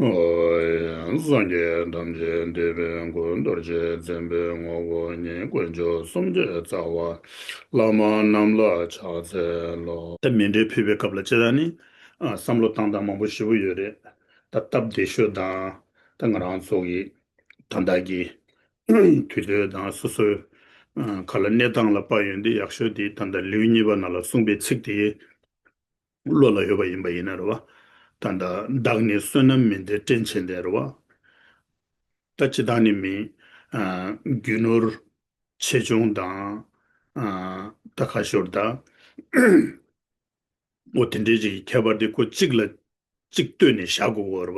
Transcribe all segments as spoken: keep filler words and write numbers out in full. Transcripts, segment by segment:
ཨོ། སངས་རྒྱས་ཐམས་ཅད་འདུས་པའི་མགོན། རྡོ་རྗེ་འཛིན་པའི་ངོ་བོ་ཉིད། དཀོན་མཆོག་གསུམ་གྱི་རྩ་བ། བླ་མ་རྣམས་ལ་ཕྱག་འཚལ་ལོ། ད་མཎྜལ་ཕུལ་བའི་སྐབས་ལ་སྤྱིར་བཏང་ནི། ཨ། བསམ་བློ་བཏང་སྟངས་མང་པོ་ཞེ་པོ་ཡོད་རེད། ད་སྟབས་བདེ་ཤོས་དང་། ད་ང་རང་ཚོ་གི་ད་ལྟ་གི་དུས་ཚོད་དང་སོ་སོའི། ཨ། ག་ལ་གནས་སྟངས་ལ་དཔག་ཡོང་དུས་ཡག་ཤོས་དེ་ད་ལྟ་ལེའུ་གཉིས་པ་ནང་ལ་གསུངས་པའི་ཚིག་དེ་བློ་ལ་ཡོད་པ་ཡིན་པ་ཡིན་ན་རེད་བ། ད་ལྟ་བདག་ནི་བསོད་ནམས་མི་འདོད་བཀྲེན་ཆེན་ལྡན་རེད་བ། ད་སྤྱིར་བཏང་ནི་མི། ཨ། རྒྱུ་ནོར་ཆེ་ཆུང་དང་། ཨ། ད་ཁ་ཤོར་ད། འོ་དེ་འདྲའི་ཅིག་གི་ཁྱད་པར་དེ་ཁོ་གཅིག་ལ་གཅིག་ལྟོས་ནས་བཞག་དགོས་ཀྱི་ཡོད་རེད་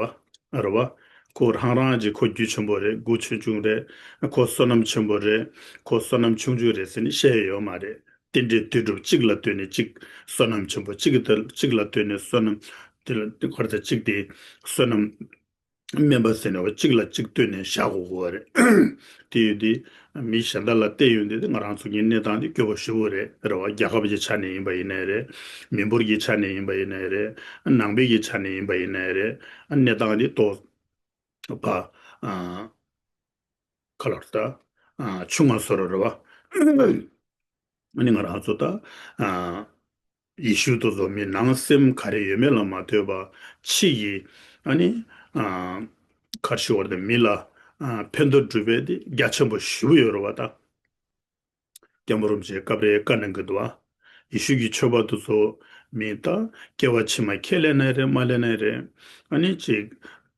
བ། རེད་བ། ཁོ་རང་རང་གི་ཁོ་རྒྱུ་ཆེན་པོ་རེད། མགོ་ཆེ་ཆུང་རེད། ཁོ་བསོད་ནམས་ཆེན་པོ་རེད། ཁོ་བསོད་ནམས་ཆུང་ཆུང་རེད་ཟེར་ནས་བཤད་ཡ་ཡོད་མ་རེད། རྟེན་འབྲེལ་དུས་གྲུབ་གཅིག་ལ་ལྟོས་ནས་གཅིག་བསོད་ནམས་ཆེན་པོ། གཅིག་གི་ཐད་གཅིག་ལ་ལྟོས་ནས་བསོད་ནམས། དེ་ལ་ག་རེ་ཟེར། གཅིག་དེ་བསོད་ནམས་དམན་པ་ཟེར་ནས་བ། གཅིག་ལ་གཅིག་ལྟོས་ནས་བཞག་དགོས་ཀྱི་ཡོད་རེད། དེ་ཡོད་དུས་མི་གཞན་དག་ལ་བལྟས་ཡོང་དུས་ང་རང་ཚོ་གི་གནས་སྟངས་དེ་སྐྱོ་པོ་ཞེ་པོ་རེད། རེད་བ། རྒྱལ་ཁབ་ཀྱི་ཆ་ནས་ཡིན་པ་ཡིན་ནའི་རེད། མི་འབོར་གྱི་ཆ་ནས་ཡིན་པ་ཡིན་ནའི་རེད། ནང་པའི་གི་ཆ་ནས་ཡིན་པ་ཡིན་ནའི་རེད། གནས་སྟངས་དེ་ཏོག་ཙམ། ཨ། ག་ལ་རེད་ད། ཨ། ཆུང་བ་བཟོ་འདྲ་རེད་བ། ཨ་ནི་ང་རང་ཚོ་ད། ཨ། ཡེ་ཤུ་དེ་ཚོ་མི་ནང་སེམས་ག་རེ་ཡོད་མེད་ལ་མ་ལྟོས་པ། ཕྱི་ཡི། ཨ་ནི། ཨ། ག་རེ་ཞུ་དགོས་རེད། མི་ལ། ཨ། ཕན་ཐོགས་སྒྲུབ་པ་དེ་རྒྱ་ཆེན་པོ་ཞེ་པོ་ཡོད་རེད་བ་ད། སྐྱབས་མགོན་རིན་པོ་ཆེས་སྐབས་རེ་བཀའ་གནང་གི་འདུག་བ། ཡེ་ཤུ་གི་ཆོས་པ་དེ་ཚོ་མི་ད་སྐྱེ་བ་ཕྱི་མ་ཁས་ལེན་ནའི་རེད། མ་ལེན་ནའི་རེད། ཨ་ནི་ཅིག་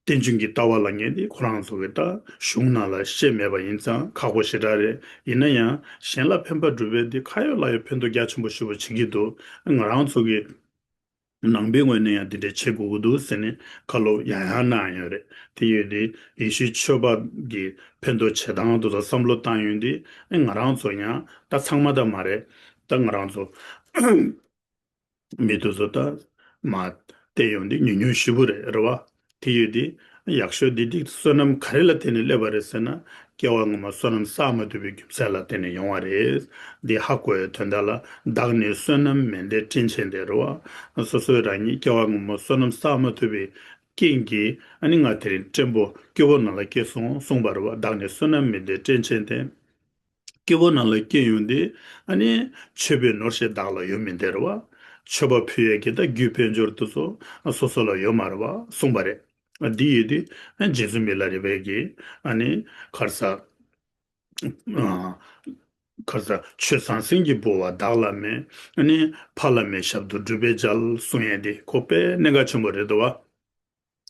རྟེན་འབྱུང་གི་ལྟ་བ་ལབ་མཁན་དེ་ཁོ་རང་ཚོ་གི་ད་གཞུང་ནང་ལ་བཤད་མེད་པ་ཡིན་ཙང་ཁག་པོ་ཞེ་དྲག་རེད། ཡིན་ན་ཡང་གཞན་ལ་ཕན་པ་སྒྲུབ་པའི་དེ་ཁ་ཡོད་ལག་ཡོད་ཕན་ཐོགས་རྒྱ་ཆེན་པོ་ཞེ་པོ་བྱེད་ཀྱི་འདུག་ང་རང་ཚོ་གི་ནང་པའི་ངོས་ནས་ཡང་དེ་འདྲ་བྱེད་དགོས་ཀྱི་འདུག་ཟེར་ནས་བཀའ་སློབ་ཡང་ཡང་གནང་ཡོད་རེད། དེ་ཡོད་དུས་ཡེ་ཤུའི་ཆོས་པ་གི་ཕན་ཐོགས་བྱེད་སྟངས་དེ་ཚོ་བསམ་བློ་བཏང་ཡོང་དུས། ཨེ། ང་རང་ཚོ་ཡང་ད་ཚང་མ་ད་མ་རེད། ད་ང་རང་ཚོ་མི་དེ་ཚོ་ད་མར་བལྟས་ཡོང་དུས་ཉུང་ཉུང་ཞེ་པོ་རེད། རེད་བ། དེ་ཡོད་དུས་ཡག་ཤོས་འདི་འདི་བསོད་ནམས་ག་རེ་ལ་བརྟེན་ནས་སླེབས་པ་རེད་ཟེར་ན། སྐྱེ་བ་སྔོན་མ་བསོད་ནམས་བསགས་མ་ཐུབ་པའི་རྒྱུ་མཚན་ལ་བརྟེན་ནས་ཡོང་བ་རེད། འདི་ཧ་གོ་ཡའི་དོན་དག་ལ། བདག་ནི་བསོད་ནམས་མི་འདོད་བཀྲེན་ཆེན་ལྡན། རེད་བ། སོ་སོས་རང་ཉིད་སྐྱེ་བ་སྔོན་མ་བསོད་ནམས་བསགས་མ་ཐུབ་པའི་རྐྱེན་གྱིས། ཨ་ནི་ང་དེ་རིང་བཀྲེན་པོ་སྐྱོ་པོ་ནང་ལ་སྐྱེས་སོང་གསུངས་པ་རེད་བ། བདག་ནི་བསོད་ནམས་མི་འདོད་བཀྲེན་ཆེན་ལྡན། སྐྱོ་པོ་ནང་ལ་སྐྱེས་ཡོང་དུས། ཨ་ནི་མཆོད་པའི་ནོར་ཞིག་བདག་ལ་ཡོད་མི་འདུག་རེད་བ། མཆོད་པ་ཕུལ་ཡས་ཀྱི་ད་རྒྱུ་དཔལ་འབྱོར་དེ་ཚོ་སོ་སོ་ལ་ཡོད་མ་རེད་བ་གསུངས་པ་རེད། འདི་ཡོད་དུས། ཨ། རྗེ་བཙུན་མི་ལ་རས་པས་ཀྱིས། ཨ་ནི་ག་རེ་ཟེར། ཨ། ག་རེ་ཟེར། ཆོས་ཟང་ཟིང་གི་ལྦུ་བ་བདག་ལ་མེད། ཨ་ནི་ཕ་ལ་མེད་ཞབས་ཏོག་སྒྲུབ་པས་འཇལ་གསུང་ཡས་དེ་ཁོ་དཔེ་གནད་འགག་ཆེན་པོ་རེད་འདུག་བ།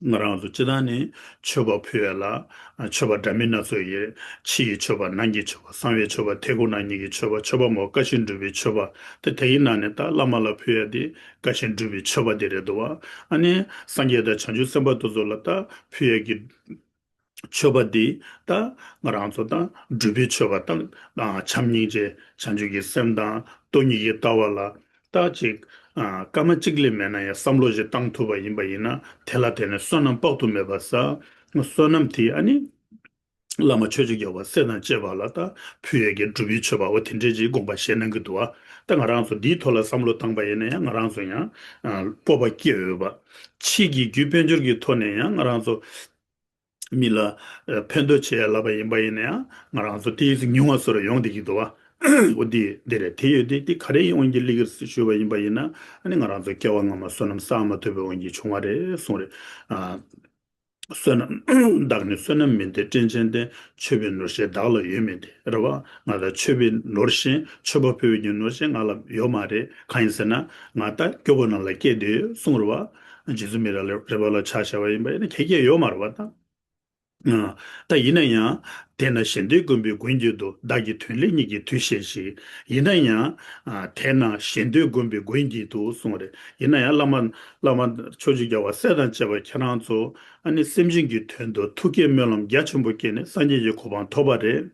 ང་རང་ཚོ་སྤྱིར་བཏང་ནི་མཆོད་པ་ཕུལ་ཡས་ལ། ཨ། མཆོད་པ་འདྲ་མིན་སྣ་ཚོགས་ཡོད། ཕྱི་ཡི་མཆོད་པ། ནང་གི་མཆོད་པ། གསང་བའི་མཆོད་པ། ཐེག་པ་རྣམ་གཉིས་ཀྱི་མཆོད་པ། མཆོད་པ་མོ་བཀའ་བཞིན་སྒྲུབ་པའི་མཆོད་པ། དེ་དེ་ཡི་ནང་ནས་ད་བླ་མ་ལ་ཕུལ་ཡས་དེ་བཀའ་བཞིན་སྒྲུབ་པའི་མཆོད་པ་དེ་རེད་འདུག་བ། ཨ་ནི་སངས་རྒྱས་དང་བྱང་ཆུབ་སེམས་དཔའ་དེ་ཚོ་ལ་ད་ཕུལ་ཡས་ཀྱི་མཆོད་པ་འདི་ད་ང་རང་ཚོ་ད་སྒྲུབ་པའི་མཆོད་པ་དང་། ཨ། བྱམས་སྙིང་རྗེ་བྱང་ཆུབ་ཀྱི་སེམས་དང་སྟོང་ཉིད་ཀྱི་ལྟ་བ་ལ་ད་ཅིག་ཨ། སྐར་མ་གཅིག་ལས་མེད་ན་ཡང་བསམ་བློ་ཞིག་བཏང་ཐུབ་པ་ཡིན་པ་ཡིན་ན། དེ་ལ་བརྟེན་ནས་བསོད་ནམས་དཔག་ཏུ་མེད་པ་བསགས། བསོད་ནམས་དེ་ཨ་ནི་བླ་མ་ཆོས་ཀྱི་རྒྱལ་བ་སྲས་དང་བཅས་པ་ལ་ད་ཕུལ་ཡས་ཀྱི་སྒྲུབ་པའི་མཆོད་པ་འོ་དེ་འདྲས་ཅིག་དགོངས་པ་བཞེས་གནང་གི་འདུག་བ། ད་ང་རང་ཚོ་འདིའི་ཐོག་ལ་བསམ་བློ་བཏང་པ་ཡིན་ན་ཡང་ང་རང་ཚོ་ཡང་། ཨ། སྤོབས་པ་སྐྱེ་འོས་པ། ཕྱི་གི་རྒྱུ་དཔལ་འབྱོར་གྱི་ཐོག་ནས་ཡང་ང་རང་ཚོ་མི་ལ། ཨ། ཕན་ཐོགས་བྱེད་ཡ་ལབ་པ་ཡིན་པ་ཡིན་ན་ཡང་ང་རང་ཚོ་དེའི་ཚིག་ཉུང་བ་བཟོ་རུ་ཡོང་བསྡད་ཀྱི་འདུག་བ། འོ་འདི་འདི་རེད། དེ་ཡོད་དེ་འདི་ག་རེ་ཡིན་དབང་གིས་སླེབས་ཀྱི་རེད་ཞུས་པ་ཡིན་པ་ཡིན་ན། ཨ་ནི་ང་རང་ཚོ་སྐྱེ་བ་སྔ་མ་བསོད་ནམས་བསགས་མ་ཐུབ་པའི་དབང་གིས་བྱུང་བ་རེད་གསུངས་རེད། ཨ། བསོད་ནམས། བདག་ནི་བསོད་ནམས་མི་འདོད་བཀྲེན་ཆེན་ལྡན། མཆོད་པའི་ནོར་ཞིག་བདག་ལ་ཡོད་མི་འདུག་རེད་བ། ང་ད་མཆོད་པའི་ནོར་ཞིག་མཆོད་པ་ཕུལ་བའི་གི་ནོར་ཞིག་ང་ལ་ཡོད་མ་རེད། གང་ཡིན་ཟེར་ན། ང་ད་སྐྱོ་པོ་ནང་ལ་སྐྱེས་འདུག་གསུངས་རེད་བ། རྗེ་བཙུན་མི་ལ་རས་པ་ལ་ཆ་བཞག་པ་ཡིན་པ་ཡིན་ན་ཁྱད་ཁྱད་ཡོད་མ་རེད་བ་ད། ཨ། ད་ཡིན་ན་ཡང་། དེས་ན་གཞན་དོན་བསྒོམས་པའི་མགོན་གྱི་མདོག་བདག་གི་དོན་སླད་སྙིང་གི་དུས་ཤེས་ཤིག་ཡིན་ན་ཡང་། ཨ། དེས་ན་གཞན་དོན་བསྒོམས་པའི་མགོན་གྱི་མདོག་གསུངས་རེད། ཡིན་ན་ཡང་བླ་མ། བླ་མ་ཕྱོགས་བཅུའི་རྒྱལ་བ་སྲས་དང་བཅས་པ་ཁྱེད་རང་ཚོ། ཨ་ནི་སེམས་ཅན་གྱི་དོན་དུ་ཐུགས་བསྐྱེད་སྨོན་ལམ་རྒྱ་ཆེན་པོ་བསྐྱེད་ནས་སངས་རྒྱས་ཀྱི་གོ་འཕང་ཐོབ་པ་རེད།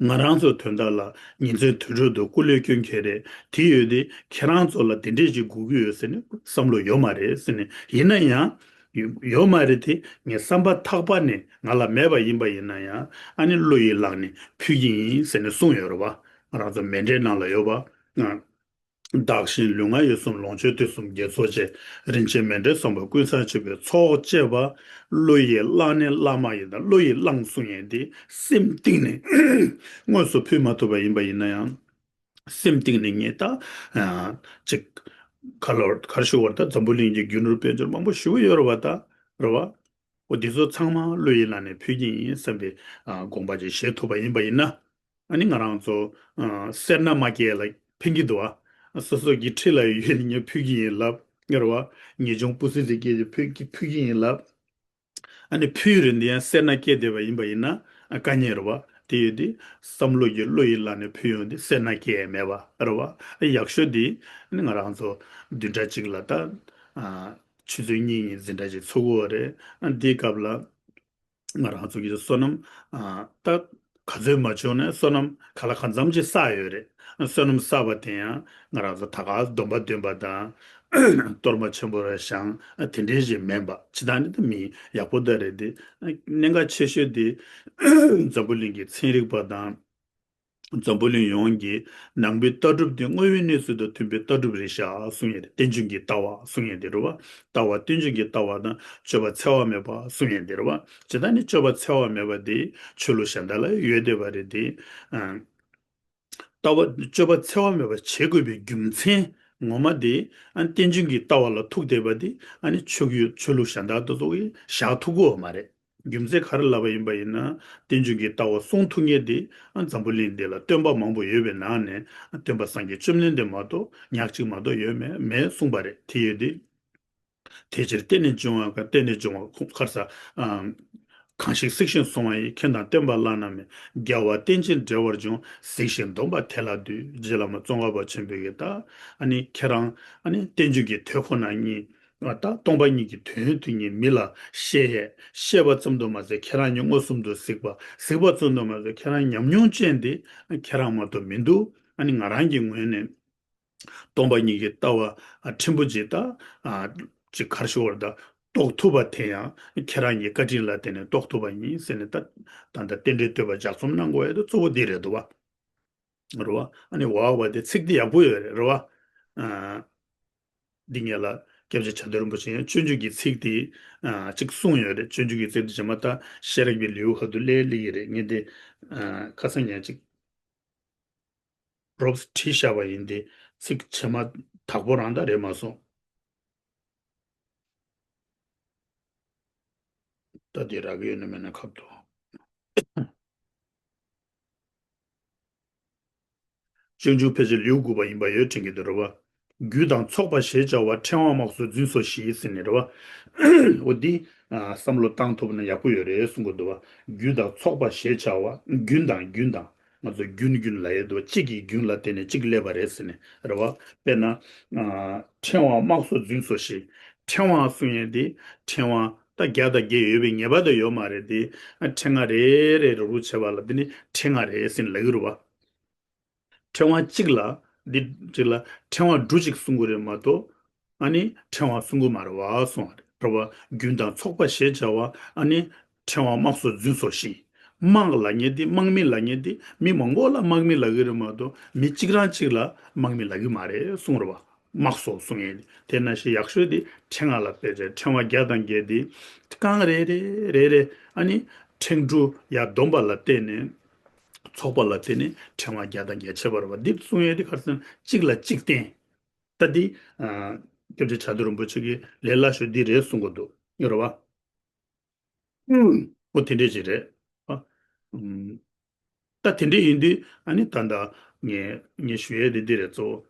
ང་རང་ཚོའི་དོན་དག་ལ་ཉིན་མཚན་དུས་དྲུག་ཏུ་སྐུ་ལས་བསྐྱོན་མཁན་རེད། དེ་ཡོད་དེ་ཁྱེད་རང་ཚོ་ལ་དེ་འདྲས་ཅིག་དགོས་ཀྱི་ཡོད་ཟེར་ནས་བསམ་བློ་ཡོད་མ་རེད་ཟེར་ནས། ཡིན་ན་ཡང་། ཡོད་མ་རེད་དེ་ངའི་བསམ་པ་ཐག་པ་ནས་ང་ལ་མེད་པ་ཡིན་པ་ཡིན་ན་ཡང་། ཨ་ནི་བློ་ཡིས་བླངས་ནས་ཕུལ་གྱི་ཡིན་ཟེར་ནས་གསུངས་ཡོད་རེད་བ། ང་རང་ཚོ་མཎྜལ་ནང་ལ་ཡོད་པ། ང་། བདག་གཞན་ལུས་ངག་ཡིད་གསུམ་ལོངས་སྤྱོད་དུས་གསུམ་དགེ་ཚོགས་བཅས། རིན་ཆེན་མཎྜལ་བཟང་པོ་ཀུན་བཟང་སྤྱོད་པའི་ཚོགས་བཅས་པ། བློ་ཡིས་བླངས་ནས་བླ་མ་ཡི་དམ། བློ་ཡིས་བླངས་གསུང་ཡས་འདི་སེམས་གཏིང་ནས་དངོས་སུ་ཕུལ་མ་ཐུབ་པ་ཡིན་པ་ཡིན་ན་ཡང་། སེམས་གཏིང་ནས་ངས་ད་ཅིག་ག་ལོར་གར་ཞུ་བར་ད་འཛམ་བུ་གླིང་གི་རྒྱུ་ནོར་དཔལ་འབྱོར་མང་པོ་ཞེ་པོ་ཡོད་རེད་བ། ད་རེད་བ། འོ་འདི་ཚོ་ཚང་མ་བློ་ཡིས་བླངས་ནས་ཕུལ་གྱི་ཡིན་བསམ་པའི་དགོངས་པ་ཅིག་བཞེས་ཐུབ་པ་ཡིན་པ་ཡིན་ན། ཨ་ནི་ང་རང་ཚོ་ཨ་སེར་སྣ་མ་སྐྱེས་ལ་ཕན་གྱི་འདུག་ཨ། སོ་སོ་གི་འཁྲིས་ལ་ཡོད་ནི་ངས་ཕུལ་གྱི་ཡིན་ལབ། ངེར་བ། ངེས་འབྱུང་སྤུ་སྲི་དེ་སྐྱེས་ཏེ་ཕུལ་གྱི་ཕུལ་གྱི་ཡིན་ལབ། ཨ་ནི་ཕུལ་རིན་དེ་ཡང་སེར་སྣ་སྐྱེས་བསྡད་པ་ཡིན་པ་ཡིན་ན་ཨ་དཀའ་ངལ་རེད་བ། དེ་ཡོད་དེ་བསམ་བློ་གི་བློ་ཡིས་བླངས་ནས་ཕུལ་ཡོང་དེ་སེར་སྣ་སྐྱེས་མེད་པ་རེད་བ། ཨ་ཡག་ཤོས་དེ་ཨ་ནི་ང་རང་ཚོ་བདུན་ཕྲག་གཅིག་ལ་ད་ཨ་ཆུ་ཚོད་གཉིས་གཉིས་འཛིན་གྲྭ་ཅིག་ཚུགས་ཀྱི་ཡོད་རེད། ཨ་འདིའི་སྐབས་ལ། ང་རང་ཚོ་གི་བསོད་ནམས་ཨ་ད་ག་ཚོད་མ་བྱུང་ནས་བསོད་ནམས་ག་ལ་གང་འཚམ་ཅིག་བསགས་ཡོད་རེད། བསོད་ནམས་བསགས་པ་དེ་ཡང་ང་རང་ཚོ་ད་ག་སྡོམ་པ་འདོན་པ་དང་གཏོར་མ་ཆེན་པོ་རེ་བཞེངས་དེ་འདྲའི་ཞིག་མིན་པ། ཇི་ལྟར་ནི་ད་མི་ཡག་པོ་ད་རེད་དེ། གནད་འགག་ཆེ་ཤོས་དེ་འཛམ་བུ་གླིང་གི་ཚན་རིག་པ་དང་། འཛམ་བུ་གླིང་ཡོངས་ཀྱི་ནང་པའི་ལྟ་གྲུབ་དེ་དངོས་ཡོད་གནས་ཚུལ་དང་མཐུན་པའི་ལྟ་གྲུབ་རེད་ཤག་གསུང་ཡས་རེད། རྟེན་འབྱུང་གི་ལྟ་བ་གསུང་ཡས་དེ་རེད་བ། ལྟ་བ་རྟེན་འབྱུང་གི་ལྟ་བ་དང་སྤྱོད་པ་འཚེ་བ་མེད་པ་གསུང་ཡས་དེ་རེད་བ། ཇི་ལྟར་ནི་སྤྱོད་པ་འཚེ་བ་མེད་པ་དེ་ཆོས་ལུགས་གཞན་དག་ལ་ཡོད་བསྡད་པ་རེད་དེ། ཨ། ལྟ་བ་སྤྱོད་པ་འཚེ་བ་མེད་པ་བྱེད་དགོས་པའི་རྒྱུ་མཚན་ངོ་མ་དེ་ཨ་རྟེན་འབྱུང་གི་ལྟ་བ་ལ་ཐུག་བསྡད་པ་དེ་ཨ་ནི་ཆོས་ཀྱི་ཆོས་ལུགས་གཞན་དག་ཏུ་ཐུག་གི་བཞག་ཐུབ་ཀྱི་ཡོད་མ་རེད། རྒྱུ་མཚན་ག་རེ་ལབ་པ་ཡིན་པ་ཡིན་ན། རྟེན་འབྱུང་གི་ལྟ་བ་གསུང་ཐུབ་མཁན་དེ་འཛམ་བུ་གླིང་འདི་ལ་སྟོན་པ་མང་པོ་ཡོད་པའི་ནང་ནས་སྟོན་པ་སངས་རྒྱས་བཅོམ་ལྡན་འདས་མ་གཏོགས་ཉག་གཅིག་མ་གཏོགས་ཡོད་མེད་མེད་གསུངས་པ་རེད། དེ་ཡོད་དེ། དེ་ཕྱིར་བརྟེན་ནས་འབྱུང་བ་གང་། བརྟེན་ནས་འབྱུང་བ་གང་ཟག་གང་ཞིག་གཟིགས་ཤིང་གསུང་བ་ཡིས། མཁྱེན་དང་བསྟན་པ་བླ་ན་མེད། རྒྱལ་བ་བསྟན་ཅིང་འབྲེལ་བར་འབྱུང་། གཟིགས་ཤིང་སྡོམ་པ་དེ་ལ་འདུད། རྗེ་བླ་མ་ཙོང་ཁ་པ་ཆེན་པོའི་གི་ད་ཨ་ནི་ཁྱེད་རང་ཨ་ནི་རྟེན་འབྱུང་གི་དོན་ཁོ་ན་ཉིད། ད་སྟོང་པ་ཉིད་ཀྱི་དོན་དེ་ཉིད་མི་ལ་བཤད་ཡས། བཤད་པ་ཙམ་དུ་མ་ཟད་ཁྱེད་རང་ཉིད་མངོན་སུམ་དུ་གཟིགས་པ། གཟིགས་པ་ཙམ་དུ་མ་ཟད་ཁྱེད་རང་ཉམས་མྱོང་ཅན་དེ་ཁྱེད་རང་མ་གཏོགས་མི་འདུག་ཨ་ནི་ང་རང་གི་ངོས་ནས་སྟོང་པ་ཉིད་ཀྱི་ལྟ་བ་ཕྲན་བུ་ཅིག་ད་ཅིག་གར་ཞུ་བར་ད་རྟོགས་ཐུབ་པ་དེ་ཡང་ཁྱེད་རང་གི་བཀའ་དྲིན་ལ་བརྟེན་ནས་རྟོགས་ཐུབ་པ་ཡིན་ཟེར་ནས། ད་ད་ལྟ་རྟེན་འབྲེལ་བསྟོད་པ་ལྗགས་རྩོམ་གནང་དགོས་ཡ་དེ་གཙོ་བོ་འདི་རེད་འདུག་བ། རེད་བ། ཨ་ནི་ཝ་ཝ་དེ་ཚིག་དེ་ཡག་པོ་ཡོད་རེད། རེད་བ། ཨ། འདི་ངེད་ལ་སྐྱབས་རྗེ་བྱ་དོན་རིན་པོ་ཆེ་ཡང་སྤྱོད་འཇུག་གི་ཚིག་དེ་ཨ་གཅིག་གསུངས་ཡོད་རེད། སྤྱོད་འཇུག་གི་ཚིག་དེ་རྗེས་མ་ད་ཤེས་རབ་ཀྱི་ལེའུ་ཁ་ཐུག་ལས་སླེབས་ཀྱི་རེད། ངས་དེ་ཨ་ཁ་སང་ཉིན་གཅིག་རོབ་བྲིས་བཞག་པ་ཡིན་ཏེ། ཚིག་ཕྱི་མ་དག་པོ་རང་ད་རེད་མ་སོང་། ད་དེ་རག་གི་ཡོད་ན་མེད་ན་ཁ་ཐུག་སྤྱོད་འཇུག་ཕལ་ཆེར་ལེའུ་དགུ་པ་ཡིན་པ་ཡོད་དྲན་གྱི་འདུག་རེད་བ། རྒྱུད་དང་ཚོགས་པ་ཞེས་བྱ་བ། ཕྲེང་བ་དམག་སོགས་རྫུན་སོགས་བཞི་ཟེར་ནས་རེད་བ། འོ་འདི་ཨ་བསམ་བློ་བཏང་ཐུབ་ན་ཡག་པོ་ཡོད་རེད་གསུང་གི་འདུག་བ། རྒྱུད་དང་ཚོགས་པ་ཞེས་བྱ་བ། རྒྱུན་དང་རྒྱུན་དང་། ང་ཚོ་རྒྱུན་རྒྱུན་ལབ་ཡས་འདུག་བ། གཅིག་གིས་རྒྱུན་ལ་བརྟེན་ནས་གཅིག་སླེབས་པ་རེད་ཟེར་ནས་རེད་བ། དཔེར་ན། ཨ་ཕྲེང་བ་དམག་སོགས་རྫུན་སོགས་བཞི། ཕྲེང་བ་གསུང་ཡས་འདི་ཕྲེང་བ་ད་བརྒྱ་དང་བརྒྱད་ཡོད་པའི་ངེས་པ་ད་ཡོད་མ་རེད་དེ། ཨ་ཕྲེང་བ་རེ་རེ་རུག་རུག་བྱེད་པ་ལ་འདི་ནི་ཕྲེང་བ་རེད་ཟེར་ནས་ལབ་ཀྱི་རེད་བ། ཕྲེང་བ་གཅིག་ལ། འདི་གཅིག་ལ་ཕྲེང་བ་འབྲུ་གཅིག་གསུང་གི་རེད་མ་གཏོགས། ཨ་ནི་ཕྲེང་བ་གསུང་གི་མ་རེད་བ་གསུང་བ་རེད། རེད་བ། རྒྱུན་དང་ཚོགས་པ་ཞེས་བྱ་བ། ཨ་ནི་ཕྲེང་བ་དམག་སོགས་རྫུན་སོགས་བཞི། དམག་ལབ་མཁན་དེ་དམག་མི་ལབ་མཁན་དེ་མི་མང་པོ་ལ་དམག་མི་ལབ་ཀྱི་རེད་མ་གཏོགས་མི་གཅིག་རང་གཅིག་ལ་དམག་མི་ལབ་ཀྱི་མ་རེད་གསུང་རེད་བ། དམག་སོགས་གསུང་ཡས་དེ། དེ་ནང་བཞིན་ཡག་ཤོས་དེ་ཕྲེང་བ་ལ་དཔེ་བྱས། ཕྲེང་བ་བརྒྱ་དང་བརྒྱད་དེ་རྐང་རེ་རེ་རེ་རེ། ཨ་ནི་ཕྲེང་འབྲུ་ཡར་བསྡོམས་པ་ལ་བརྟེན་ནས། ཚོགས་པ་ལ་བརྟེན་ནས་ཕྲེང་བ་བརྒྱ་དང་བརྒྱད་ཆད་པ་རེད་བ། འདི་གསུང་ཡས་དེ་ག་རེ་ཟེར་ན་གཅིག་ལ་གཅིག་བརྟེན། ད་འདི་ཨ་སྐྱབས་རྗེ་བྱ་དོན་རིན་པོ་ཆེ་གིས་ལས་སླ་ཤོས་འདི་རེད་གསུང་གི་འདུག་ཡོད་རེད་བ། ཨོ་དེ་འདྲས་ཅིག་རེད། ཨ། ཨམ། ད་དེ་འདྲས་ཡིན་དུས་ཨ་ནི་ད་ལྟ་ངས་ངས་ཞུ་ཡས་དེ་འདི་རེད་གཙོ་བོ།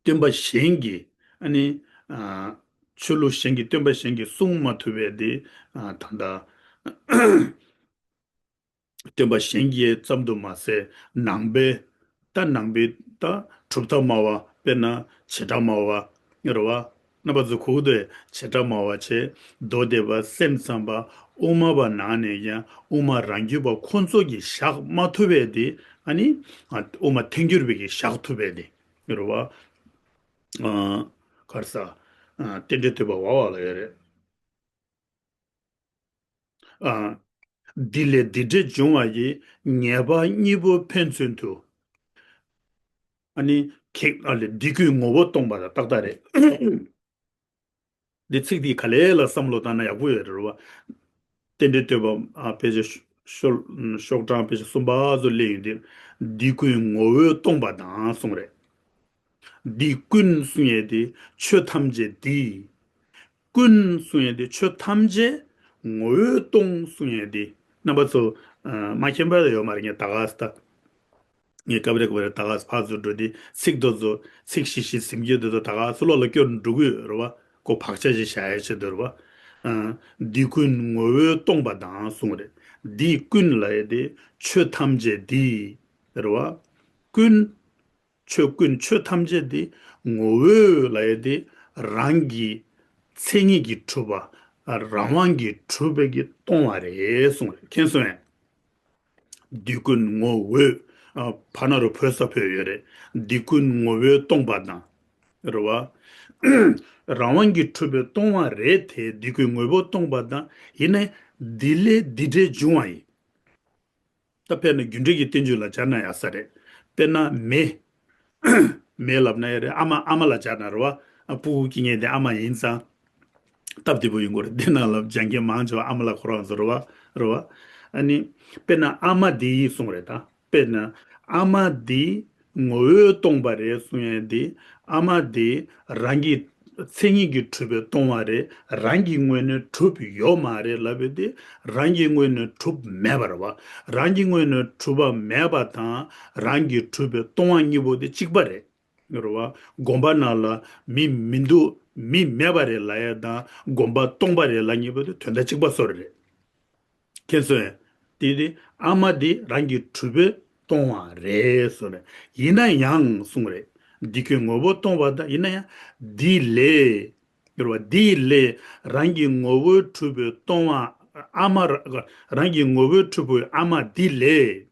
སྟོན་པ་གཞན་གྱིས་ཨ་ནི་ཨ་ཆོས་ལུགས་གཞན་གྱི་སྟོན་པ་གཞན་གྱིས་གསུང་མ་ཐུབ་པའི་དེ་ཨ་ད་ལྟ་སྟོན་པ་གཞན་གྱིས་ཙམ་དུ་མ་ཟད་ནང་པའི་ད་ནང་པའི་ད་གྲུབ་མཐའ་སྨྲ་བ། དཔེར་ན་བྱེ་བྲག་སྨྲ་བ་རེད་བ། རྣམ་པ་ཚོ་གོ་གི་འདུག་བྱེ་བྲག་སྨྲ་བ་བྱས། མདོ་སྡེ་པ། སེམས་ཙམ་པ། དབུ་མ་པ་ནང་ནས་ཀྱང་དབུ་མ་རང་རྒྱུད་པ་ཁོང་ཚོ་གིས་བཞག་མ་ཐུབ་པའི་དེ་ཨ་ནི་ཨ་དབུ་མ་ཐལ་འགྱུར་བས་ཀྱིས་བཞག་ཐུབ་པའི་དེ་རེད་བ། ཨ་ག་རེ་ཟ། ཨ་རྟེན་འབྲེལ་བསྟོད་པ་ཝ་ཝ་ལ་ཡོད་རེད། ཨ། འདི་ལས་འདི་འདྲས་འབྱུང་བ་ཡི། ཉེས་པ་གཉིས་པོ་ཕན་ཚུན་དུ། ཨ་ནི་ ཁེགས་ཨ་ལས་འདི་ཀུན་ངོ་བོས་སྟོང་པ་དང་ཏག་ཏག་རེད། འདི་ཚིག་འདི་ག་ལེ་ལ་བསམ་བློ་བཏང་ན་ཡག་པོ་ཡོད་རེད་བ། རྟེན་འབྲེལ་བསྟོད་པ་ཨ་ཕལ་ཆེར་ཤོ་ཤོག་གྲངས་ཕལ་ཆེར་གསུམ་པ་ཚོ་སླེབས་ཡོང་དུས། འདི་ཀུན་ངོ་བོས་སྟོང་པ་དང་གསུངས་རེད། འདི་ཀུན་གསུང་ཡས་དེ་ཆོས་ཐམས་ཅད་འདི། ཀུན་གསུང་ཡས་དེ་ཆོས་ཐམས་ཅད་ངོ་བོས་སྟོང་གསུང་ཡས་དེ། རྣམ་པ་ཚོ་ཨ་མ་མཁྱེན་པ་ཡོད་མ་རེད། ངས་ད་ག་ས་ད། ངས་སྐབས་རེ་སྐབས་རེ་ད་ག་ས་ཕར་ཚུར་འགྲོ་དུས་ཚིག་དེ་ཚོ་ཚིག་ཤིག་ཤིག་ཟིན་རྒྱུ་དེ་ཚོ་ད་ག་ས་བློ་ལ་སྐྱོར་འགྲོ་གི་ཡོད་རེད་བ། ཁོ་བག་ཆགས་ཤིག་བཞག་ཡས་ཆེད་དུ་རེད་བ། ཨ་འདི་ཀུན་ངོ་བོས་སྟོང་པ་དང་གསུངས་རེད། འདི་ཀུན་ལབ་ཡས་དེ་ཆོས་ཐམས་ཅད་འདི་རེད་བ། ཀུན། ཆོས་ཀུན་ཆོས་ཐམས་ཅད་འདི་ངོ་བོས་ལབ་ཡས་དེ་རང་གི་མཚན་ཉིད་ཀྱིས་གྲུབ་པ། རང་དབང་གིས་གྲུབ་པའི་གི་སྟོང་བ་རེད་གསུངས་རེད། མཁྱེན་སོང་ངས། འདི་ཀུན་ངོ་བོས། ཨ་བར་ན་རུ་བོད་ས་བོད་ཡོད་རེད། འདི་ཀུན་ངོ་བོས་སྟོང་པ་དང་། རེད་བ། རང་དབང་གིས་གྲུབ་པའི་སྟོང་བ་རེད་དེ། འདི་ཀུན་ངོ་བོས་སྟོང་པ་དང་། ཡིན་ནའི་འདི་ལས་འདི་འདྲའི་འབྱུང་བ་ཡིན། ད་དཔེར་ན་རྒྱུ་འབྲས་ཀྱི་བསྟན་བཅོས་ལ་སྦྱར་ན་ཡག་ས་རེད། དཔེར་ན་མེ། མེ་ལབ་ན་ཡང་རེད། ཨ་མ་ཨ་མ་ལ་སྦྱར་ན་རེད་བ། ཨ་སྤུ་གུ་སྐྱེ་མཁན་དེ་ཨ་མ་ཡིན་ཙང་། སྟབས་བདེ་པོ་ཡིན་དགོས་རེད། འདི་ནང་ལ་སྦྱང་མཁན་མང་ཆེ་བ་ཨ་མ་ལགས་ཁོ་རང་ཚོ་རེད་བ། རེད་བ། ཨ་ནི། དཔེར་ན་ཨ་མ་འདི་གསུངས་རེད་ད། དཔེར་ན། ཨ་མ་འདི་ངོ་བོས་སྟོང་པ་རེད་གསུང་ཡས་འདི། ཨ་མ་འདི་རང་གི་མཚན་ཉིད་ཀྱིས་གྲུབ་པའི་སྟོང་བ་རེད། རང་གི་ངོས་ནས་གྲུབ་ཡོད་མ་རེད་ལབ་པའི་འདི། རང་གི་ངོས་ནས་གྲུབ་མེད་པ་རེད་བ། རང་གི་ངོས་ནས་གྲུབ་པ་མེད་པ་དང་རང་གིས་གྲུབ་པའི་སྟོང་བ་གཉིས་པོ་དེ་གཅིག་པ་རེད། རེད་བ། དགོན་པ་ནང་ལ་མི་མི་འདུག་མི་མེད་པ་རེད་ལབ་ཡས་དང་དགོན་པ་སྟོང་པ་རེད་ལབ་གཉིས་པོ་དེ་དོན་དག་གཅིག་པ་བཟོ་རེད། མཁྱེན་སོང་ངས། དེ་དེ་ཨ་མ་དེ་རང་གི་གྲུབ་པའི་སྟོང་བ་རེད་གསུངས་རེད། ཡིན་ན་ཡང་གསུངས་རེད། འདི་ཀུན་ངོ་བོས་སྟོང་པ་དང་། ཡིན་ན་ཡང་འདི་ལས། རེད་བ། འདི་ལས་རང་གི་ངོ་བོས་གྲུབ་པའི་སྟོང་བ་ཨ་མ་ར། རང་གི་ངོ་བོས་གྲུབ་པའི་ཨ་མ་འདི་ལས།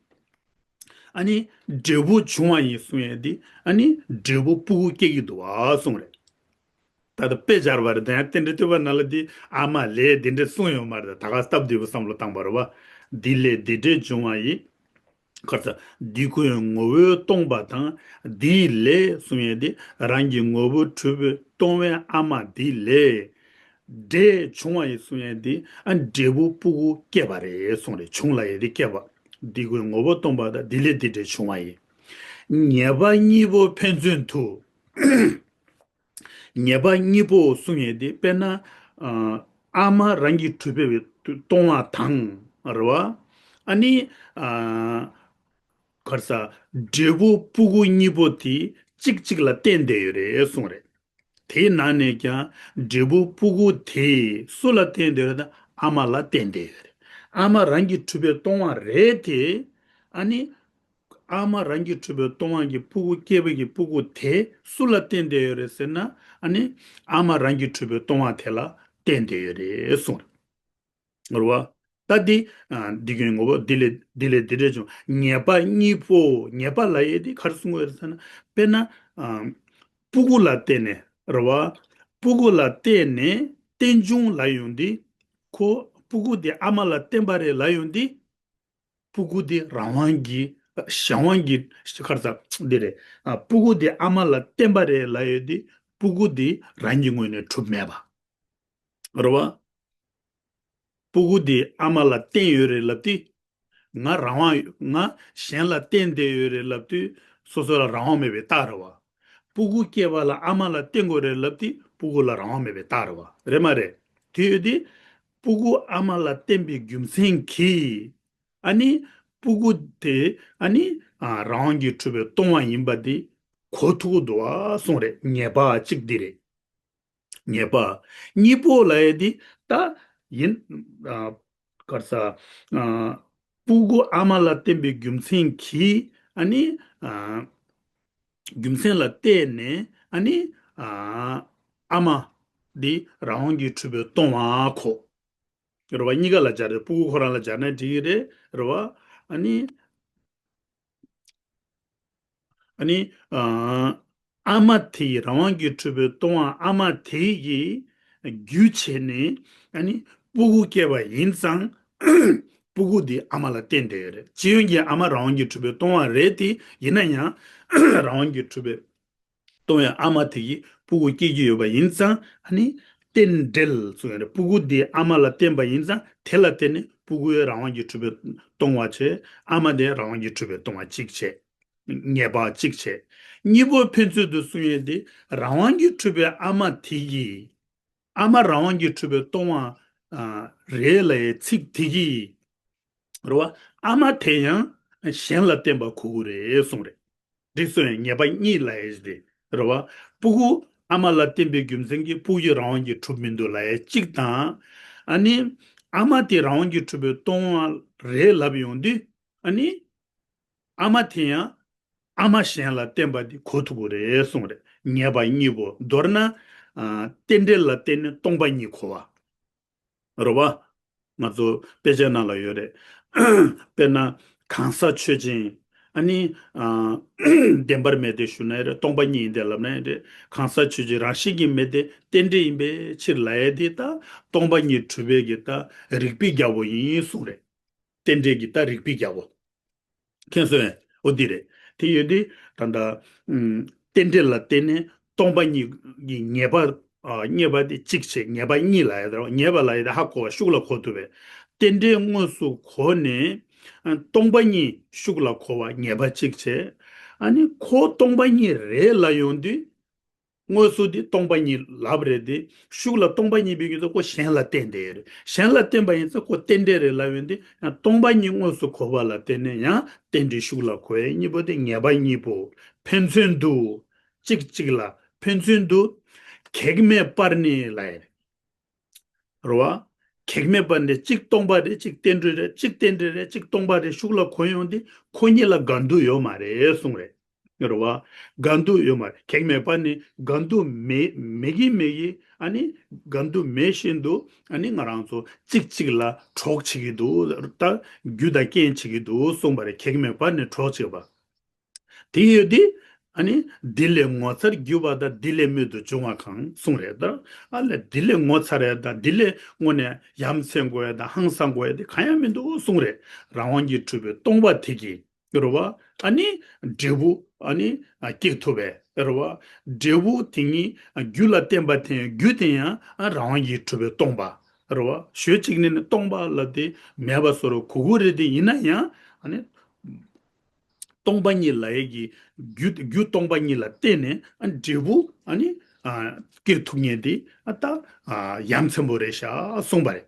ཨ་ནི་འབྲས་བུ་བྱུང་བ་ཡིན་གསུང་ཡས་འདི། ཨ་ནི་འབྲས་བུ་སྤུ་གུ་སྐྱེ་གི་འདུག་བ་གསུངས་རེད། ད་ལྟ་དཔེ་སྦྱར་བ་རེད། ད་ཡང་རྟེན་འབྲེལ་བསྟོད་པ་ནང་ལ་འདི་ཨ་མ་ལས་འདི་འདྲས་གསུངས་ཡོད་མ་རེད། ད་ག་སྟབས་བདེ་པོ་བསམ་བློ་བཏང་བ་རེད་བ། འདི་ལས་འདི་འདྲས་འབྱུང་བ་ཡིན། ཁར་ཚ། འདི་ཀུན་ངོ་བོས་སྟོང་པ་དང་། འདི་ལས་གསུང་ཡས་འདི། རང་གི་ངོ་བོས་གྲུབ་པའི་སྟོང་བའི་ཨ་མ་འདི་ལས། འབྲས་བྱུང་བ་ཡིན་གསུང་ཡས་འདི། ཨ་འབྲས་བུ་སྤུ་གུ་སྐྱེས་པ་རེད་གསུངས་རེད། བྱུང་ལབ་ཡས་འདི་སྐྱེས་པ། འདི་ཀུན་ངོ་བོས་སྟོང་པ་དང་། འདི་ལས་འདི་འབྲས་བྱུང་བ་ཡིན། ངེས་པ་གཉིས་པོ་ཕན་ཚུན་དུ། ངེས་པ་གཉིས་པོ་གསུང་ཡས་དེ་དཔེར་ན། ཨ་ཨ་མ་རང་གིས་གྲུབ་པའི་སྟོང་བ་དང་རེད་བ། ཨ་ནི། ཨ་གར་ས། འབྲས་བུ་སྤུ་གུ་གཉིས་པོ་དེ་གཅིག་གཅིག་ལ་བརྟེན་བསྡད་ཡོད་རེད་གསུངས་རེད། དེའི་ནང་ནས་ཀྱང་འབྲས་བུ་སྤུ་གུ་དེ་སུ་ལ་བརྟེན་བསྡད་ཡོད་རེད་ད། ཨ་མ་ལ་བརྟེན་བསྡད་ཡོད་རེད། ཨ་མ་རང་གིས་གྲུབ་པའི་སྟོང་བ་རེད་དེ། ཨ་ནི། ཨ་མ་རང་གིས་གྲུབ་པའི་སྟོང་བ་གི་སྤུ་གུ་སྐྱེས་པའི་གི་སྤུ་གུ་དེ་སུ་ལ་བརྟེན་བསྡད་ཡོད་རེད་ཟེར་ན། ཨ་ནི། ཨ་མ་རང་གིས་གྲུབ་པའི་སྟོང་བ་དེ་ལ་བརྟེན་བསྡད་ཡོད་རེད་གསུངས་རེད། རེད་བ། ད་འདི། ཨ་འདི་ཀུན་ངོ་བོ་འདི་ལས་འདི་ལས་འདི་འདྲས་བྱུང་། ངེས་པ་གཉིས་པོ། ངེས་པ་ལབ་ཡས་འདི་ག་རེ་གསུང་གི་ཡོད་རེད་ཟེར་ན། དཔེར་ན། ཨ་སྤུ་གུ་ལ་བརྟེན་ནས་རེད་བ། སྤུ་གུ་ལ་བརྟེན་ནས་རྟེན་འབྱུང་ལབ་ཡོང་དུས། ཁོ་སྤུ་གུ་དེ་ཨ་མ་ལ་བརྟེན་པ་རེད་ལབ་ཡོང་དུས། སྤུ་གུ་དེ་རང་དབང་གི་གཞན་དབང་གི་ག་རེ་ཟ་འདི་རེད། ཨ་སྤུ་གུ་དེ་ཨ་མ་ལ་བརྟེན་པ་རེད་ལབ་ཡོད་དེ། སྤུ་གུ་དེ་རང་གི་ངོས་ནས་གྲུབ་མེད་པ་རེད་བ། སྤུ་གུ་དེ་ཨ་མ་ལ་བརྟེན་ཡོད་རེད་ལབ་དུས། ང་རང་དབང་ཡོད། ང་གཞན་ལ་བརྟེན་བསྡད་ཡོད་རེད་ལབ་དུས། སོ་སོ་ལ་རང་དབང་མེད་པའི་རྟགས་རེད་བ། སྤུ་གུ་སྐྱེས་པ་ལ་ཨ་མ་ལ་བརྟེན་དགོས་རེད་ལབ་དུས། སྤུ་གུ་ལ་རང་དབང་མེད་པའི་རྟགས་རེད་བ། རེད་མ་རེད། དེ་ཡོད་དུས། སྤུ་གུ་ཨ་མ་ལ་བརྟེན་པའི་རྒྱུ་མཚན་གྱིས། ཨ་ནི་སྤུ་གུ་དེ་ཨ་ནི་ཨ་རང་དབང་གིས་གྲུབ་པའི་སྟོང་བ་ཡིན་པ་དེ་གོ་ཐུབ་ཀྱི་འདུག་ག་གསུངས་རེད། ངེས་པ་གཅིག་འདི་རེད། ངེས་པ་གཉིས་པོ་ལབ་ཡས་འདི་ད་ཡིན། ཨ་ག་རེ་ཟ། ཨ་སྤུ་གུ་ཨ་མ་ལ་བརྟེན་པའི་རྒྱུ་མཚན་གྱིས། ཨ་ནི་ཨ་རྒྱུ་མཚན་ལ་བརྟེན་ནས། ཨ་ནི་ཨ་ཨ་མ་འདི་རང་དབང་གིས་གྲུབ་པའི་སྟོང་བ་གོ། རེད་བ། གཉིས་ཀ་ལ་སྦྱར་ཏེ། སྤུ་གུ་ཁོ་རང་ལ་སྦྱར་ན་འགྲིག་གི་རེད། རེད་བ། ཨ་ནི། ཨ་ནི། ཨ་ཨ་མ་དེ་ཡི་རང་དབང་གིས་གྲུབ་པའི་སྟོང་བ་ཨ་མ་དེ་ཡི་རྒྱུ་བྱས་ནས། ཨ་ནི་སྤུ་གུ་སྐྱེས་པ་ཡིན་ཙང་། སྤུ་གུ་དེ་ཨ་མ་ལ་བརྟེན་བསྡད་ཡོད་རེད། སྤྱི་ཡོངས་ཀྱི་ཨ་མ་རང་དབང་གིས་གྲུབ་པའི་སྟོང་བ་རེད་དེ། ཡིན་ན་ཡང་རང་དབང་གིས་གྲུབ་པའི་ གཏོང་བའི་ཨ་མ་དེ་གིས་སྤུ་གུ་སྐྱེ་རྒྱུ་ཡོད་པ་ཡིན་ཙང་། ཨ་ནི་རྟེན་འབྲེལ་གསུངས་ཡོད་རེད། སྤུ་གུ་དེ་ཨ་མ་ལ་བརྟེན་པ་ཡིན་ཙང་། དེ་ལ་བརྟེན་ནས་སྤུ་གུའི་རང་དབང་གིས་གྲུབ་པའི་སྟོང་པ་བྱས། ཨ་མ་དེ་རང་དབང་གིས་གྲུབ་པའི་སྟོང་པ་གཅིག་བྱས། ངེས་པ་གཅིག་བྱས། གཉིས་པོ་ཕན་ཚུན་དུ་གསུངས་ཡོད་དེ། རང་དབང་གིས་གྲུབ་པའི་ཨ་མ་དེ་གིས། ཨ་མ་རང་དབང་གིས་གྲུབ་པའི་སྟོང་པ་རེད་ལབ་ཡའི་ཚིག་དེ་གིས། རེད་བ། ཨ་མ་དེ་ཡང་གཞན་ལ་བརྟེན་པ་གོ་གི་རེད་གསུངས་རེད། འགྲིག་སོང་ཡང་ངེས་པ་གཉིས་ལ་ཡང་དེ་རེད་བ། སྤུ་གུ་ཨ་མ་ལ་བརྟེན་པའི་རྒྱུ་མཚན་གྱིས་སྤུ་གུ་ཡི་རང་དབང་གིས་གྲུབ་མི་འདུག་ལབ་ཡ་གཅིག་དང་། ཨ་ནི་ཨ་མ་དེ་རང་དབང་གིས་གྲུབ་པའི་སྟོང་པ་རེད་ལབ་ཡོང་དུས། ཨ་ནི་ཨ་མ་དེ་ཡང་ཨ་མ་གཞན་ལ་བརྟེན་པ་དེ་གོ་ཐུབ་ཀྱི་རེད་གསུངས་རེད། ངེས་པ་གཉིས་པོ། མདོར་ན། ཨ། རྟེན་འབྲེལ་ལ་བརྟེན་ནས་སྟོང་པ་ཉིད་གོ་བ། རེད་བ། ང་ཚོ་དཔེ་ཆའི་ནང་ལ་ཡོད་རེད། དཔེར་ན་གང་ཟག་ཆོས་ཅན། ཨ་ནི། ཨ། བདེན་པར་མེད་དེ་ཞུ་ན་རེད། སྟོང་པ་ཉིད་ཡིན་ཏེ་ལབ་ན་རེད། གང་ཟག་ཆོས་ཅན་རང་བཞིན་གྱིས་མེད་དེ་རྟེན་འབྲེལ་ཡིན་པའི་ཕྱིར་ལབ་ཡ་དེ་ད་སྟོང་པ་ཉིད་གྲུབ་པའི་གི་ད་རིགས་པའི་རྒྱལ་པོ་ཡིན་གསུངས་རེད། རྟེན་འབྲེལ་གྱི་ད་རིགས་པའི་རྒྱལ་པོ། མཁྱེན་སོང་ངས། འོ་འདི་རེད། དེ་ཡོད་དུས་ད་ལྟ། ཨུམ། རྟེན་འབྲེལ་ལ་བརྟེན་ནས་སྟོང་པ་ཉིད་ཀྱི་ངེས་པ། ཨ། ངེས་པ་དེ་གཅིག་བྱས། ངེས་པ་གཉིས་ལ་ཡོད་དོ། ངེས་པ་ལ་ཡོད་དེ་ཧ་གོ་བ། ཤུགས་ལ་གོ་ཐུབ་པས། རྟེན་འབྲེལ་དངོས་སུ་གོ་ནས། ཨ། སྟོང་པ་ཉིད་ཤུགས་ལ་གོ་བ་ངེས་པ་གཅིག་བྱས། ཨ་ནི་ཁོ་སྟོང་པ་ཉིད་རེད་ལབ་ཡོང་དུས། དངོས་སུ་དེ་སྟོང་པ་ཉིད་ལབ་རེད་དེ། ཤུགས་ལ་སྟོང་པ་ཉིད་པའི་ཡུལ་དུ་ཁོ་གཞན་ལ་བརྟེན་ཏེ་རེད། གཞན་ལ་བརྟེན་པ་ཡིན་ཙང་ཁོ་རྟེན་འབྲེལ་རེད་ལབ་ཡོང་དུས། ཡང་སྟོང་པ་ཉིད་དངོས་སུ་གོ་བ་ལ་བརྟེན་ནས་ཡང་རྟེན་འབྲེལ་ཤུགས་ལ་གོ་ཡས་གཉིས་པོ་དེ་ངེས་པ་གཉིས་པོ་ཕན་ཚུན་དུ། གཅིག་གཅིག་ལ་ཕན་ཚུན་དུ། གེགས་མེད་པར་ནི་ལབ་ཡས་རེད་བ། གེགས་མེད་པར་ནི་གཅིག་སྟོང་པ་རེད། གཅིག་རྟེན་འབྲེལ་རེད། གཅིག་རྟེན་འབྲེལ་རེད། གཅིག་སྟོང་པ་རེད། ཤུགས་ལ་གོ་ཡོང་དུས་ཁོ་གཉིས་ལ་འགལ་འདུ་ཡོད་མ་རེད་གསུངས་རེད། རེད་བ། འགལ་འདུ་ཡོད་མ་རེད། གེགས་མེད་པར་ནི་འགལ་འདུ་མེད། མེད་ཀྱི་མེད་ཀྱི། ཨ་ནི་འགལ་འདུ་མེད་བཞིན་དུ། ཨ་ནི་ང་རང་ཚོ་གཅིག་གཅིག་ལ་གྲོགས་བྱེད་ཀྱི་འདུག་ད་རྒྱུ་དང་རྐྱེན་བྱེད་ཀྱི་འདུག་གསུངས་པ་རེད། གེགས་མེད་པར་ནི་གྲོགས་བྱེད་པ། དེ་ཡོད་དུས། ཨ་ནི་འདི་ལས་ངོ་མཚར་གྱུར་པ་དང་། འདི་ལས་རྨད་དུ་བྱུང་བ་གང་གསུངས་རེད་ད། ཨ་ལས་འདི་ལས་ངོ་མཚར་རེད་ད། འདི་ལས་དངོས་གནས་ཡ་མཚན་དགོས་ཡ་དང་ཧང་སང་དགོས་ཡ་དེ་གང་ཡང་མི་འདུག་གསུངས་རེད། རང་དབང་གིས་གྲུབ་པའི་སྟོང་པ་དེ་གིས། རེད་བ། ཨ་ནི་འབྲས་བུ། ཨ་ནི་ཨ་སྐྱེ་ཐུབ་པས། རེད་བ། འབྲས་བུ་དེ་ཉིད་རྒྱུ་ལ་བརྟེན་པ་དེ། རྒྱུ་དེ་ཡང་ཨ་རང་དབང་གིས་གྲུབ་པའི་སྟོང་པ། རེད་བ། ཞོལ་གཅིག་ནས་ནི་སྟོང་པ་ལ་དེ་མེད་པ་བཟོ་རུ་གོ་གི་རེད་དེ། ཡིན་ན་ཡང་ཨ་ནི་སྟོང་པ་ཉིད་ལ་ཡི་གི་རྒྱུ། རྒྱུ་སྟོང་པ་ཉིད་ལ་བརྟེན་ནས་ཨ་འབྲས་བུ། ཨ་ནི་ཨ་སྐྱེ་ཐུབ་མཁན་དེ་ཨ་ད་ཨ་ཡ་མཚན་པོ་རེད་ཤག་གསུངས་པ་རེད།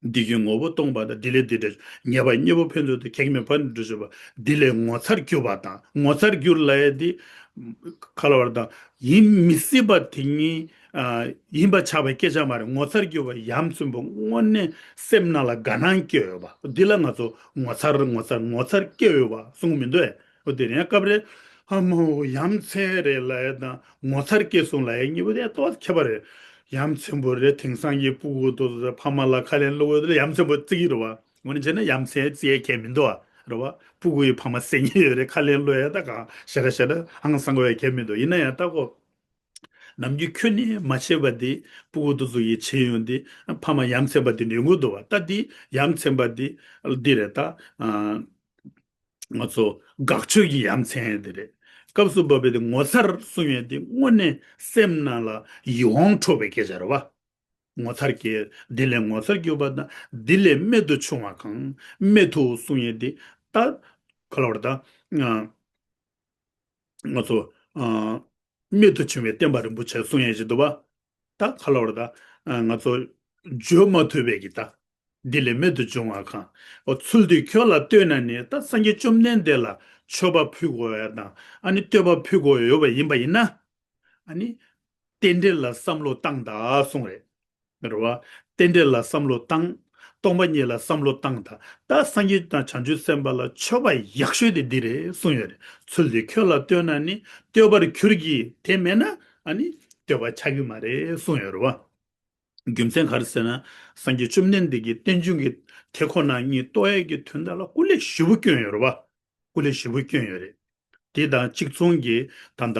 འདི་གི་ངོ་བོ་སྟོང་པ་དང་། འདི་ལས་འདི་འབྲས། ངེས་པ་གཉིས་པོ་ཕན་ཚུན་དུ། གེགས་མེད་པར་ནི་གྲོགས་བྱེད་པ། འདི་ལས་ངོ་མཚར་གྱུར་པ་དང་། ངོ་མཚར་གྱུར་ལབ་ཡ་འདི་ག་ལ་བར་དང་ཡིན་མི་སྲིད་པ་དེ་ཉིད་ཨ་ཡིན་པ་ཆགས་པའི་སྐད་ཆ་མ་རེད། ངོ་མཚར་གྱུར་པ་ཡ་མཚན་པོ། དངོས་གནས་སེམས་ནང་ལ་དགའ་སྣང་སྐྱེ་འོས་པ། འདི་ལ་ང་ཚོ་ངོ་མཚར། ངོ་མཚར། ངོ་མཚར་སྐྱེ་འོས་པ་གསུངས་མི་འདུག་ཨེ། འོ་དེ་རིང་སྐབས་རེ་ཨ་མོ་ཡ་མཚན་རེད་ལབ་ཡ་དང་ངོ་མཚར་སྐྱེ་སོང་ལབ་ཡ་གཉིས་པོ་དེ་ཏོག་ཙམ་ཁྱད་པར་རེད། ཡ་མཚན་པོ་རེད། དེང་སང་གི་སྤུ་གུ་དེ་ཚོ་ཕ་མ་ལ་ཁ་ལན་སློག་འོས་དེ་ལ་ཡ་མཚན་པོ་བརྩི་གི་རེད་བ། འོ་ན་བྱས་ན་ཡ་མཚན་བརྩི་ཡ་གལ་མི་འདུག་བ། རེད་བ། སྤུ་གུ་ཡི་ཕ་མ་ཟེར་མཁན་ཡོད་རེད། ཁ་ལན་སློག་ཡ་ད་གང་ཞེ་དྲག་ཞེ་དྲག་ཧང་སང་དགོས་ཡ་གལ་མི་འདུག་ཡིན་ན་ཡང་ད་ཁོ་ནམ་རྒྱུན་ཁྱོན་ནས་མ་བྱས་པ་དེ་སྤུ་གུ་དེ་ཚོ་ཡིས་བྱས་ཡོང་དུས་ཕ་མ་ཡ་མཚན་པ་དེ་འདྲ་ཡོང་གི་འདུག་བ། ད་དེ་ཡ་མཚན་པ་དེ་འདི་རེད་ད། ང་ཚོ་དགག་ཆོས་ཀྱི་ཡ་མཚན་དེ་རེད། སྐབས་སུ་བབ་པའི་དེ་ངོ་མཚར་གསུང་ཡས་དེ་དངོས་གནས་སེམས་ནང་ལ་ཡིད་དབང་འཕྲོག་པའི་སྐད་ཆ་རེད་བ། ངོ་མཚར་གྱི། འདི་ལས་ངོ་མཚར་གྱུར་པ་དང་། འདི་ལས་རྨད་དུ་བྱུང་བ་གང་། རྨད་དུ་གསུང་ཡས་དེ་ད་ག་ལ་བར་ད། ང་ཚོ་རྨད་དུ་བྱུང་བའི་བསྟན་པ་རིན་པོ་ཆེ་གསུང་ཡས་ཅིག་འདུག་བ། ད་ག་ལ་བར་ད་ང་ཚོ་བརྗོད་མ་ཐུབ་པའི་གི་ད། འདི་ལས་རྨད་དུ་བྱུང་བ་གང་། འོ་ཚུལ་འདི་ཁྱོད་ལ་སྟོན་ན་ནི། ད་སངས་རྒྱས་བཅོམ་ལྡན་འདས་ལ་མཆོད་པ་ཕུལ་དགོས་ཡ་དང་། ཨ་ནི་བསྟོད་པ་ཕུལ་དགོས་ཡོད་པ་ཡིན་པ་ཡིན་ན། ཨ་ནི་རྟེན་འབྲེལ་ལ་བསམ་བློ་བཏང་དང་གསུངས་རེད། རེད་བ། རྟེན་འབྲེལ་ལ་བསམ་བློ་བཏང་། སྟོང་པ་ཉིད་ལ་བསམ་བློ་བཏང་དང་། ད་སངས་རྒྱས་དང་བྱང་ཆུབ་སེམས་དཔའ་ལ་མཆོད་པ་ཡག་ཤོས་དེ་འདི་རེད་གསུངས་ཡོད་རེད། ཚུལ་འདི་ཁྱོད་ལ་སྟོན་ན་ནི། བསྟོད་པར་གྱུར་གྱི་དེ་མེད་ན། ཨ་ནི་བསྟོད་པ་ཆགས་ཀྱི་མ་རེད་གསུངས་ཡོད་རེད་བ། རྒྱུ་མཚན་ག་རེ་ཟེར་ན། སངས་རྒྱས་བཅོམ་ལྡན་འདས་ཀྱིས་རྟེན་འབྱུང་གི་དེ་ཁོ་ན་ཉིད་རྟོགས་ཡས་ཀྱི་དོན་དག་ལ་སྐུ་ལས་ཞེ་པོ་བསྐྱོན་ཡོད་རེད་བ། སྐུ་ལས་ཞེ་པོ་བསྐྱོན་ཡོད་རེད། དེ་དང་གཅིག་མཚུངས་ཀྱིས་ད་ལྟ་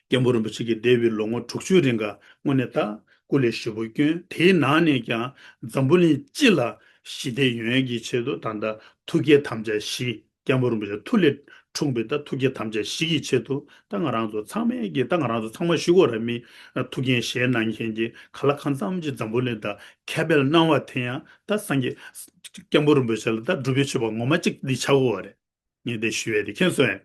སྐྱབས་མགོན་རིན་པོ་ཆེ་གིས་འདས་པའི་ལོ་ངོ་དྲུག་ཅུའི་རིང་ག་དངོས་གནས་ད་སྐུ་ལས་ཞེ་པོ་བསྐྱོན། དེའི་ནང་ནས་ཀྱང་འཛམ་བུ་གླིང་སྤྱི་ལ་ཞི་བདེ་ཡོང་ཡས་ཀྱི་ཆེད་དུ་ད་ལྟ་ཐུགས་བསྐྱེད་དམ་བཅའ་བཞི། སྐྱབས་མགོན་རིན་པོ་ཆེ་ཐུགས་ལས་ འཁྲུངས་པའི་ད་ཐུགས་བསྐྱེད་དམ་བཅའ་བཞི་གི་ཆེད་དུ་ད་ང་རང་ཚོ་ཚང་མས་ཀྱི་ད་ང་རང་ཚོ་ཚང་མ་ཞུ་དགོས་རེད། མི་ཐུགས་འགན་བཞེས་གནང་མཁན་གྱི་ག་ལ་གང་འཚམ་གྱི་འཛམ་བུ་གླིང་ད་ཁ་འབེལ་གནང་བ་དེ་ཡང་ད་སངས་རྒྱས་སྐྱབས་མགོན་རིན་པོ་ཆེ་ལ་ད་སྒྲུབ་པའི་མཆོད་པ་ངོ་མ་གཅིག་འདི་ཆགས་ཀྱི་ཡོད་རེད། ངས་འདི་ཞུ་ཡས་དེ་མཁྱེན་སོང་ངས།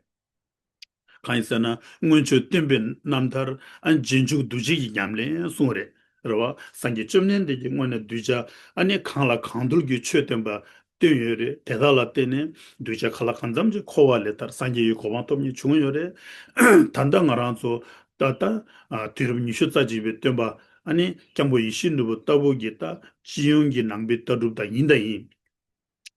གང་ཡིན་ཟེར་ན་སྔོན་ཆད་སྟོན་པའི་རྣམ་ཐར་ཨ་རྗེས་འཇུག་གདུལ་བྱ་གི་ཉམས་ལེན་གསུངས་རེད། རེད་བ། སངས་རྒྱས་བཅོམ་ལྡན་འདས་ཀྱིས་སྔོན་ནས་གདུལ་བྱ་ཨ་ནི་གང་ལ་གང་འདུལ་གྱི་ཆོས་སྟོན་པ་བསྟན་ཡོད་རེད། དེ་དག་ལ་བརྟེན་ནས་གདུལ་བྱ་ག་ལ་གང་འཚམ་ཅིག་འཁོར་བ་ལས་ཐར་སངས་རྒྱས་ཡི་གོ་འཕང་ཐོབ་མཁན་བྱུང་ཡོད་རེད། ད་ལྟ་ང་རང་ཚོ་ད་ལྟ་ཨ་དུས་རབས་ཉི་ཤུ་རྩ་གཅིག་པའི་སྟོན་པ་ཨ་ནི་སྐྱབས་མགོན་ཡིད་བཞིན་ནོར་བུ་ལྟ་བུ་གི་ད་སྤྱི་ཡོངས་ཀྱི་ནང་པའི་ལྟ་གྲུབ་དང་ཡིན་དང་ཡིན།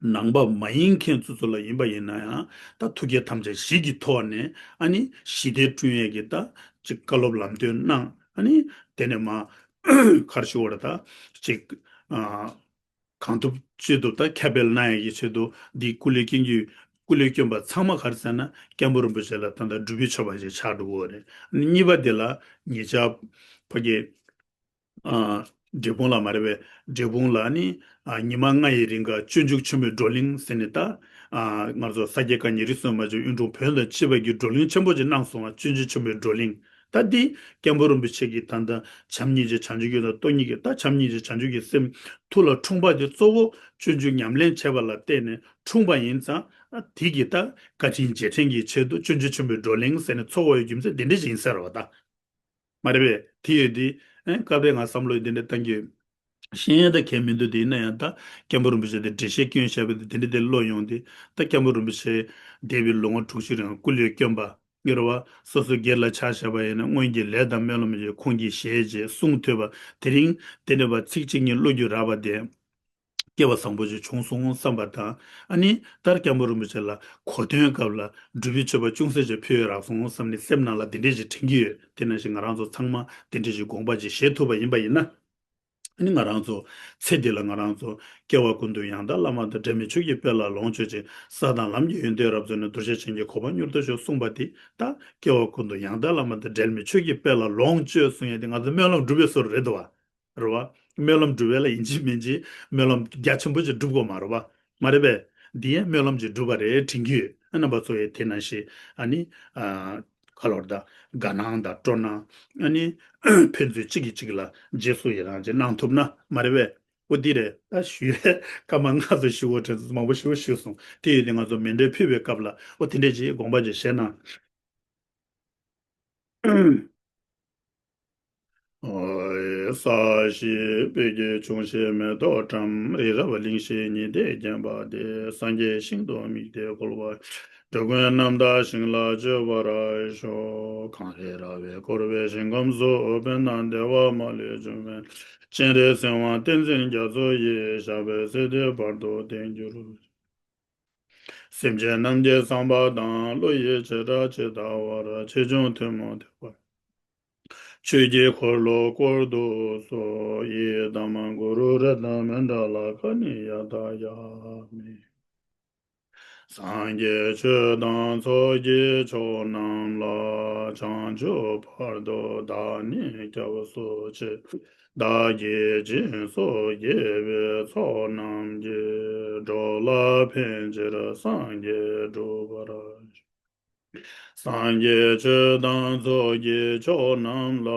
ནང་པ་མ་ཡིན་མཁན་ཚོ་ཚོ་ལ་ཡིན་པ་ཡིན་ན་ཡང་ད་ཐུགས་བསྐྱེད་དམ་བཅའ་བཞི་གི་ཐོག་ནས་ཨ་ནི་ཞི་བདེ་བསྐྲུན་ཡས་ཀྱི་ད་ཅིག་བཀའ་སློབ་ལམ་སྟོན་གནང་། ཨ་ནི་དེ་ནས་མ་གར་ཞུ་བར་ད་ཅིག་ཨ་གང་ཐུབ་ཅི་ཐུབ་ད་ཁ་འབེལ་གནང་ཡས་ཀྱི་ཆེད་དུ་འདི་སྐུ་ལས་སྐྱོན་གྱི་སྐུ་ལས་སྐྱོན་པ་ཚང་མ་ག་རེ་ཟེར་ན་སྐྱབས་མགོན་རིན་པོ་ཆེ་ལ་ད་ལྟ་སྒྲུབ་པའི་མཆོད་པ་ཞིག་ཆགས་འགྲོ་གི་ཡོད་རེད། ཨ་ནི་གཉིས་པ་དེ་ལ་ཉེ་ཆར་ཕ་གི་ཨ་འབྲས་སྤུངས་ལ་མ་རེད་པས། འབྲས་སྤུངས་ལ་ནི་ཨ་ཉི་མ་ལྔ་ཡི་རིང་ག་སྤྱོད་འཇུག་ཆེན་མོའི་བགྲོ་གླེང་ཟེར་ནས་ད་ཨ་ང་ཚོ་ས་སྐྱ་བཀའ་རྙིང་རིགས་གསུམ་མ་བྱོན་གཡུང་དྲུང་བོན་དང་བཅས་པ་གི་བགྲོ་གླེང་ཆེན་པོ་ཅིག་གནང་སོང་བ། སྤྱོད་འཇུག་ཆེན་མོའི་བགྲོ་གླེང་ད་འདི་སྐྱབས་མགོན་རིན་པོ་ཆེ་གིས་ད་ལྟ་བྱམས་སྙིང་རྗེ་བྱང་ཆུབ་ཀྱི་དང་སྟོང་ཉིད་ཀྱི་ད་བྱམས་སྙིང་རྗེ་བྱང་ཆུབ་ཀྱི་སེམས་ཐུགས་ལ་འཁྲུངས་པ་དེ་གཙོ་བོ་སྤྱོད་འཇུག་ཉམས་ལེན་བྱས་པ་ལ་བརྟེན་ནས་འཁྲུངས་པ་ཡིན་ཙང་ཨ་དེ་གི་ད་བཀའ་དྲིན་རྗེས་དྲན་གྱི་ཆེད་དུ་སྤྱོད་འཇུག་ཆེན་མོའི་བགྲོ་གླེང་ཟེར་ནས་འཚོགས་པ་ཡོད་རྒྱུ་མཚན་དེ་འདྲ་ཞིག་ཡིན་ས་རེད་བ་ད། མ་རེད་པས། དེ་ཡོད་དེ། ཨེ་སྐབས་རེ་ང་བསམ་བློ་འདི་འདྲ་བཏང་གི་ཡོད། ཤེས་ཡོན་དང་གལ་མི་འདུག་དེ་ཡིན་ན་ཡང་ད་སྐྱབས་མགོན་རིན་པོ་ཆེ་དེ་འགྲེལ་བཤད་སྐྱོན་བཤད་པ་དེ་དེ་འདྲ་དེ་བློ་ཡོང་དེ། ད་སྐྱབས་མགོན་རིན་པོ་ཆེ་འདས་པའི་ལོ་ངོ་དྲུག་ཅུ་རིང་སྐུ་ལས་བསྐྱོན་པ་ཡོད་རེད་བ། སོ་སོ་སྒེར་ལ་ཆ་བཞག་པ་ཡིན་ན་སྔོན་གྱི་ལས་དང་སྨོན་ལམ་གྱི་ཁོང་གི་ཞལ་གྱི་གསུང་ཐོས་པ་དེ་རིང་དེ་འདྲ་བ་ཚིག་གཅིག་གཉིས་བློ་རྒྱུ་རག་པ་དེ། སྐལ་བ་བཟང་པོ་ཞིག་བྱུང་སོང་བསམ་པ་དང་། ཨ་ནི་ལྟར་སྐྱབས་མགོན་རིན་པོ་ཆེ་ལ་གོ་སྟོན་སྐབས་ལ་སྒྲུབ་པའི་མཆོད་པ་ཅུང་ཟད་ཅིག་ཕུལ་ཡས་རག་སོང་བསམ་ནས་སེམས་ནང་ལ་དེ་འདྲས་ཞིག་དྲན་གྱི་ཡོད། དེ་ནང་བཞིན་ང་རང་ཚོ་ཚང་མ་དེ་འདྲས་ཞིག་དགོངས་པ་ཅིག་བཞེས་ཐུབ་པ་ཡིན་པ་ཡིན་ན། ཨ་ནི་ང་རང་ཚོ་ཚེ་འདི་ལ་ང་རང་ཚོ་སྐྱེ་བ་ཀུན་ཏུ་ཡང་དག་བླ་མ་དང་འབྲལ་མེད་ཆོས་ཀྱི་དཔལ་ལ་ལོངས་སྤྱོད་ཅིང་། ས་དང་ལམ་གྱི་ཡོན་ཏན་རབ་རྫོགས་ནས། གདུལ་བྱ་གཞན་གྱི་གོ་འཕང་མྱུར་ཐོབ་ཤོག་གསུངས་པ་དེ་ད་སྐྱེ་བ་ཀུན་ཏུ་ཡང་དག་བླ་མ་དང་འབྲལ་མེད་ཆོས་ཀྱི་དཔལ་ལ་ལོངས་སྤྱོད་གསུང་ཡས་དེ་ང་ཚོ་སྨོན་ལམ་སྒྲུབ་པའི་སྲོལ་རེད་འདུག་བ། རེད་བ། སྨོན་ལམ་སྒྲུབ་པ་ལ་ཡིན་གཅིག་མིན་གཅིག་སྨོན་ལམ་རྒྱ་ཆེན་པོ་ཅིག་སྒྲུབ་དགོས་མ་རེད་བ། མ་རེད་པས། འདི་ཡང་སྨོན་ལམ་ཅིག་སྒྲུབ་པ་རེད་དྲན་གྱི་ཡོད། ཨ་རྣམ་པ་ཚོ་ཡི་དེ་ནང་བཞིན་ཨ་ནི་ཨ་ག་ལོར་ད་དགའ་སྣང་དང་སྤྲོ་སྣང་ཨ་ནི་ཕན་ཚུན་གཅིག་གིས་གཅིག་ལ་རྗེས་སུ་ཡི་རང་ཅིག་གནང་ཐུབ་ན་མ་རེད་པས། འོ་འདི་རེད། ད་ཞུ་ཡས་སྐར་མ་ལྔ་ཙམ་ཞུ་དགོས་དྲན་མང་པོ་ཞུ་ཞུས་སོང་། དེ་ཡོད་དེ་ང་ཚོ་མཎྜལ་ཕུལ་བའི་སྐབས་ལ་འོ་དེ་འདྲས་ཅིག་དགོངས་པ་ཅིག་བཞེས་ན། ས་གཞི་སྤོས་ཀྱིས་ཕྱུང་ཞིང་མེ་ཏོག་བཀྲམ། རི་རབ་གླིང་བཞི་ཉི་ཟླས་བརྒྱན་པ་སྟེ། སངས་རྒྱས་ཞིང་དུ་དམིགས་ཏེ་འཁོར་བ། འགྲོ་ཀུན་རྣམ་དག་ཞིང་ལ་སྤྱོད་པར་ཤོག་གངས་རི་ར་བས་བསྐོར་བའི་ཞིང་ཁམས་སུ། དཔལ་ལྡན་བདེ་བ་མ་ལུས་འབྱུང་བའི། སྤྱན་རས་གཟིགས་དབང་བསྟན་འཛིན་རྒྱ་མཚོ་ཡི། ཞབས་པད་སྲིད་མཐའི་བར་དུ་བརྟན་གྱུར། སེམས་ཅན་རྣམས་ཀྱི་བསམ་པ་དང་། བློ་ཡི་བྱེ་བྲག་ཇི་ལྟ་བར། ཆེ་ཆུང་ཐུན་མོང་ཐེག་པ། ཆོས་ཀྱི་འཁོར་ལོ་བསྐོར་དུ་གསོལ། ཡི་དམ་གུ་རུ་རཏྣ་མཎྜལ་ཀ་ཎི་ཡ་ཏ་ཡ་མི། སངས་རྒྱས་ཆོས་དང་ཚོགས་ཀྱི་མཆོག་རྣམས་ལ། བྱང་ཆུབ་བར་དུ་བདག་ནི་སྐྱབས་སུ་མཆི། བདག་གིས་སྦྱིན་སོགས་བགྱིས་པའི་ཚོགས་རྣམས་ཀྱིས། འགྲོ་ལ་ཕན་ཕྱིར་སངས་རྒྱས་འགྲུབ་པར་ཤོག་སངས་རྒྱས་ཆོས་དང་ཚོགས་ཀྱི་མཆོག་རྣམས་ལ།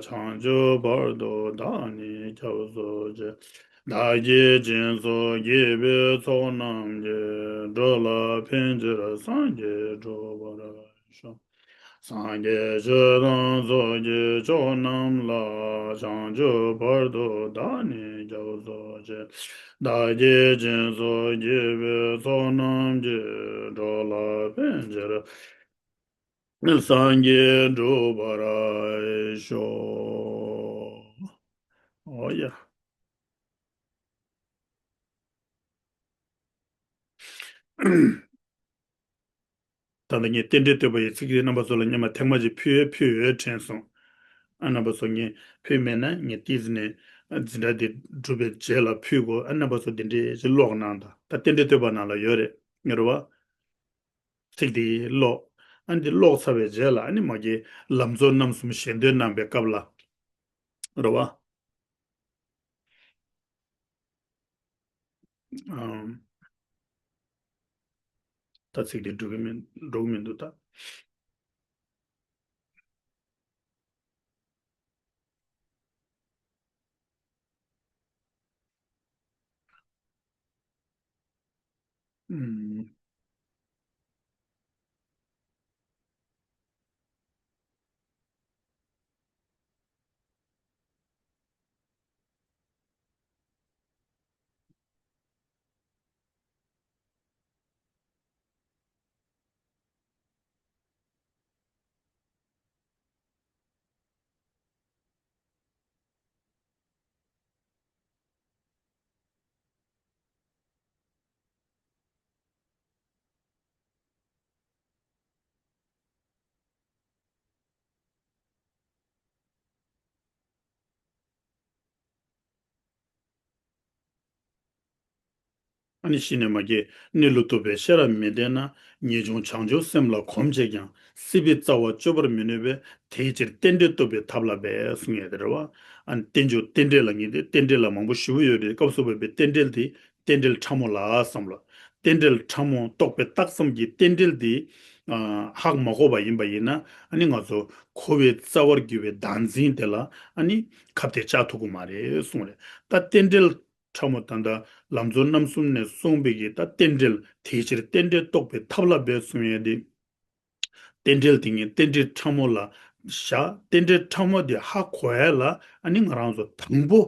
བྱང་ཆུབ་བར་དུ་བདག་ནི་སྐྱབས་སུ་མཆི། བདག་གིས་སྦྱིན་སོགས་བགྱིས་པའི་ཚོགས་རྣམས་ཀྱིས། འགྲོ་ལ་ཕན་ཕྱིར་སངས་རྒྱས་འགྲུབ་པར་ཤོག་སངས་རྒྱས་ཆོས་དང་ཚོགས་ཀྱི་མཆོག་རྣམས་ལ། བྱང་ཆུབ་བར་དུ་བདག་ནི་སྐྱབས་སུ་མཆི། བདག་གིས་སྦྱིན་སོགས་བགྱིས་པའི་ཚོགས་རྣམས་ཀྱིས། འགྲོ་ལ་ཕན་ཕྱིར་སངས་རྒྱས་འགྲུབ་པར་ཤོག་ཨོ་ཡ། ད་ལྟ་ངས་རྟེན་འབྲེལ་བསྟོད་པ་ཡི་ཚིག་དེ་རྣམ་པ་ཚོ་ལ་སྔོན་མ་ཐེངས་མ་གཅིག་ཕུལ་ཡས་ཕུལ་ཡོད་དྲན་སོང་། ཨ་རྣམ་པ་ཚོ་ངས་ཕུལ་མེད་ན་ངས་ཏིས་ནས་འཛིན་གྲྭ་འདི་གྲུབ་པའི་རྗེས་ལ་ཕུལ་དགོས། ཨ་རྣམ་པ་ཚོ་འདི་འདྲའི་ཅིག་ཀློག་གནང་དང་། ད་རྟེན་འབྲེལ་བསྟོད་པ་ནང་ལ་ཡོད་རེད། ངེས་རེད་བ། ཚིག་དེ་ཀློག་ཨ་འདི་ཀློག་ཚར་བའི་རྗེས་ལ་ཨ་ནི་མ་གི་ལམ་གཙོ་རྣམ་གསུམ་ཞལ་འདོན་གནང་པའི་སྐབས་ལ། རེད་བ། ཨམ། ད་ཚིག་དེ་འགྲོ་གི་མི་འགྲོ་གི་མི་འདུག་ད། ཨུམ། ཨ་ནི་གཞི་ནས་མ་སྐྱེས་གནས་ལུགས་རྟོགས་པའི་ཤེས་རབ་མི་ལྡན་ན། ངེས་འབྱུང་བྱང་ཆུབ་སེམས་ལ་གོམས་བྱས་ཀྱང་། སྲིད་པའི་རྩ་བ་གཅོད་པར་མི་ནུས་པས། དེའི་ཕྱིར་རྟེན་འབྲེལ་རྟོགས་པའི་ཐབས་ལ་འབད་གསུང་ཡས་དེ་རེད་བ། ཨ་ནི་རྟེན་འབྱུང་རྟེན་འབྲེལ་ལབ་མཁན་དེ་རྟེན་འབྲེལ་ལ་མང་པོ་ཞེ་པོ་ཡོད་རེད། སྐབས་སུ་བབ་པའི་རྟེན་འབྲེལ་དེ་རྟེན་འབྲེལ་ཕྲ་མོ་ལ་བསམ་ལ། རྟེན་འབྲེལ་ཕྲ་མོ་རྟོགས་པའི་རྟགས་ཙམ་གྱི་རྟེན་འབྲེལ་དེ་ཨ་ཧ་མ་གོ་བ་ཡིན་པ་ཡིན་ན། ཨ་ནི་ང་ཚོ་འཁོར་བའི་རྩ་བར་གྱུར་པའི་བདག་འཛིན་དེ་ལ་ཨ་ནི་ཁ་གཏད་བཅག་ཐུབ་ཀྱི་མ་རེད་གསུངས་རེད། ད་རྟེན་འབྲེལ་ཕྲ་མོ་ད་ལྟ་ལམ་གཙོ་རྣམ་གསུམ་ནས་གསུངས་པའི་གི་ད་རྟེན་འབྲེལ། དེའི་ཕྱིར་རྟེན་འབྲེལ་རྟོགས་པའི་ཐབས་ལ་འབད་གསུང་ཡས་དེ། རྟེན་འབྲེལ་དེ་ངས་རྟེན་འབྲེལ་ཕྲ་མོ་ལ་བཞག་རྟེན་འབྲེལ་ཕྲ་མོ་དེ་ཧ་གོ་ཡ་ལ་ཨ་ནི་ང་རང་ཚོ་དང་པོ་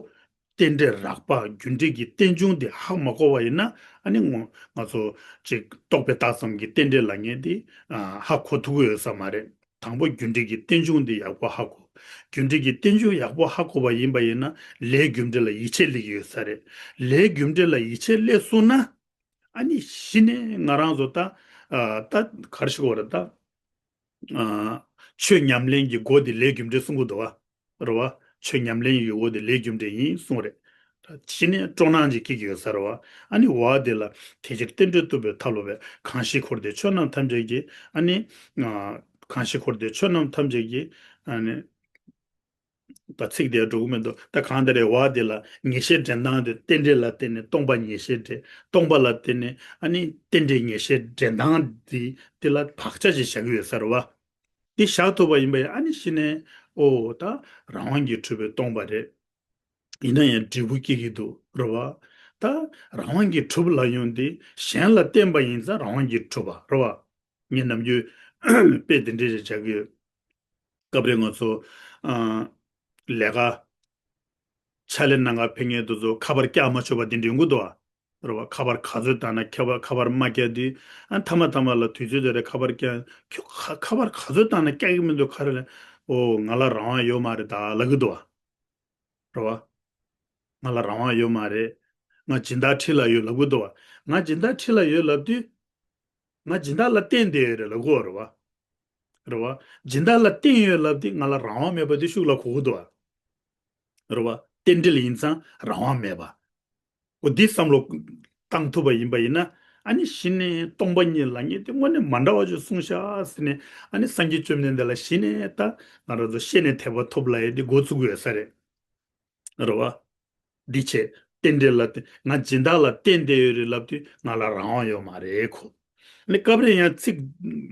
རྟེན་འབྲེལ་རགས་པ་རྒྱུ་འབྲས་ཀྱི་རྟེན་འབྱུང་དེ་ཧ་མ་གོ་བ་ཡིན་ན། ཨ་ནི་ངོ་ང་ཚོ་ཅིག་རྟོགས་པའི་རྟགས་ཙམ་གྱི་རྟེན་འབྲེལ་ལབ་མཁན་དེ་ཨ་ཧ་གོ་ཐུབ་ཀྱི་ཡོད་ས་མ་རེད། དང་པོ་རྒྱུ་འབྲས་ཀྱི་རྟེན་འབྱུང་དེ་ཡག་པོ་ཧ་གོ་རྒྱུ་འབྲས་ཀྱི་རྟེན་འབྱུང་ཡག་པོ་ཧ་གོ་བ་ཡིན་པ་ཡིན་ན། ལས་རྒྱུ་འབྲས་ལ་ཡིད་ཆེས་སླེབས་ཀྱི་ཡོད་ས་རེད། ལས་རྒྱུ་འབྲས་ལ་ཡིད་ཆེས་སླེབས་སོང་ན། ཨ་ནི་གཞི་ནས་ང་རང་ཚོ་ད་ཨ་ད་ག་རེ་ཞུ་དགོས་རེད་ད། ཨ་ཆོས་ཉམས་ལེན་གྱི་སྒོ་དེ་ལས་རྒྱུ་འབྲས་གསུང་གི་འདུག་བ། རེད་བ། ཆོས་ཉམས་ལེན་གྱི་སྒོ་དེ་ལས་རྒྱུ་འབྲས་ཡིན་གསུངས་རེད། ད་གཞི་ནས་སྤྲོ་སྣང་ཅིག་སྐྱེ་གི་ཡོད་ས་རེད་བ། ཨ་ནི་བ་དེ་ལ་དེ་ཕྱིར་རྟེན་འབྲེལ་རྟོགས་པའི་ཐབས་ལ་འབད། གང་ཞིག་འཁོར་འདས་ཆོས་རྣམས་ཐམས་ཅད་ཀྱི། ཨ་ནི་ཨ་གང་ཞིག་འཁོར་འདས་ཆོས་རྣམས་ཐམས་ཅད་ཀྱི། ཨ་ནི། ད་ཚིག་དེ་འགྲོ་གི་མི་འདུག་ད་གང་ལྟར་རེད་བ། དེ་ལ་ངེས་ཤེས་འདྲེན་སྟངས་དེ་རྟེན་འབྲེལ་ལ་བརྟེན་ནས་སྟོང་པ་ངེས་ཤེས་འདྲེན། སྟོང་པ་ལ་བརྟེན་ནས་ཨ་ནི་རྟེན་འབྲེལ་ངེས་ཤེས་འདྲེན་སྟངས་དེ་དེ་ལ་བག་ཆགས་ཤིག་བཞག་གི་ཡོད་ས་རེད་བ། དེ་བཞག་ཐུབ་པ་ཡིན་པ་ཡིན། ཨ་ནི་གཞི་ནས་ཨོ་ད་རང་དབང་གིས་གྲུབ་པའི་སྟོང་པ་རེད། ཡིན་ན་ཡང་འབྲས་བུ་སྐྱེ་གི་འདུག་རེད་བ། ད་རང་དབང་གིས་གྲུབ་ལབ་ཡོང་དུས་གཞན་ལ་བརྟེན་པ་ཡིན་ཙང་རང་དབང་གིས་གྲུབ་པ་རེད་བ། ངས་ནམ་རྒྱུན་དཔེ་དེ་འདྲ་ཞིག་བྱ་གི་ཡོད། སྐབས་རེ་ང་ཚོ་ཨ་ལས་ཀ་ཕྱག་ལས་གནང་ག་ཕེབས་མཁན་དེ་ཚོ་ཁ་པར་བཀྱག་མ་ཆོག་པ་དེ་འདྲ་ཡོང་གི་འདུག་བ། རེད་བ། ཁ་པར་ག་ཚོད་བཏང་ན། ཁ་པར་ཁ་པར་མ་བཀྱག་དུས་ཨ་མཐའ་མ་མཐའ་མ་ལ་དུས་ཚོད་དེ་རེད། ཁ་པར་བཀྱག་ཁྱོད་ཁ་ཁ་པར་ག་ཚོད་བཏང་ན་བཀྱག་གི་མི་འདུག་ག་རེ་ལབ། ཨོ་ང་ལ་རང་དབང་ཡོད་མ་རེད་ད་ལབ་གི་འདུག་བ། རེད་བ། ང་ལ་རང་དབང་ཡོད་མ་རེད། ང་སྦྱིན་བདག་ཁྲི་ལ་ཡོད་ལབ་གི་འདུག་བ། ང་སྦྱིན་བདག་ཁྲི་ལ་ཡོད་ལབ་དུས། ང་སྦྱིན་བདག་ལ་བརྟེན་བསྡད་ཡོད་རེད་ལབ་གི་ཡོད་རེད་བ། རེད་བ། སྦྱིན་བདག་ལ་བརྟེན་ཡོད་ལབ་དུས་ང་ལ་རང་དབང་མེད་པ་དེ་ཤུགས་ལ་གོ་གི་འདུག་བ། རེད་བ། རྟེན་འབྲེལ་ཡིན་ཙང་རང་དབང་མེད་པ། འོ་འདི་བསམ་བློ་བཏང་ཐུབ་པ་ཡིན་པ་ཡིན་ན། ཨ་ནི་གཞི་ནས་སྟོང་པ་ཉིད་ལབ་མཁན་དེ་དངོས་གནས་མ་འདྲ་བ་ཅིག་གསུངས་ཤག་ཟེར་ནས། ཨ་ནི་སངས་རྒྱས་བཅོམ་ལྡན་འདས་ལ་གཞི་ནས་ད་ང་རང་ཚོ་བཤད་ནས་དད་པ་ཐོབ་ལབ་ཡས་དེ་འགོ་བཙུགས་ཡོད་ས་རེད། རེད་བ། འདི་བྱས། རྟེན་འབྲེལ་ལ་བརྟེན། ང་སྦྱིན་བདག་ལ་བརྟེན་བསྡད་ཡོད་རེད་ལབ་དུས་ང་ལ་རང་དབང་ཡོད་མ་རེད་ཁོ། ཨ་ནི་སྐབས་རེ་ཡང་ཚིག་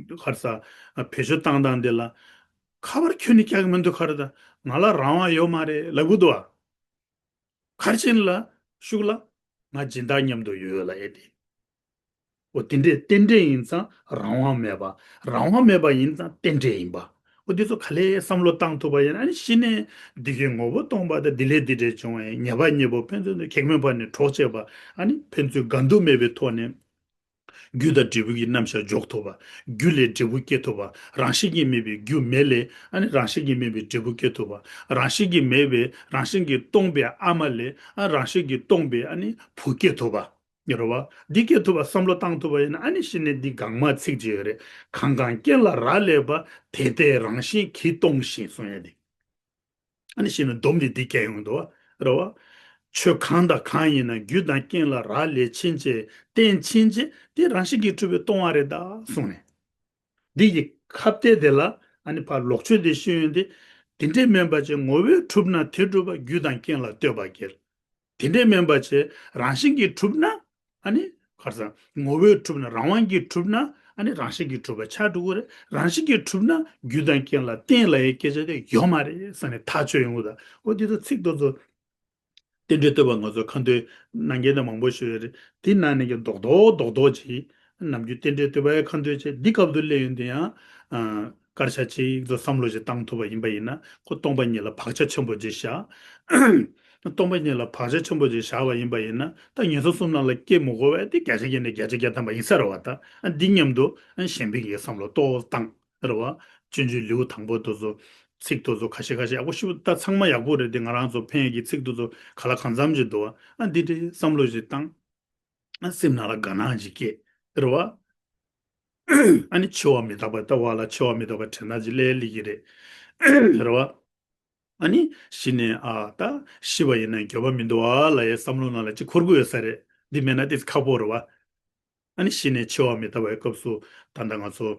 ག་རེ་ཟ། བེད་སྤྱོད་བཏང་སྟངས་འདི་ལ། ཁ་པར་ཁྱོན་ནས་བཀྱག་གི་མི་འདུག་ག་རེ་ད། ང་ལ་རང་དབང་ཡོད་མ་རེད་ལབ་གི་འདུག་བ། ག་རེ་བྱས་ནས་ལབ། ཤུགས་ལ། ང་སྦྱིན་བདག་མཉམ་དུ་ཡོད་ལབ་ཡས་དེ། འོ་དེ་འདྲས་རྟེན་འབྲེལ་ཡིན་ཙང་རང་དབང་མེད་པ། རང་དབང་མེད་པ་ཡིན་ཙང་རྟེན་འབྲེལ་ཡིན་པ། འོ་དེ་ཚོ་ག་ལེར་བསམ་བློ་བཏང་ཐུབ་པ་ཡིན་ན། ཨ་ནི་གཞི་ནས་འདི་གའི་ངོ་བོ་སྟོང་པ་དང་འདི་ལས་འདི་འདྲས་བྱུང་བ་ཡིན། ཉེས་པ་གཉིས་པོ་ཕན་ཚུན་དུ་གེགས་མེད་པ་ནས་གྲོགས་བྱེད་པ། ཨ་ནི་ཕན་ཚུན་འགལ་འདུ་མེད་པའི་ཐོག་ནས་རྒྱུ་དང་འབྲས་བུ་གི་རྣམ་གཞག་འཇོག་ཐུབ་པ། རྒྱུ་ལས་འབྲས་བུ་སྐྱེ་ཐུབ་པ། རང་བཞིན་གྱིས་མེད་པའི་རྒྱུ་མེ་ལས། ཨ་ནི་རང་བཞིན་གྱིས་མེད་པའི་འབྲས་བུ་སྐྱེ་ཐུབ་པ། རང་བཞིན་གྱིས་མེད་པའི་རང་བཞིན་གྱིས་སྟོང་པའི་ཨ་མ་ལས། ཨ་རང་བཞིན་གྱིས་སྟོང་པའི་ཨ་ནི་བུ་སྐྱེ་ཐུབ་པ། རེད་བ། འདི་སྐྱེ་ཐུབ་པ་བསམ་བློ་བཏང་ཐུབ་པ་ཡིན་ན། ཨ་ནི་གཞི་ནས་འདི་གང་མ་ཚིག་ཅིག་ཡོད་རེད། གང་གང་རྐྱེན་ལ་རག་ལས་པ། དེ་ལྟའི་རང་བཞིན་གྱིས་སྟོང་ཞིང་གསུང་ཡ་འདི། ཨ་ནི་གཞི་ནས་སྡོམ་འདི་འདི་སྐྱེ་ཡོང་འདུག་བ། རེད་བ། ཆོས་གང་དང་གང་ཡིན་ན། རྒྱུ་དང་རྐྱེན་ལ་རག་ལས་ཕྱིན་ཆད། རྟེན་ཕྱིན་ཆད་དེ་རང་བཞིན་གྱིས་གྲུབ་པའི་སྟོང་པ་རེད་ད་གསུངས་ནས། འདི་ཡི་ཁ་གཏད་དེ་ལ་ཨ་ནི་ཕར་ལོག་ཆོས་དེ་ཤེས་ཡོན་དེ། དེ་འདྲས་མིན་པ་ཅིག་ངོ་བོས་གྲུབ་ན་དེ་གྲུབ་པ། རྒྱུ་དང་རྐྱེན་ལ་ལྟོས་པ་གལ། དེ་འདྲས་མིན་པ་ཅིག་རང་བཞིན་གྱིས་གྲུབ་ན། ཨ་ནི་ག་རེ་ཟ། ངོ་བོས་གྲུབ་ན། རང་དབང་གིས་གྲུབ་ན། ཨ་ནི་རང་བཞིན་གྱིས་གྲུབ་པ་ཆགས་འགྲོ་གི་རེད། རང་བཞིན་གྱིས་གྲུབ་ན་རྒྱུ་དང་རྐྱེན་ལ་བརྟེན་ལབ་ཡའི་སྐད་ཆ་དེ་ཡོད་མ་རེད་ཟེར་ནས་ཐག་གཅོད་ཡོང་གི་འདུག་འོ་འདི་ཚོ་ཚིག་དེ་ཚོ་རྟེན་འབྲེལ་བསྟོད་པ་ང་ཚོ་ཁ་འདོན་གནང་མཁན་དེ་མང་པོ་ཞིག་ཡོད་རེད། དེ་ནང་ནས་ཀྱང་རྡོག་རྡོག་རྡོག་རྡོག་ཅིག་ནམ་རྒྱུན་རྟེན་འབྲེལ་བསྟོད་པའི་ཁ་འདོན་བྱས། འདི་སྐབས་སུ་སླེབས་ཡོང་དུས་ཡང་ཨ་སྐར་ཆ་གཅིག་ཙམ་བསམ་བློ་ཞིག་བཏང་ཐུབ་པ་ཡིན་པ་ཡིན་ན། ཁོ་སྟོང་པ་ཉིད་ལ་བག་ཆགས་ཆེན་པོ་ཅིག་བཞག་སྟོང་པ་ཉིད་ལ་བག་ཆགས་ཆེན་པོ་ཅིག་བཞག་པ་ཡིན་པ་ཡིན་ན། ད་ངན་སོང་གསུམ་ནང་ལ་སྐྱེ་མི་དགོས་པ་དེ་བརྒྱ་ཆ་བརྒྱ་ནས་བརྒྱ་ཆ་བརྒྱ་ཐམ་པ་ཡིན་ས་རེད་བ། ད་ཨ་འདི་མཉམ་དུ་ཨ་གཞན་ཕན་གྱི་བསམ་བློ་ཏོག་བཏང་། རེད་བ། སྤྱོད་འཇུག་ལེའུ་དང་པོ་དེ་ཚོ་ཚིག་དེ་ཚོ་ཁ་ཤས་ཁ་ཤས་ཡག་པོ་ཞིག་ད་ཚང་མ་ཡག་པོ་རེད་དེ། ང་རང་ཚོ་ཕན་ཡག་གི་ཚིག་དེ་ཚོ་ག་ལ་གང་འཚམ་ཅིག་འདུག་བ། ཨ་འདི་འདྲའི་བསམ་བློ་ཞིག་བཏང་། ཨ་སེམས་ནང་ལ་དགའ་སྣང་ཅིག་སྐྱེས། རེད་བ། ཨ་ནི་འཆི་བ་མི་རྟག་པ། ད་བ་ལ་འཆི་བ་མི་རྟག་པ་དྲན་སྣང་ཅིག་སླེབས་སླེབས་ཀྱི་རེད། རེད་བ། ཨ་ནི་གཞི་ནས་ཨ་ད་ཤི་བ་ཡིན་ན་འགྱོད་པ་མི་འདུག་ཨ་ལབ་ཡའི་བསམ་བློ་ནང་ལ་ཅིག་འཁོར་གྱི་ཡོད་ས་རེད། འདི་མེད་ན་ཏོག་ཙམ་ཁག་པོ་རེད་བ། ཨ་ནི་གཞི་ནས་འཆི་བ་མི་རྟག་པའི་སྐབས་སུ་ད་ལྟ་ང་ཚོ་ཨ་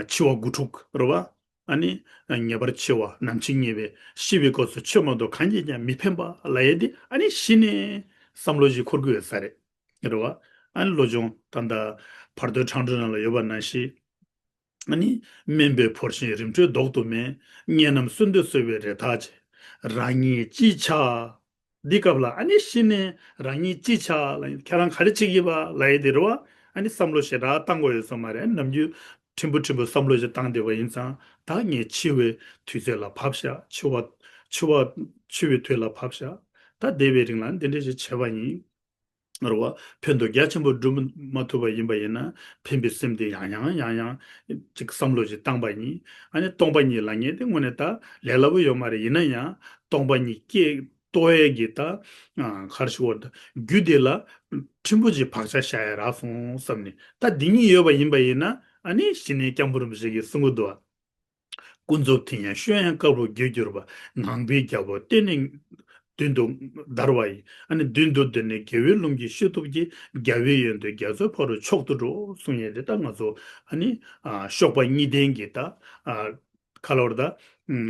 འཆི་བ་དགུ་ཕྲུགས་རེད་བ། ཨ་ནི་ངེས་པར་འཆི་བ། ནམ་འཆི་ངེས་པའི། ཤི་བའི་སྐབས་སུ་ཆོས་མ་གཏོགས་གང་གིས་ཀྱང་མི་ཕན་པ་ལབ་ཡས་འདི་ཨ་ནི་གཞི་ནས་བསམ་བློ་ཞིག་འཁོར་གྱི་ཡོད་ས་རེད། རེད་བ། ཨ་ནི་བློ་སྦྱོང་ད་ལྟ་བར་དོའི་འཕྲང་སྒྲོལ་ནང་ལ་ཡོད་པ་ནང་བཞིན། ཨ་ནི་དམན་པའི་ཕོར་ཤིང་རིམ་གྲོས་ལྡོག་ཏུ་མེད། གཉེན་རྣམས་གསོན་དུ་གསོལ་བའི་རེ་ཐག་ཆད། རང་ཉིད་ཅི་ཆགས། འདི་སྐབས་ལ་ཨ་ནི་གཞི་ནས་རང་ཉིད་ཅི་ཆགས་ལ་ཁྱེད་རང་ག་རེ་བྱེད་ཀྱི་ཡོད་པ་ལབ་ཡས་དེ་རེད་བ། ཨ་ནི་བསམ་བློ་ཞེ་དྲག་བཏང་དགོས་ཡོད་ས་མ་རེད། ནམ་རྒྱུན་ཕྲན་བུ་ཕྲན་བུ་བསམ་བློ་ཞིག་བཏང་བསྡད་པ་ཡིན་ཙང་། ད་ངས་འཆི་བའི་དུས་ཚོད་ལ་བབས་ཤག་འཆི་བ། འཆི་བ། འཆི་བའི་དུས་ལ་བབས་ཤག་ད་འདས་པའི་རིང་ལ་འདི་འདྲ་ཞིག་བྱས་པ་ཡིན། རེད་བ། ཕན་ཐོགས་རྒྱ་ཆེན་པོ་སྒྲུབ་མ་ཐུབ་པ་ཡིན་པ་ཡིན་ན། ཕན་པའི་སེམས་དེ་ཡང་ཡང་ཡང་ཡང་ཅིག་བསམ་བློ་ཞིག་བཏང་པ་ཡིན། ཨ་ནི་སྟོང་པ་ཉིད་ལབ་མཁན་དེ་དངོས་གནས་ད་ལས་སླ་པོ་ཡོད་མ་རེད། ཡིན་ན་ཡང་སྟོང་པ་ཉིད་སྐད་རྟོགས་ཡས་ཀྱི་ད་ཨ་ག་རེ་ཞུ་དགོས་རེད། ད་རྒྱུ་དེ་ལ་ཕྲན་བུ་ཅིག་བག་ཆགས་བཞག་ཡས་རག་སོང་བསམ་ནས། ད་འདི་གཉིས་ཡོད་པ་ཡིན་པ་ཡིན་ན། ཨ་ནི་གཞི་ནས་སྐྱབས་མགོན་རིན་པོ་ཆེ་གིས་གསུང་གི་འདུག་བ། ཀུན་རྫོབ་དེ་ཡང་ཤོད་ཡང་དཀའ་བར་འགྱུར་གྱུར་པ། ངང་པའི་རྒྱལ་པོ་བསྟེན་ནས་མདུན་དུ་བདར་བ་ཡི། ཨ་ནི་མདུན་དུ་བདར་ནས་རྒྱལ་བའི་ལུང་གིས་ཤེས་ཐུབ་ཀྱི། རྒྱལ་བའི་ཡོན་ཏན་རྒྱ་མཚོའི་ཕ་རོལ་མཆོག་ཏུ་འགྲོ། གསུང་ཡས་དེ་ད་ང་ཚོ་ཨ་ནི་ཨ་གཤོག་པ་གཉིས་ལྡན་གྱི་ད་ཨ་ག་ལ་བར་ད་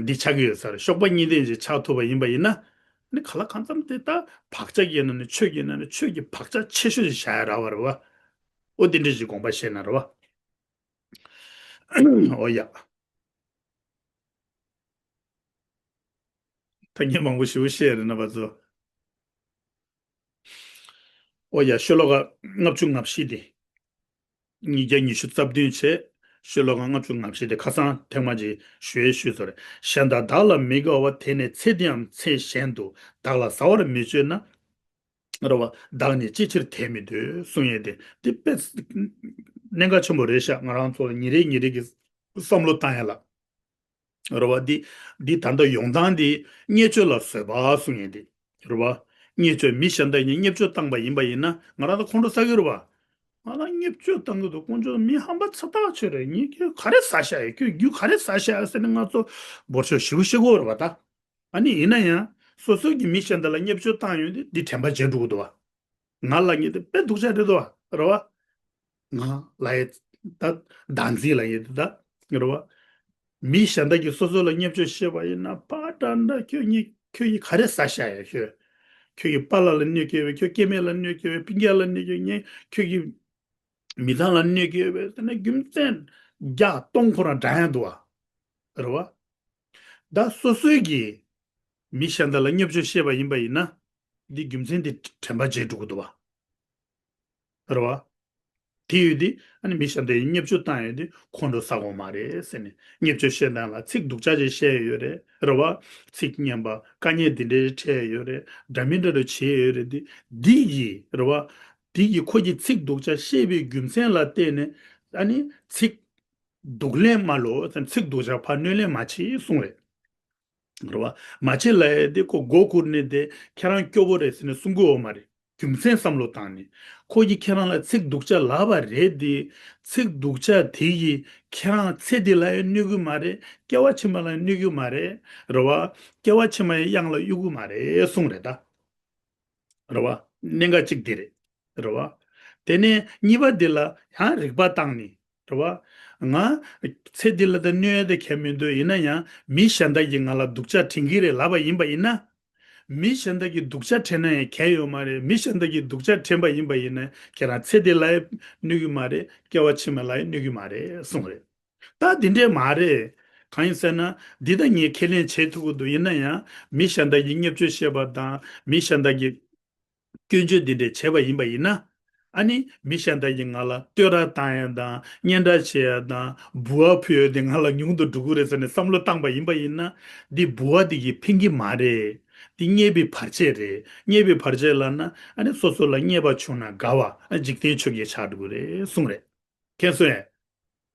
འདི་ཆགས་ཀྱི་ཡོད་ས་རེད། གཤོག་པ་གཉིས་ལྡན་ཅིག་ཆགས་ཐུབ་པ་ཡིན་པ་ཡིན་ན། ཨ་ནི་ག་ལ་གང་འཚམ་དེ་ད་བག་ཆགས་ཀྱི་ནང་ནས་ཆོས་ཀྱི་ནང་ནས་ཆོས་ཀྱི་བག་ཆགས་ཆེ་ཤོས་ཅིག་བཞག་ཡ་རག་པ་རེད་བ། ཨོ་དེ་འདྲ་ཞིག་དགོངས་པ་བཞེས་ན་རེད་བ། ཨོ་ཡ། ཐ་སྙད་མང་པོ་ཞེ་པོ་བཤད་རེད་རྣམ་པ་ཚོ། ཨོ་ཡ། ཤོ་ལོ་ཀ་ལྔ་བཅུ་ང་བཞི་དེ། ཉིས་བརྒྱ་ཉི་ཤུ་རྩ་བདུན་བྱས། ཤོ་ལོ་ཀ་ལྔ་བཅུ་ང་བཞི་དེ་ཁ་སང་ཐེངས་མ་གཅིག་ཞུ་ཡས་ཞུས་སོང་རེད། གཞན་དག་བདག་ལ་མི་དགའ་བ། དེ་ནི་ཚེ་འདིའམ་ཚེ་གཞན་དུ། བདག་ལ་ཟ་བར་མི་སྤྱོད་ན། རེད་བ། བདག་ནི་ཅི་ཕྱིར་དེ་མི་འདོད། གསུང་ཡས་དེ་དེ་དཔེ་གནད་འགག་ཆེན་པོ་རེད་ཤག་ང་རང་ཚོ་ཉིན་རེ་ཉིན་རེ་གི་བསམ་བློ་བཏང་ཡ་ལ། རེད་བ། འདི་འདི་ད་ལྟ་ཡོང་སྟངས་འདི་བརྙས་བཅོས་ལ་བཟོད་པ་གསུང་ཡས་འདི། རེད་བ། བརྙས་བཅོས་མི་གཞན་དག་གིས་བརྙས་བཅོས་བཏང་པ་ཡིན་པ་ཡིན་ན། ང་རང་ཚོ་ཁོང་ཁྲོ་ཟ་གི་རེད་བ། ང་ལ་བརྙས་བཅོས་བཏང་གི་འདུག་དཀོན་མཆོག་མི་ཧམ་པ་ཚ་ཐག་ཆོད་རེད། ངས་ཁྱོད་ག་རེ་ཟ་ཤག་ཡ། ཁྱོད་རྒྱུ་ག་རེ་ཟ་ཤག་ཟེར་ནས་ང་ཚོ་འབོར་ཆོག་ཞེ་པོ་བཤད་ཀྱི་ཡོད་རེད་བ་ད། ཨ་ནི་ཡིན་ན་ཡང་སོ་སོ་གིས་མི་གཞན་དག་ལ་བརྙས་བཅོས་བཏང་ཡོང་དུས་འདི་དྲན་པ་བརྗེད་འགྲོ་གི་འདུག་བ། ང་ལབ་མཁན་དེ་དཔེ་སྡུག་ཅག་རེད་དོ། རེད་བ། ང་ལབ་ཡས་ད་བདག་འཛིན་ལབ་ཡས་དེ་ད། རེད་བ། མི་གཞན་དག་གིས་སོ་སོ་ལ་བརྙས་བཅོས་བཤད་པ་ཡིན་ན། པ་ཏྲ་ཏྲ་ཁྱོད་གཉིས་ཁྱོད་ཀྱིས་ག་རེ་ཟ་ཤག་ཡ། ཁྱོད་ཁྱོད་ཀྱིས་པཱ་ལགས་ལ་གནོད་སྐྱེལ་བས། ཁྱོད་སྐྱེ་དམན་ལ་གནོད་སྐྱེལ་བས། སྤུན་ཀྱག་ལ་གནོད་སྐྱེལ་བས། ཁྱོད་ཀྱིས་མི་ཚང་ལ་གནོད་སྐྱེལ་བས་ཟེར་ན། རྒྱུ་མཚན་བརྒྱ་སྟོང་ཁོ་རང་བགྲང་ཡ་འདུག་བ། རེད་བ། ད་སོ་སོས་ཀྱིས་མི་གཞན་དག་ལ་བརྙས་བཅོས་བཤད་པ་ཡིན་པ་ཡིན་ན། འདི་རྒྱུ་མཚན་འདི་དྲན་པ་བརྗེད་འགྲོ་གི་འདུག་བ། རེད་བ། དེ་ཡོད་དེ་ཨ་ནི་མི་གཞན་དག་གིས་བརྙས་བཅོས་བཏང་ཡོད་དེ་ཁོང་ཁྲོ་ཟ་དགོས་མ་རེད་ཟེར་ནས། བརྙས་བཅོས་བཤད་སྟངས་ལ་ཚིག་སྡུག་ཅག་ཅིག་བཤད་ཡོད་རེད། རེད་བ། ཚིག་སྙན་པ་དཀའ་ངལ་འདི་འདྲའི་འཕྲད་ཡོད་རེད། འདྲ་མི་འདྲ་རུ་བྱས་ཡོད་རེད་དེ། འདི་ཡིས་རེད་བ། འདི་ཡིས་ཁོ་གིས་ཚིག་སྡུག་ཅག་བཤད་པའི་རྒྱུ་མཚན་ལ་བརྟེན་ནས་ཨ་ནི་ཚིག་སྡུག་ལན་མ་སློག་ཚིག་སྡུག་ཅག་ཕར་གནོད་ལན་མ་བྱེད་གསུངས་རེད། རེད་བ། མ་བྱེད་ལབ་ཡས་དེ་ཁོ་མགོ་སྒུར་ནས་དེ་ཁྱེད་རང་སྐྱོ་བོ་རེད་ཟེར་ནས་གསུང་གི་ཡོད་མ་རེད། རྒྱུ་མཚན་བསམ་བློ་བཏང་ནས། ཁོ་གིས་ཁྱེད་རང་ལ་ཚིག་སྡུག་ཅག་ལབ་པ་རེད་དེ། ཚིག་སྡུག་ཅག་དེ་ཡིས་ཁྱེད་རང་ཚེ་འདི་ལ་ཡང་གནོད་གི་མ་རེད། སྐྱེ་བ་ཕྱི་མ་ལ་ཡང་གནོད་གི་མ་རེད། རེད་བ། སྐྱེ་བ་ཕྱི་མ་ཡི་གཡང་ལ་གཡུག་གི་མ་རེད་གསུངས་རེད་ད། རེད་བ། གནད་འགག་གཅིག་འདི་རེད། རེད་བ། དེ་ནས་གཉིས་པ་འདི་ལ་ཡང་རིགས་པ་བཏང་ནས། རེད་བ། ང་ཚེ་འདི་ལ་ད་གནོད་ཡ་དེ་གང་ཡང་མི་འདུག་ཡིན་ན་ཡང་མི་གཞན་དག་གིས་ང་ལ་སྡུག་ཅག་དྲན་གྱི་རེད་ལབ་པ་ཡིན་པ་ཡིན་ན། མི་གཞན་དག་གི་སྡུག་ཅག་དྲན་ན་ཡང་གལ་ཡོད་མ་རེད། མི་གཞན་དག་གི་སྡུག་ཅག་དྲན་པ་ཡིན་པ་ཡིན་ན་ཁྱེད་རང་ཚེ་འདི་ལ་ཡང་གནོད་ཀྱི་མ་རེད། སྐྱེ་བ་ཕྱི་མ་ལ་ཡང་གནོད་ཀྱི་མ་རེད་གསུངས་རེད། ད་འདི་འདྲས་མ་རེད། གང་ཡིན་ཟེར་ན། འདི་ད་ངས་ཁས་ལེན་བྱེད་ཐུབ་ཀྱི་འདུག་ཡིན་ན་ཡང་མི་གཞན་དག་གི་བརྙས་བཅོས་བཤད་པ་དང་མི་གཞན་དག་གི་སྐྱོན་བརྗོད་འདི་འདྲས་བྱས་པ་ཡིན་པ་ཡིན་ན། ཨ་ནི་མི་གཞན་དག་གིས་ང་ལ་བསྟོད་ར་བཏང་ཡ་དང་སྙན་གྲགས་བྱེད་ཡ་དང་འབུལ་བ་ཕུལ་ཡ་དེ་ང་ལ་ཉུང་དུ་འགྲོ་གི་རེད་ཟེར་ནས་བསམ་བློ་བཏང་པ་ཡིན་པ་ཡིན་ན། འདི་འབུལ་བ་འདི་གིས་ཕན་གྱི་མ་རེད། འདི་བརྙས་པའི་བར་ཆད་རེད། བརྙས་པའི་བར་ཆད་ལབ་ན་ཨ་ནི་སོ་སོ་ལ་བརྙས་པ་བྱུང་ན་དགའ་བ། ཨ། འཇིག་རྟེན་ཆོས་བརྒྱད་ཆགས་འགྲོ་གི་རེད་གསུངས་རེད། མཁྱེན་སོང་ངས།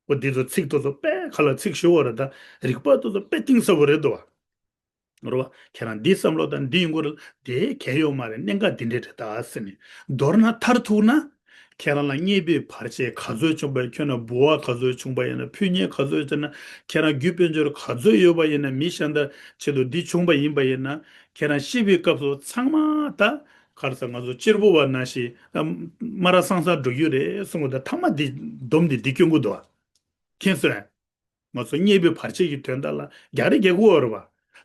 འོ་འདི་ཚོ་ཚིག་ཏོ་ཚོ་དཔེ་ཁ་ལ་ཚིག་ཞུ་བ་རེད་ད། རིག་པ་ཏོ་ཚོ་དཔེ་གཏིང་ཟབ་པོ་རེད་དོ། རེད་བ། ཁྱེད་རང་འདི་བསམ་བློ་དང་འདི་ཡོང་གི་རེད། དེ་གལ་ཡོད་མ་རེད། གནད་འགག་འདི་འདྲས་རེད་ད་ཟེར་ནས། མདོར་ན་མཐར་ཐུག་ན། ཁྱེད་རང་ལ་བརྙས་པའི་བར་ཆད་ག་ཚོད་བྱུང་པ་ཡིན། ཁྱོད་ན་འབུལ་བ་ག་ཚོད་བྱུང་པ་ཡིན་ན། ཕུལ་མཁན་ག་ཚོད་བྱུང་ན། ཁྱེད་རང་རྒྱུ་དཔལ་འབྱོར་ག་ཚོད་ཡོད་པ་ཡིན་ན། མི་གཞན་དག་ཆེད་དུ་འདི་བྱུང་པ་ཡིན་པ་ཡིན་ན། ཁྱེད་རང་ཤི་བའི་སྐབས་སུ་ཚང་མ་ད། ག་རེ་ཟེར། ང་ཚོ་གཅེར་བུ་བ་ནང་བཞིན་དམར་ར་སང་སང་འགྲོ་རྒྱུ་རེད་གསུངས་པ་དང་། ཐ་མ་འདི་སྡོམ་འདི་འདི་སྐྱོན་གྱི་འདུག་བ། མཁྱེན་སོང་ངས། ང་ཚོ་བརྙས་པའི་བར་ཆད་ཀྱི་དོན་དག་ལ་རྒྱག་རེས་རྒྱག་གི་ཡོད་རེད་བ།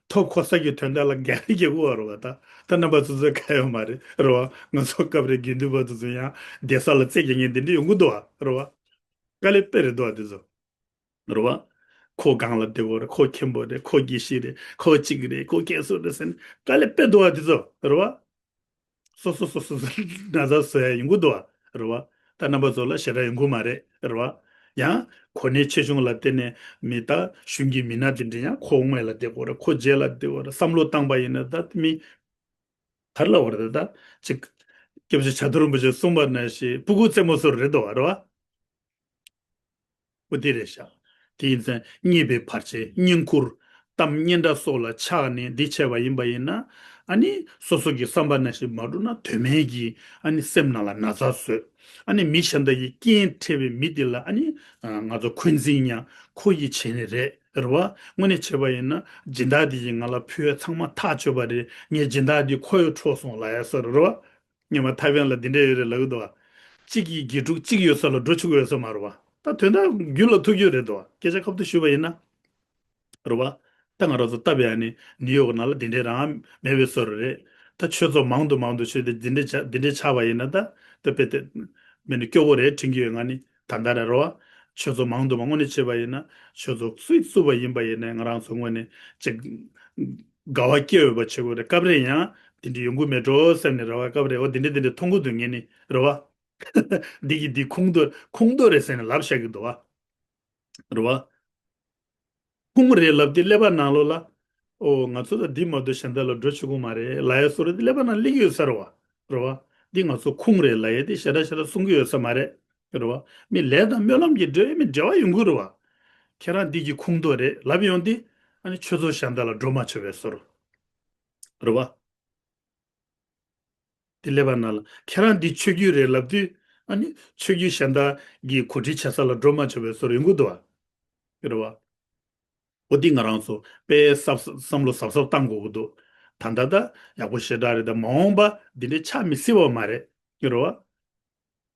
ཐོབ་གོ་ས་ཀྱི་དོན་དག་ལ་རྒྱག་རེས་རྒྱག་གི་ཡོད་རེད་བ། ད་ད་རྣམ་པ་ཚོ་ཚོ་ག་ཡོད་མ་རེད། རེད་བ། ང་ཚོ་སྐབས་རེ་དགེ་འདུན་པ་ཚོ་ཚོ་ཡང་བསྡད་ས་ལ་རྩེད་རྒྱག་མཁན་དེ་འདྲ་ཡོང་གི་འདུག་བ། རེད་བ། དཀའ་ལས་དཔེ་རེད་འདུག་བ་དེ་ཚོ། རེད་བ། ཁོ་གང་ལ་བསྡད་ཡོད་རེད། ཁོ་མཁན་པོ་རེད། ཁོ་དགེ་བཤེས་རེད། ཁོ་གཅིག་རེད། ཁོ་སྐལ་བཟང་རེད་ཟེར་ནས་དཀའ་ལས་དཔེ་འདུག་བ་དེ་ཚོ། རེད་བ། སོ་སོ་སོ་སོ་སོ་ན་ཚ་བཟོ་ཡ་ཡོང་གི་འདུག་བ། རེད་བ། ད་རྣམ་པ་ཚོ་ལ་ཞེ་དྲག་ཡོང་གི་མ་རེད། རེད་བ། ཡང་གོ་གནས་ཆེ་ཆུང་ལ་བརྟེན་ནས་མི་ད་གཞུང་གི་མི་སྣ་དེ་འདྲ་ཡང་ཁོ་སྔོན་ལ་བསྡད་ཡོད་རེད། ཁོ་རྗེས་ལ་བསྡད་ཡོད་རེད། བསམ་བློ་བཏང་པ་ཡིན་ན་ད་མི་ག་རེ་ལབ་དགོས་རེད། ད་ཅིག་སྐྱབས་རྗེ་བྱ་རྡོ་རིན་པོ་ཆེས་གསུངས་པ་ནང་བཞིན་སྤུ་གུ་རྩེད་མོ་བཟོ་རེད་འདུག་བ། རེད་བ། འོ་དེ་རེད་ཤག་དེ་ཡིན་ཙང་བརྙས་པའི་བར་ཆད། བསྙེན་བཀུར། གཏམ་སྙན་གྲགས་སོགས་ལ་ཆགས་ནས་འདི་བྱས་པ་ཡིན་པ་ཡིན་ན། ཨ་ནི་སོ་སོ་གི་བསམ་པ་ནང་བཞིན་མ་འགྲོ་ན་དོན་མེད་ཀྱི་ཨ་ནི་སེམས་ནང་ལ་ན་ཚ་བཟོས། ཨ་ནི་མི་གཞན་དག་གིས་རྐྱེན་འཕྲད་པའི་མི་དེ་ལ་ཨ་ནི་ང་ཚོ་འཁོན་འཛིན་ཡང་ཁོ་ཡིས་བྱས་ནི་རེད། རེད་བ། དངོས་གནས་བྱས་པ་ཡིན་ན་སྦྱིན་བདག་དེ་ཡིས་ང་ལ་ཕུལ་བ་ཚང་མ་ཐག་ཆོད་པ་རེད། ངའི་སྦྱིན་བདག་དེ་ཁོ་ཡི་འཕྲོག་སོང་ལབ་ཡ་བཟོ་རེད། རེད་བ། སྔོན་མ་ཐའེ་ཝན་ལ་འདི་འདྲ་ཡོད་རེད་ལབ་ཀྱི་འདུག་བ། གཅིག་གིས་དགེ་ཕྲུག་གཅིག་ཡོད་ས་ལ་འགྲོ་ཆོག་གི་ཡོད་ས་མ་རེད་བ། ད་དོན་དག་རྒྱུ་ལ་ཐུག་རྒྱུ་རེད་འདུག་བ། སྐད་ཆ་ཁ་ཐུག་ཞུས་པ་ཡིན་ན། རེད་བ། ད་ང་རང་ཚོ་སྟབས་ཡག་ནི་ནིའུ་ཡོག་ནང་ལ་འདི་འདྲའི་རང་མེད་པའི་བཟོ་འདྲ་རེད། ད་ཆོས་ཚོགས་མང་དུ་མང་དུ་ཞུས་ཏེ་འདི་འདྲའི་ཆ་འདི་འདྲའི་ཆགས་པ་ཡིན་ན། ད་ད་དཔེ་དེ་མི་ནི་སྐྱོ་བོ་རེད་དྲན་གྱི་ཡོད། ང་ནི་ད་ལྟ་ར་རེད་བ། ཆོས་ཚོགས་མང་དུ་མང་དངོས་གནས་བྱས་པ་ཡིན་ན་ཆོས་ཚོགས་སུས་བཙུགས་པ་ཡིན་པ་ཡིན་ནའི་ང་རང་ཚོ་དངོས་གནས་ཅིག་དགའ་བ་སྐྱེ་འོས་པ་བྱེད་དགོས་རེད། སྐབས་རེ་ཡང་དེ་འདྲ་ཡོང་གི་མེད་འགྲོ་བསམ་ནས་རེད་བ། སྐབས་རེ་འོ་དེ་འདྲ་དེ་འདྲ་མཐོང་གི་འདུག་ངས་ནི་རེད་བ། འདི་གི་འདི་ཁུངས་གཏུགས་ཁུངས་གཏུགས་རེད་ཟེར་ནས་ལབ་བཞག་གི་འདུག་བ། རེད་བ། ཁུངས་རེད་ལབ་དེ་ཀླད་པ་ནང་ལོགས་ལ། ཨོ་ང་ཚོ་ད་འདི་མ་གཏོགས་གཞན་དག་ལ་འགྲོ་ཆོག་གི་མ་རེད་ལབ་ཡ་བཟོ་འདྲ་དེ་ཀླད་པ་ནང་སླེབས་ཀྱི་ཡོད་ས་རེད་བ། རེད་བ། འདི་ང་ཚོ་ཁུངས་རེད་ལབ་ཡ་དེ་ཞེ་དྲག་ཞེ་དྲག་གསུང་གི་ཡོད་ས་མ་རེད། རེད་བ། མི་ལས་དང་སྨོན་ལམ་གྱི་འབྲེལ་བའི་མི་འབྲེལ་བ་ཡོང་གི་རེད་བ། ཁྱེད་རང་འདི་གི་ཁུངས་གཏུགས་རེད་ལབ་ཡོང་དུས། ཨ་ནི་ཆོས་ཚོགས་གཞན་དག་ལ་འགྲོ་མ་ཆོག་པའི་བཟོ་འདྲ། རེད་བ། དེ་ཀླད་པ་ནང་ལ་ཁྱེད་རང་འདི་ཆོས་བརྒྱུད་རེད་ལབ་དུས། ཨ་ནི་ཆོས་བརྒྱུད་གཞན་དག་གི་གོ་སྒྲིག་བྱེད་ས་ལ་འགྲོ་མ་ཆོག་པའི་བཟོ་འདྲ་ཡོང་གི་འདུག་བ། རེད་བ། འོ་འདི་ང་རང་ཚོ་དཔེ་གཟབ་བསམ་བློ་གཟབ་གཟབ་བཏང་དགོས་ཀྱི་འདུག་ད་ལྟ་ད་ཡག་པོ་ཞེ་དྲག་རེད། ད་མ་འོངས་པ་འདི་འདྲའི་ཆགས་མི་སྲིད་པ་མ་རེད། རེད་བ།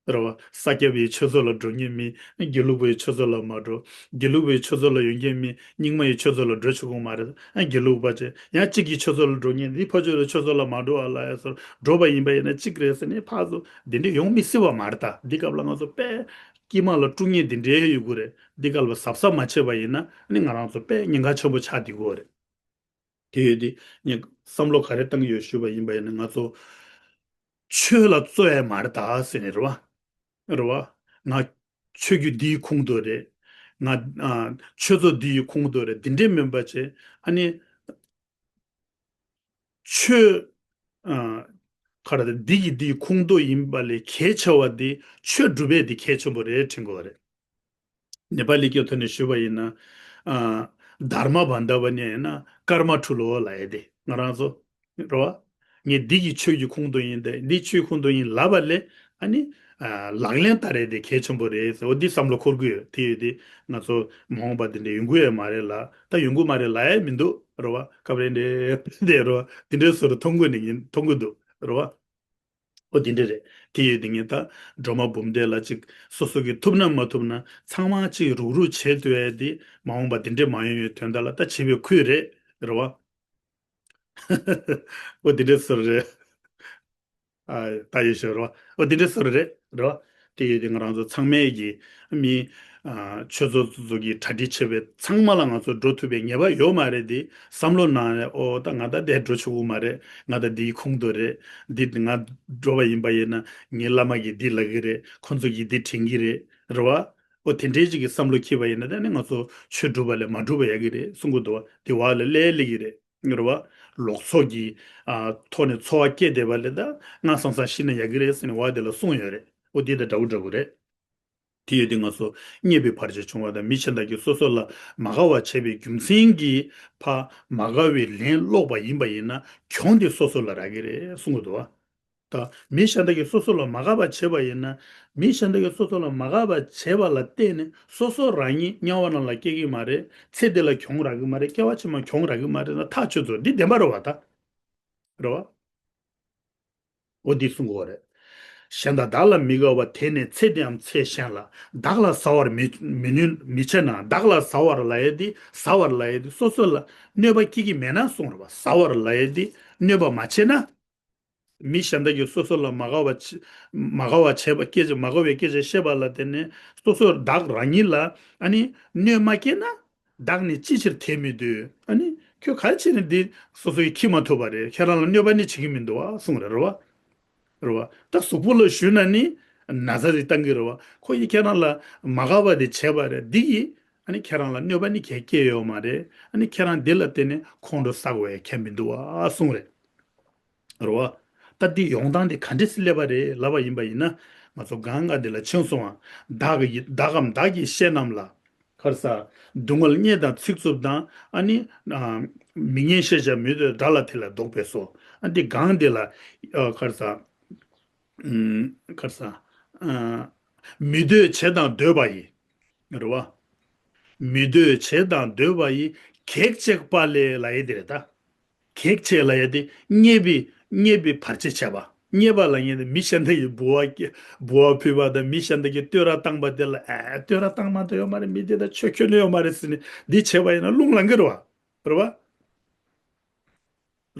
རེད་བ། ས་སྐྱ་པའི་ཆོས་ཚོགས་ལ་འགྲོ་མཁན་མི་དགེ་ལུགས་པའི་ཆོས་ཚོགས་ལ་མ་འགྲོ། དགེ་ལུགས་པའི་ཆོས་ཚོགས་ལ་ཡོང་མཁན་མི་རྙིང་མ་ཡི་ཆོས་ཚོགས་ལ་འགྲོ་ཆོག་གི་མ་རེད། ཨ་དགེ་ལུགས་པ་ཅིག་ཡང་གཅིག་གི་ཆོས་ཚོགས་ལ་འགྲོ་མཁན་འདི་ཕར་ཕྱོགས་ལ་ཆོས་ཚོགས་ལ་མ་འགྲོ་བ་ལ་ཡ་སོར་འགྲོ་བ་ཡིན་པ་ཡིན་ན་གཅིག་རེད་ཟེར་ནས་ཕར་ཚུར་འདི་འདྲ་ཡོང་མི་སྲིད་པ་མ་རེད། ད་འདི་སྐབས་ལ་ང་ཚོ་དཔེ་དཀྱིལ་མ་ལ་དཀྲུག་མཁན་འདི་འདྲའི་ཡོད་དགོས་རེད། འདི་སྐབས་ལ་གཟབ་གཟབ་མ་བྱས་པ་ཡིན་ན་ཨ་ནི་ང་རང་ཚོ་དཔེ་ཉེན་ཁ་ཆེན་པོ་ཆགས་བསྡད་ཀྱི་ཡོད་རེད། དེ་ཡོད་དེ། ངས་བསམ་བློ་ག་རེ་བཏང་གི་ཡོད་ཞུས་པ་ཡིན་པ་ཡིན་ན། ང་ཚོ་ཆོས་ལ་རྩོད་ཡ་མ་རེད་ད་ཟེར་ནས་རེད་བ། རེད་བ། ང་ཆོས་བརྒྱུད་འདིའི་ཁུངས་གཏུགས་རེད། ང་ཨ་ཆོས་ཚོགས་འདིའི་ཁུངས་གཏུགས་རེད། འདི་འདྲས་མིན་པ་བྱས། ཨ་ནི་ཆོས་ཨ་ག་རེ་ད་འདི་གི་འདིའི་ཁུངས་གཏུགས་ཡིན་པ་ལས་གལ་ཆེ་བ་འདི་ཆོས་སྒྲུབ་པ་འདི་གལ་ཆེན་པོ་རེད་དྲན་དགོས་པ་རེད། ནེ་པ་ལི་སྐད་ཐོག་ནས་ཞུས་པ་ཡིན་ན། ཨ་དྷརྨ་བྷན་དྷ་བ་ནི་ཡིན་ན་ཀརྨ་ཁྲུ་ལོ་ལབ་ཡ་དེ་ང་རང་ཚོ་རེད་བ། ངས་འདི་གི་ཆོས་ཀྱི་ཁུངས་གཏུགས་ཡིན་ཏེ་འདི་ཆོས་ཁུངས་གཏུགས་ཡིན་ལབ་པ་ལས་ཨ་ནི་ཨ་ལག་ལེན་བསྟར་ཡ་དེ་གལ་ཆེན་པོ་རེད་ཟེར། འོ་འདི་བསམ་བློ་འཁོར་གི་ཡོད། དེ་ཡོད་དེ་ང་ཚོ་མ་འོངས་པ་འདི་འདྲ་ཡོང་གི་ཡོད་མ་རེད་ལ། ད་ཡོང་གི་མ་རེད་ལབ་ཡ་མི་འདུག་རེད་བ། སྐབས་རེ་འདྲ་འདྲ་རེད་བ། འདི་འདྲའི་བཟོ་འདྲ་མཐོང་གི་ནི་ཡིན། མཐོང་གི་འདུག་རེད་བ། ཨོ་དེ་འདྲ་རེད། དེ་ཡོད་དེ་ངས་ད་སྒྲོལ་མ་འབུམ་སྡེ་ལ་ཅིག་སོ་སོ་གིས་ཐུབ་ན་མ་ཐུབ་ན་ཚང་མ་ཅིག་རུག་རུག་བྱེད་ཐུབ་ཡ་དེ་མ་འོངས་པ་དེ་འདྲ་མ་ཡོང་ཡའི་དོན་དག་ལ་ད་བྱེད་པའི་ཁུལ་རེད། རེད་བ། འོ་དེ་འདྲ་ཟེར་རེད། ཨ། ད་ཡོད་ཤོད་རོ། འོ་དེ་འདྲ་ཟེར་རེད་རོ། དེ་ཡོད་དེ་ང་རང་ཚོ་ཚང་མས་ཀྱི་མི། ཨ། ཆོས་ཚོགས་ཚོ་ཚོ་གི་གྲ་སྒྲིག་བྱས་པའི་ཚང་མ་ལ་ང་ཚོ་འགྲོ་ཐུབ་པའི་ངེས་པ་ཡོད་མ་རེད་དེ། བསམ་བློ་ནང་ནས་ཨོ་ད་ང་ད་དེ་འགྲོ་ཆོག་གི་མ་རེད། ང་ད་འདིའི་ཁོངས་གཏོགས་རེད། འདི་ང་འགྲོ་བ་ཡིན་པ་ཡིན་ན་ངའི་བླ་མ་གིས་འདི་ལབ་ཀྱི་རེད། ཁོང་ཚོ་གིས་འདི་དྲན་གྱི་རེད། རེད་བ། ཨོ་དེ་འདྲའི་ཅིག་གི་བསམ་བློ་འཁྱེར་བ་ཡིན་ན་ད་ནི་ང་ཚོ་ཆོས་སྒྲུབ་པ་ལས་མ་སྒྲུབ་པ་ཡག་གི་རེད་གསུང་གི་འདུག་བ། དེ་བ་ལ་ལས་སླེབས་ཀྱི་རེད། རེད་བ། ལོག་འཚོ་གི། ཨ། ཐོག་ནས་འཚོ་བ་སྐྱེལ་བསྡད་པ་ལས་ད་སྔ་སང་སང་ཤི་ན་ཡག་གི་རེད་ཟེར་ནས་བ་དེ་ལ་གསུངས་ཡོད་རེད། ཨོ་དེ་ད་འདྲ་བོ་འདྲ་བོ་རེད། དེ་ཡོད་དེ་ང་ཚོ་རྙེད་པའི་བར་ཆད་བྱུང་བ་དང་མི་གཞན་དག་གིས་སོ་སོ་ལ་མ་དགའ་བ་བྱས་པའི་རྒྱུ་མཚན་གྱིས་ཕ་མ་དགའ་བའི་ལན་སློག་པ་ཡིན་པ་ཡིན་ན་གྱོང་དེ་སོ་སོ་ལ་རག་གི་རེད་གསུང་གི་འདུག་བ། ད་མི་གཞན་དག་གིས་སོ་སོ་ལ་མ་དགའ་བ་བྱས་པ་ཡིན་ན། མི་གཞན་དག་གིས་སོ་སོ་ལ་མ་དགའ་བ་བྱས་པ་ལ་བརྟེན་ནས་སོ་སོ་རང་ཉིད་དམྱལ་བ་ནང་ལ་སྐྱེ་གི་མ་རེད། ཚེ་འདི་ལ་གྱོང་རག་གི་མ་རེད། སྐྱེ་བ་ཕྱི་མ་གྱོང་རག་གི་མ་རེད་ན་ཐག་ཆོད་ཚོ་འདི་བདེན་པ་རེད་བ་ད། རེད་བ། འོ་འདི་གསུང་གི་ཡོད་རེད། གཞན་དག་བདག་ལ་མི་དགའ་བ་དེ་ནི་ཚེ་འདིའམ་ཚེ་གཞན་ལ་བདག་ལ་ཟ་བར་མི་མི་ནུས་མི་བྱེད་ན། བདག་ལ་ཟ་བར་ལབ་ཡས་འདི་ཟ་བར་ལབ་ཡས་འདི་སོ་སོ་ལ་གནོད་པ་སྐྱེལ་གི་མེད་ན་གསུང་རེད་བ། ཟ་བར་ལབ་ཡས་འདི་གནོད་པ་མ་བྱས་ན། མི་གཞན་དག་གིས་སོ་སོ་ལ་མ་དགའ་བ་བྱེད། མ་དགའ་བ་བྱས་པ་སྐད་ཆ་མ་དགའ་བའི་སྐད་ཆ་བཤད་པ་ལ་བརྟེན་ནས་སོ་སོར་བདག་རང་ཉིད་ལ་ཨ་ནི་གནོད་མ་སྐྱེལ་ན། བདག་ནི་ཅི་ཕྱིར་དེ་མི་འདོད། ཨ་ནི་ཁྱོད་ག་རེ་བྱས་ནས་འདི་སོ་སོ་ཡིས་འཁྱེར་མ་ཐུབ་པ་རེད། ཁྱེད་རང་ལ་གནོད་པ་ནི་བྱེད་ཀྱི་མི་འདུག་ཨ་གསུངས་རེད། རེད་བ། རེད་བ། ད་གཟུགས་པོ་ལ་ཞུས་ན་ནི་ན་ཚ་རེ་བཏང་གི་རེད་བ། ཁོ་ཡིས་ཁྱེད་རང་ལ་མ་དགའ་བ་དེ་བྱས་པ་རེད། འདི་ཡིས་ཨ་ནི་ཁྱེད་རང་ལ་གནོད་པ་ནི་གང་ཡང་སྐྱེལ་ཡོད་མ་རེད། ཨ་ནི་ཁྱེད་རང་འདི་ལ་བརྟེན་ནས་ཁོང་ཁྲོ་ཟ་དགོས་ཡ་གང་ཡང་མི་འདུག་ཨ་གསུངས་རེད། རེད་བ། ད་འདི་ཡོང་སྟངས་དེ་ག་འདྲས་སེ་སླེབས་པ་རེད་ལབ་པ་ཡིན་པ་ཡིན་ན། ང་ཚོ་གང་ག་འདི་ལ་ཕྱིན་སོང་བ། བདག་གི་བདག་གམ་བདག་གི་བཤེས་རྣམས་ལ། ག་རེ་ཟ། སྡུག་བསྔལ་བརྙས་དང་ཚིག་རྩུབ་དང་། ཨ་ནི། ཨ། མི་སྙན་ཤེས་བྱ་མི་འདོད་དགྲ་ལ་དེ་ལས་བཟློག་པས་སོ། ཨ་འདི་གང་འདི་ལ། ཨ། ག་རེ་ཟ། ཨུམ། ག་རེ་ཟ། ཨ། མི་འདོད་བྱས་དང་འདོད་པ་ཡི། རེད་བ། མི་འདོད་བྱས་དང་འདོད་པ་ཡི། གེགས་བྱེད་པ་ལས་ལབ་ཡས་དེ་རེད་ད། གེགས་བྱེད་ལབ་ཡས་དེ་རྙེད་པའི་རྙེད་པའི་བར་ཆད་བྱས་པ། རྙེད་པ་ལབ་ཡས་དེ་མི་གཞན་དག་གིས་འབུལ་བ་སྐྱེ་འབུལ་བ་ཕུལ་བ་དང་མི་གཞན་དག་གིས་བསྟོད་ར་བཏང་པ་དེ་ལ་ཨ་བསྟོད་ར་བཏང་མ་གཏོགས་ཡོད་མ་རེད། མི་དེ་དག་ཆོས་ཁྱོན་ནས་ཡོད་མ་རེད་ཟེར་ནས་འདི་བྱས་པ་ཡིན་ན་རླུང་ལངས་ཀྱི་རེད་བ། རེད་བ།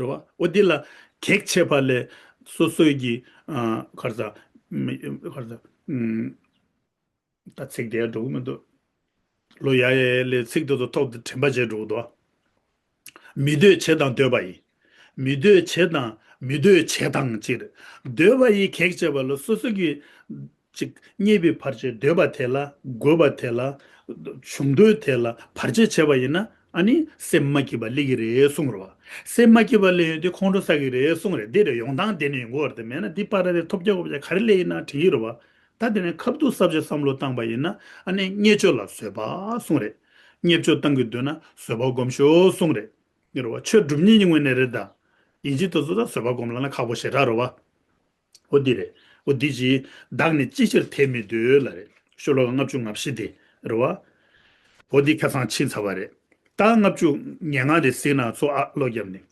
རེད་བ། འོ་འདི་ལ་གེགས་བྱེད་པ་ལས་སོ་སོའི་གི་ཨ་ག་རེ་ཟ། མི་ག་རེ་ཟ། ཨུམ། ད་ཚིག་དེ་ཡར་འགྲོ་གི་མི་འདུག་ལོ་ཡ་ཡ་ལས་ཚིག་དེ་ཚོ་ཐོག་ཏུ་དྲན་པ་བྱས་འགྲོ་གི་འདུག་མི་འདོད་བྱས་དང་འདོད་པ་ཡི། མི་འདོད་བྱས་དང་མི་འདོད་བྱས་དང་ཅིག་རེད། འདོད་པ་ཡི་གེགས་བྱེད་པ་ལ་སོ་སོ་གི་ཅིག་རྙེད་པའི་བར་ཆད་འདོད་པ་དེ་ལ་དགོས་པ་དེ་ལ་བྱུང་འདོད་དེ་ལ་བར་ཆད་བྱས་པ་ཡིན་ན་ཨ་ནི་སེམས་མ་སྐྱིད་པ་སླེབས་ཀྱི་རེད་གསུངས་རེད་བ། སེམས་མ་སྐྱིད་པ་སླེབས་ཡོང་དུས་ཁོང་ཁྲོ་ཟ་གི་རེད་གསུངས་རེད། འདི་རེད་ཡོང་སྟངས་དེ་ནས་ཡོང་གི་ཡོད་རེད། དེ་མེད་ན་འདི་པར་རེ་ཐོབ་རྒྱག་དགོས་པ་ག་རེ་སླེབས་ཡིན་ན་དྲན་གྱི་རེད་བ། ད་དེ་ནས་ཁ་བསྡུ་ས་བཅད་བསམ་བློ་བཏང་པ་ཡིན་ན་ཨ་ནི་བརྙས་བཅོས་ལ་བཟོད་པ་གསུངས་རེད། བརྙས་བཅོས་བཏང་གི་འདོད་ན་བཟོད་པ་སྒོམ་ཤོག་གསུངས་རེད། ཡིན་རེད་བ། ཆོས་སྒྲུབ་མཁན་གྱི་ངོས་ནས་རེད་ད། ཡིན་གཅིག་ཏུ་བཟོད་ད་བཟོད་པ་སྒོམ་ལབ་ན་ཁག་པོ་ཞེ་དྲག་རེད་བ། འོ་འདི་རེད། འོ་འདི་ཅི། བདག་ནི་ཅི་ཕྱིར་དེ་མི་འདོད་ལབ་རེད། ཤོ་ལོ་ཀ་ལྔ་བཅུ་ང་བཞི་དེ་རེད་བ། འོ་འདི་ཁ་སང་ཕྱིན་ཚར་བ་རེད། ད་ལྔ་བཅུ་ང་ལྔ་དེ་གཟིགས་ན་ཚོ་ཨ་བློ་རྒྱབ་ནས།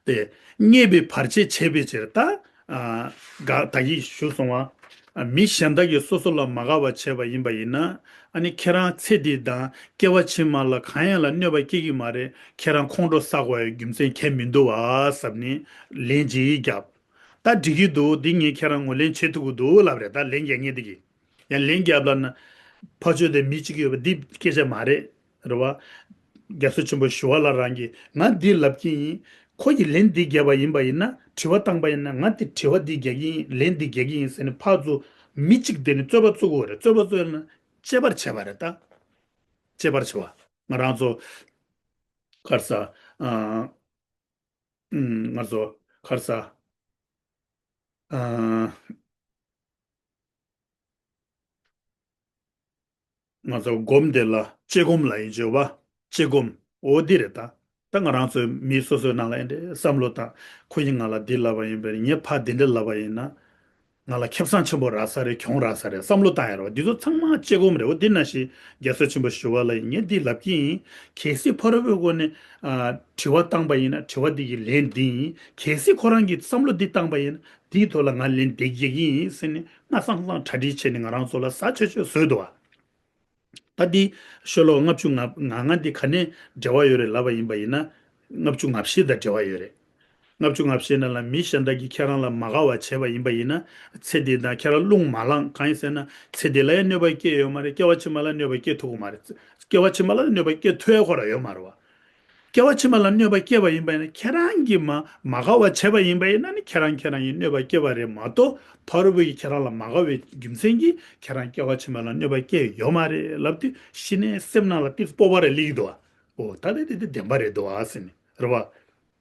དེ། རྙེད་པའི་བར་ཆད་བྱས་པའི་ཕྱིར་ད། ཨ། ག་ད་གིན་ཞུས་སོང་བ། ཨ། མི་གཞན་དག་གིས་སོ་སོ་ལ་མ་དགའ་བ་བྱས་པ་ཡིན་པ་ཡིན་ན། ཨ་ནི་ཁྱེད་རང་ཚེ་འདི་དང་སྐྱེ་བ་ཕྱི་མ་ལ་གང་ཡང་ལ་གནོད་པ་སྐྱེལ་གྱི་མ་རེད། ཁྱེད་རང་ཁོང་ཁྲོ་ཟ་དགོས་ཡ་རྒྱུ་མཚན་གང་ཡང་མི་འདུག་བ་བསམ་ནས་ལན་ཅིག་བརྒྱབ། ད་འགྲིག་གི་འདུག་འདི་ངས་ཁྱེད་རང་ངོས་ལེན་བྱེད་ཐུབ་ཀྱི་འདུག་ལབ་རེད། ད་ལན་རྒྱག་མཁན་དེ་གིས། ཡང་ལན་རྒྱབ་ལབ་ན། ཕ་ཆོས་དེ་མི་གཅིག་ཡོད་པ་འདི་སྐད་ཆ་མ་རེད། རེད་བ། རྒྱལ་སྲས་ཆེན་པོ་ཞི་བ་ལྷ་རང་གིས་ང་འདི་ལབ་ཀྱི་ཡིན། ཁོ་ཡིས་ལན་འདི་བརྒྱབ་པ་ཡིན་པ་ཡིན་ན་དྲི་བ་བཏང་པ་ཡིན་ན་ང་འདི་དྲི་བ་འདི་རྒྱག་གི་ཡིན། ལན་འདི་རྒྱག་གི་ཡིན་ཟེར་ནས་ཕར་ཚུར་མི་གཅིག་དེ་ནི་རྩོད་པ་རྩོད་དགོས་རེད། རྩོད་པ་རྩོད་ན་གཅེས་པར་བྱས་པ་རེད་ད། གཅེས་པར་བྱས་པ། ང་རང་ཚོ། ག་རེ་ཟ། ཨ། ཨུམ། ང་ཚོ། ག་རེ་ཟ། ཨ། ང་ཚོ་སྒོམ་དེ་ལ་དཔྱད་སྒོམ་ལབ་ཡིན་བརྗོད་པ། དཔྱད་སྒོམ། འོ་འདི་རེད་ད། ད་ང་རང་ཚོའི་མི་སོ་སོའི་ནང་ལ་ཡིན་འདྲ་བསམ་བློ་བཏང་། ཁོ་ཡིས་ང་ལ་འདི་ལབ་པ་ཡིན་པས་ངས་ཕར་འདི་འདྲ་ལབ་པ་ཡིན་ན། ང་ལ་ཁེ་བཟང་ཆེན་པོ་རག་ས་རེད། གྱོང་རག་ས་རེད་བསམ་བློ་བཏང་ཡ་རེད་བ། འདི་ཚོ་ཚང་མ་དཔྱད་སྒོམ་རེད། འོ་འདི་ནང་བཞིན་རྒྱལ་སྲས་ཆེན་པོ་ཞི་བ་ལྷ་ཡིས་ངས་འདི་ལབ་ཀྱི་ཡིན། གལ་སྲིད་ཕ་རོལ་པོའི་སྒོ་ནས། ཨ། དྲི་བ་བཏང་པ་ཡིན་ན་དྲི་བ་འདི་གི་ལན་འདི་ཡིན། གལ་སྲིད་ཁོ་རང་གིས་བསམ་བློ་འདི་བཏང་པ་ཡིན་ན། དེའི་ཐོག་ལ་ང་ལན་འདེགས་རྒྱག་གི་ཡིན་ཟེར་ནས་སྔ་སང་སང་གྲ་སྒྲིག་བྱས་ནས་ང་རང་ཚོ་ལ་ཟ་ཆོག་ཆོག་བཟོས་འདུག་བ། ད་འདི་ཤོ་ལོ་ཀ་ལྔ་བཅུ་ང་ལྔ་འདི་ག་ནས་འབྲེལ་བ་ཡོད་རེད་ལབ་པ་ཡིན་པ་ཡིན་ན། ལྔ་བཅུ་ང་བཞི་དང་འབྲེལ་བ་ཡོད་རེད། ལྔ་བཅུ་ང་བཞི་ནང་ལ་མི་གཞན་དག་གིས་ཁྱེད་རང་ལ་མ་དགའ་བ་བྱས་པ་ཡིན་པ་ཡིན་ན། ཚེ་འདི་དང་ཁྱེད་རང་རླུང་མ་ལངས། གང་ཡིན་ཟེར་ན། ཚེ་འདི་ལ་ཡང་གནོད་པ་སྐྱེལ་ཡོད་མ་རེད། སྐྱེ་བ་ཕྱི་མ་ལ་གནོད་པ་སྐྱེལ་ཐུབ་ཀྱི་མ་རེད། སྐྱེ་བ་ཕྱི་མ་ལ་གནོད་པ་སྐྱེལ་ཐུབ་ཡ་ཁོ་རང་ཡོད་མ་རེད་བ། སྐྱེ་བ་ཕྱི་མ་ལ་གནོད་པ་སྐྱེལ་བ་ཡིན་པ་ཡིན་ན། ཁྱེད་རང་གིས་མ་མ་དགའ་བ་བྱས་པ་ཡིན་པ་ཡིན་ན་ནི། ཁྱེད་རང་ཁྱེད་རང་གིས་གནོད་པ་སྐྱེལ་བ་རེད་མ་གཏོགས། ཕ་རོལ་པོ་ཡིས་ཁྱེད་རང་ལ་མ་དགའ་བའི་རྒྱུ་མཚན་གྱིས་ཁྱེད་རང་སྐྱེ་བ་ཕྱི་མ་ལ་གནོད་པ་སྐྱེལ་ཡོད་མ་རེད་ལབ་དུས། གཞི་ནས་སེམས་ནང་ལ་ཏིག་སྤོབས་པ་རེ་སླེབས་ཀྱི་འདུག་བ། ཨོ་ད་དེ་དེ་དེ་བདེན་པ་རེད་འདུག་བ་ཟེར་ནས་རེད་བ།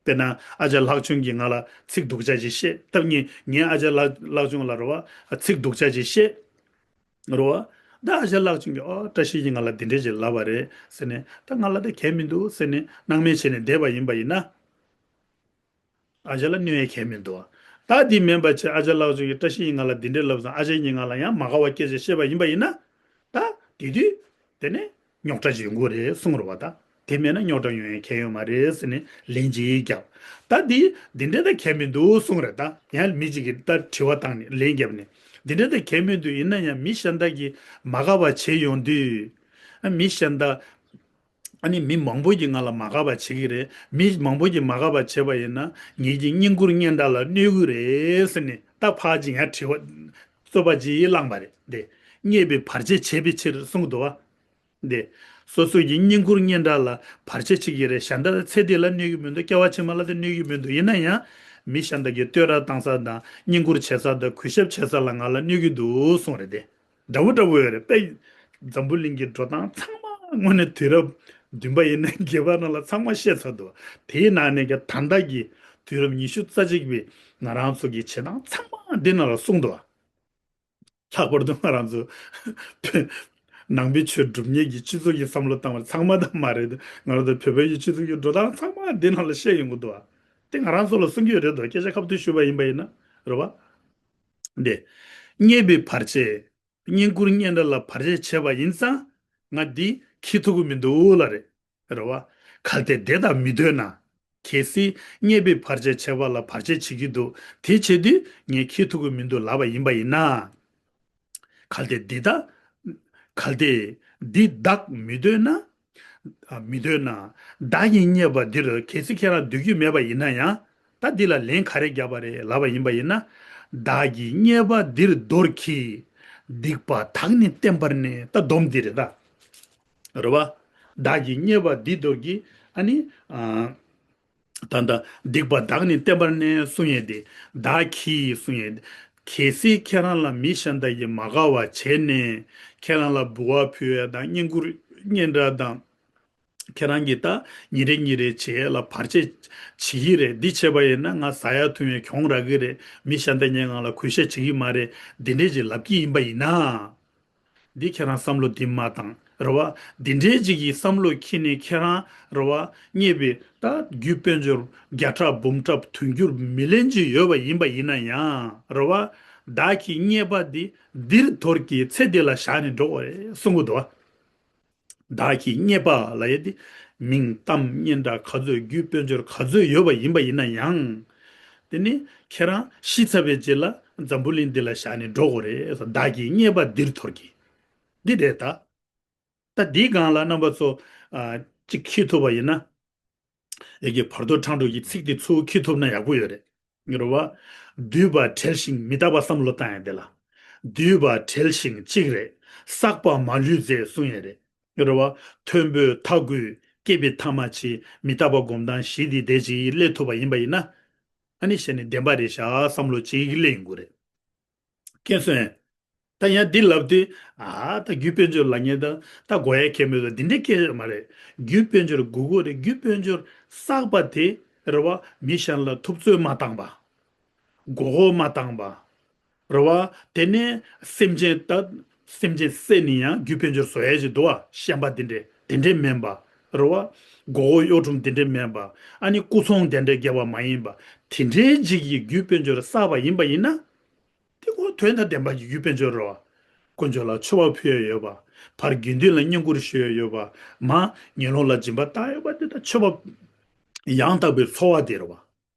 དཔེར་ན་ཨ་ཅག་ལྷག་ཆུང་གིས་ང་ལ་ཚིག་སྡུག་ཅག་ཅིག་བཤད་སྟབས། ངས་ངས་ཨ་ཅག་ལྷག་ལྷག་ཆུང་ལ་རེད་བ། ཚིག་སྡུག་ཅག་ཅིག་བཤད། རེད་བ། ད་ཨ་ཅག་ལྷག་ཆུང་གིས། ཨོ་བཀྲ་ཤིས་ཀྱིས་ང་ལ་འདི་འདྲས་ཅིག་ལབ་པ་རེད་ཟེར་ནས། ད་ང་ལ་ད་གལ་མི་འདུག་ཟེར་ནས་སྣང་མེད་བྱས་ནས་བསྡད་པ་ཡིན་པ་ཡིན་ན། ཨ་ཅག་ལ་གནོད་ཡ་གལ་མི་འདུག་བ། ད་འདི་མིན་པ་བྱས། ཨ་ཅག་ལྷག་ཆུང་གིས་བཀྲ་ཤིས་ཀྱིས་ང་ལ་འདི་འདྲས་ལབ་སོང་། ཨ་ཅག་གིས་ང་ལ་ཡང་མ་དགའ་བ་སྐད་ཆ་བཤད་པ་ཡིན་པ་ཡིན་ན། ད་དེ་དུས་དེ་ནས་རྙོག་དྲ་ཅིག་ཡོང་གི་རེད་གསུངས་རེད་བ། ད་དེ་མེད་ན་རྙོག་དྲ་ཡོང་ཡ་གལ་ཡོད་མ་རེད་ཟེར་ནས་ལན་ཅིག་བརྒྱབ། ད་འདི་འདི་འདྲས་ད་གལ་མི་འདུག་གསུངས་རེད། ད་ཡང་མི་གཅིག་གིས་ད་དྲི་བ་བཏང་ནས་ལན་བརྒྱབ་ནས། འདི་འདྲས་ད་གལ་མི་འདུག་ཡིན་ན་ཡང་མི་གཞན་དག་གིས་མ་དགའ་བ་བྱས་ཡོང་དུས། ཨ་མི་གཞན་དག་ཨ་ནི་མི་མང་པོ་གིས་ང་ལ་མ་དགའ་བ་བྱེད་ཀྱི་རེད། མི་མང་པོ་གིས་མ་དགའ་བ་བྱས་པ་ཡིན་ན། ངེད་ཀྱི་བསྙེན་བཀུར་སྙན་གྲགས་ལ་གནོད་ཀྱི་རེད་ཟེར་ནས། ད་ཕར་ཅིག་ཡང་དྲི་བ་རྩོད་པ་ཅིག་བསླངས་པ་རེད་དེ། རྙེད་པའི་བར་ཆད་བྱེད་པའི་ཕྱིར་གསུངས་འདུག་བ། དེ། སོ་སོ་གི་བསྙེན་བཀུར་སྙན་གྲགས་ལ་བར་ཆད་བྱེད་ཀྱི་རེད། གཞན་དག་ཚེ་འདི་ལ་གནོད་ཀྱི་མི་འདུག་སྐྱེ་བ་ཕྱི་མ་ལ་དེ་གནོད་ཀྱི་མི་འདུག་ཡིན་ན་ཡང་མི་གཞན་དག་གིས་བསྟོད་ར་བཏང་ས་དང་བསྙེན་བཀུར་བྱེད་ས་དང་གུས་ཞབས་བྱེད་ས་ལ་ང་ལ་གནོད་ཀྱི་འདུག་གསུངས་རེད་དེ། འདྲ་བོ་འདྲ་བོ་ཡོད་རེད་པས། འཛམ་བུ་གླིང་གི་འགྲོ་སྟངས་ཚང་མ་དངོས་གནས་དུས་རབས་བདུན་པ་ཡིན་ན་བརྒྱད་པ་ནང་ལ་ཚང་མ་བཤད་ཚར་འདུག་དེའི་ནང་ནས་ཀྱང་ད་ལྟ་གི་དུས་རབས་ཉི་ཤུ་རྩ་གཅིག་པའི་ང་རང་ཚོ་གི་བྱེད་སྟངས་ཚང་མ་འདི་ནང་ལ་གསུངས་འདུག་ལྷག་པར་དུ་ང་རང་ཚོ་ནང་པའི་ཆོས་སྒྲུབ་མཁན་གྱི་སྤྱི་ཚོགས་ཀྱི་བསམ་བློ་བཏང་བ་ཚང་མ་ད་མ་རེད། ང་རང་ཚོ་བོད་པའི་སྤྱི་ཚོགས་ཀྱི་འགྲོ་སྟངས་ཚང་མ་འདི་ནང་ལ་བཤད་ཡོང་གི་འདུག་དེ་ང་རང་ཚོ་ལ་གསུང་གི་ཡོད་རེད་འདུག་སྐད་ཆ་ཁ་ཐུག་ཞུས་པ་ཡིན་པ་ཡིན་ན་རེད་བ། འདི། རྙེད་པའི་བར་ཆད། བསྙེན་བཀུར་སྙན་གྲགས་ལ་བར་ཆད་བྱས་པ་ཡིན་ཙང་། ང་འདི་འཁྱེར་ཐུབ་ཀྱི་མི་འདུག་ལབ་རེད། རེད་བ། གལ་ཏེ་དེ་དག་མི་འདོད་ན། གལ་སྲིད་རྙེད་པའི་བར་ཆད་བྱས་པ་ལ་བར་ཆད་བྱེད་ཀྱི་འདུག་དེ་བྱེད་དུས་ངས་འཁྱེར་ཐུབ་ཀྱི་མི་འདུག་ལབ་པ་ཡིན་པ་ཡིན་ན། གལ་ཏེ་འདི་དག་གལ་ཏེ་འདི་དག་མི་འདོད་ན། ཨ། མི་འདོད་ན། བདག་གིས་རྙེད་པ་འདིར། གལ་སྲིད་ཁྱེད་རང་འདོད་ཀྱི་མེད་པ་ཡིན་ན་ཡང་། ད་འདི་ལ་ལན་ག་རེ་བརྒྱབ་པ་རེད་ལབ་པ་ཡིན་པ་ཡིན་ན། བདག་གིས་རྙེད་པ་འདིར་འདོར་གྱིས། སྡིག་པ་དག་ནི་བསྟེན་པར་ནས། ད་སྡོམ་འདི་རེད་ད། རེད་བ། བདག་གིས་རྙེད་པ་འདི་འདོར་གྱིས། ཨ་ནི། ཨ། ད་ལྟ་སྡིག་པ་དག་ནི་བསྟེན་པར་ནས་གསུང་ཡས་དེ། བདག་གིས་གསུང་ཡས་དེ། གལ་སྲིད་ཁྱེད་རང་ལ་མི་གཞན་དག་གིས་མ་དགའ་བ་བྱས་ནས། ཁྱེད་རང་ལ་འབུལ་བ་ཕུལ་ཡས་དང་བསྙེན་བཀུར་སྙན་གྲགས་དང་། ཁྱེད་རང་གིས་ད་ཉིན་རེ་ཉིན་རེ་བྱེད་ཡས་ལ་བར་ཆད་བྱེད་ཀྱི་རེད། འདི་བྱས་པ་ཡིན་ན་ང་ཟ་ཡ་འཐུང་ཡ་གྱོང་རག་གི་རེད། མི་གཞན་དག་གིས་ང་ལ་གུས་ཞབས་བྱེད་ཀྱི་མ་རེད། འདི་འདྲས་ཅིག་ལབ་ཀྱི་ཡིན་པ་ཡིན་ན། འདི་ཁྱེད་རང་བསམ་བློ་འདི་མ་བཏང་། རེད་བ། འདི་འདྲའི་ཅིག་གི་བསམ་བློ་འཁྱེར་ནས་ཁྱེད་རང་། རེད་བ། རྙེད་པའི་ད་རྒྱུ་དཔལ་འབྱོར་བརྒྱ་ཕྲག་འབུམ་ཕྲག་དུང་ཕྱུར་མི་ལོན་ཅིག་ཡོད་པ་ཡིན་པ་ཡིན་ན་ཡང་། རེད་བ། བདག་གིས་རྙེད་པ་འདི་འདིར་དོར་གྱིས། ཚེ་འདི་ལ་བཞག་ནས་འགྲོ་དགོས་རེད་གསུང་གི་འདུག་བ། བདག་གིས་རྙེད་པ་ལབ་ཡས་དེ། མིང་གཏམ་སྙན་གྲགས་ག་ཚོད། རྒྱུ་དཔལ་འབྱོར་ག་ཚོད་ཡོད་པ་ཡིན་པ་ཡིན་ན་ཡང་། དེ་ནི་ཁྱེད་རང་ཤི་ཚར་བའི་རྗེས་ལ་འཛམ་བུ་གླིང་འདི་ལ་བཞག་ནས་འགྲོ་དགོས་རེད། བདག་གིས་རྙེད་པ་འདིར་དོར་གྱིས། འདི་རེད་ད། ད་འདིའི་སྒང་ལ་རྣམ་པ་ཚོ། ཨ། གཅིག་འཁྱེར་ཐུབ་པ་ཡིན་ན། ཡ་གི་བར་དོ་ཕྲེང་དྲུག་གི་ཚིག་འདི་ཚུར་འཁྱེར་ཐུབ་ན་ཡག་པོ་ཡོད་རེད། རེད་བ། འདུས་པ་བྲལ་ཞིང་མི་རྟག་པ་བསམ་བློ་བཏང་ཡ་དེ་ལ། འདུས་པ་བྲལ་ཞིང་གཅིག་རེད། བསགས་པ་མ་ལུས་མཛད་གསུང་ཡ་རེད། རེད་བ། མཐོན་པོའི་མཐའ་བསྐུལ་བསྐྱེད་པའི་ཐ་མ་མཆིས། མི་རྟག་པ་སྒོམ་སྟངས་གཞི་འདི་དེ་ཅིག་སླེབས་ཐུབ་པ་ཡིན་པ་ཡིན་ན། ཨ་ནི་གཞི་ནས་བདེན་པ་རེད་ཤག་བསམ་བློ་ཅིག་སླེབས་ཡོང་གི་རེད། མཁྱེན་སོང་ངས། ད་ཡང་འདི་ལབ་དུས། ཨ། ད་རྒྱུ་དཔལ་འབྱོར་ལབ་མཁན་ད་ད་དགོས་ཡ་གལ་མེད་དོ། འདི་འདྲའི་སྐད་ཆ་མ་རེད། རྒྱུ་དཔལ་འབྱོར་དགོས་ཀྱི་རེད། རྒྱུ་དཔལ་འབྱོར་བསགས་པ་དེ། རེད་བ། མི་གཞན་ལ་ཐུབ་ཚོད་མ་བཏང་པ། མགོ་སྐོར་མ་བཏང་པ། རེད་བ། དེ་ནས་སེམས་ཅན་ད་སེམས་ཅན་བསད་ནས་ཡང་རྒྱུ་དཔལ་འབྱོར་བཟོ་ཡ་ཞིག་འདུག་བ། ཤན་པ་དེ་འདྲས་དེ་འདྲས་མིན་པ། རེད་བ། མགོ་སྐོར་གཡོ་སྒྲོམ་དེ་འདྲས་མིན་པ། ཨ་ནི་སྐུ་ཚོང་དེ་འདྲས་རྒྱབ་པ་མ་ཡིན་པ། དེ་འདྲས་ཅིག་གི་རྒྱུ་དཔལ་འབྱོར་བསགས་པ་ཡིན་པ་ཡིན་ན། དེ་ཁོ་དོན་དང་ལྡན་པ་གི་རྒྱུ་དཔལ་འབྱོར་རེད་བ། དཀོན་མཆོག་ལ་མཆོད་པ་ཕུལ་ཡ་ཡོད་པ། ཕར་དགེ་འདུན་ལ་བསྙེན་བཀུར་ཞུ་ཡ་ཡོད་པ། མར་ངན་སློང་ལ་སྦྱིན་པ་བཏང་ཡོད་པ། དེ་ད་མཆོད་པ་ཡང་དག་པའི་འཚོ་བ་དེ་རེད་བ།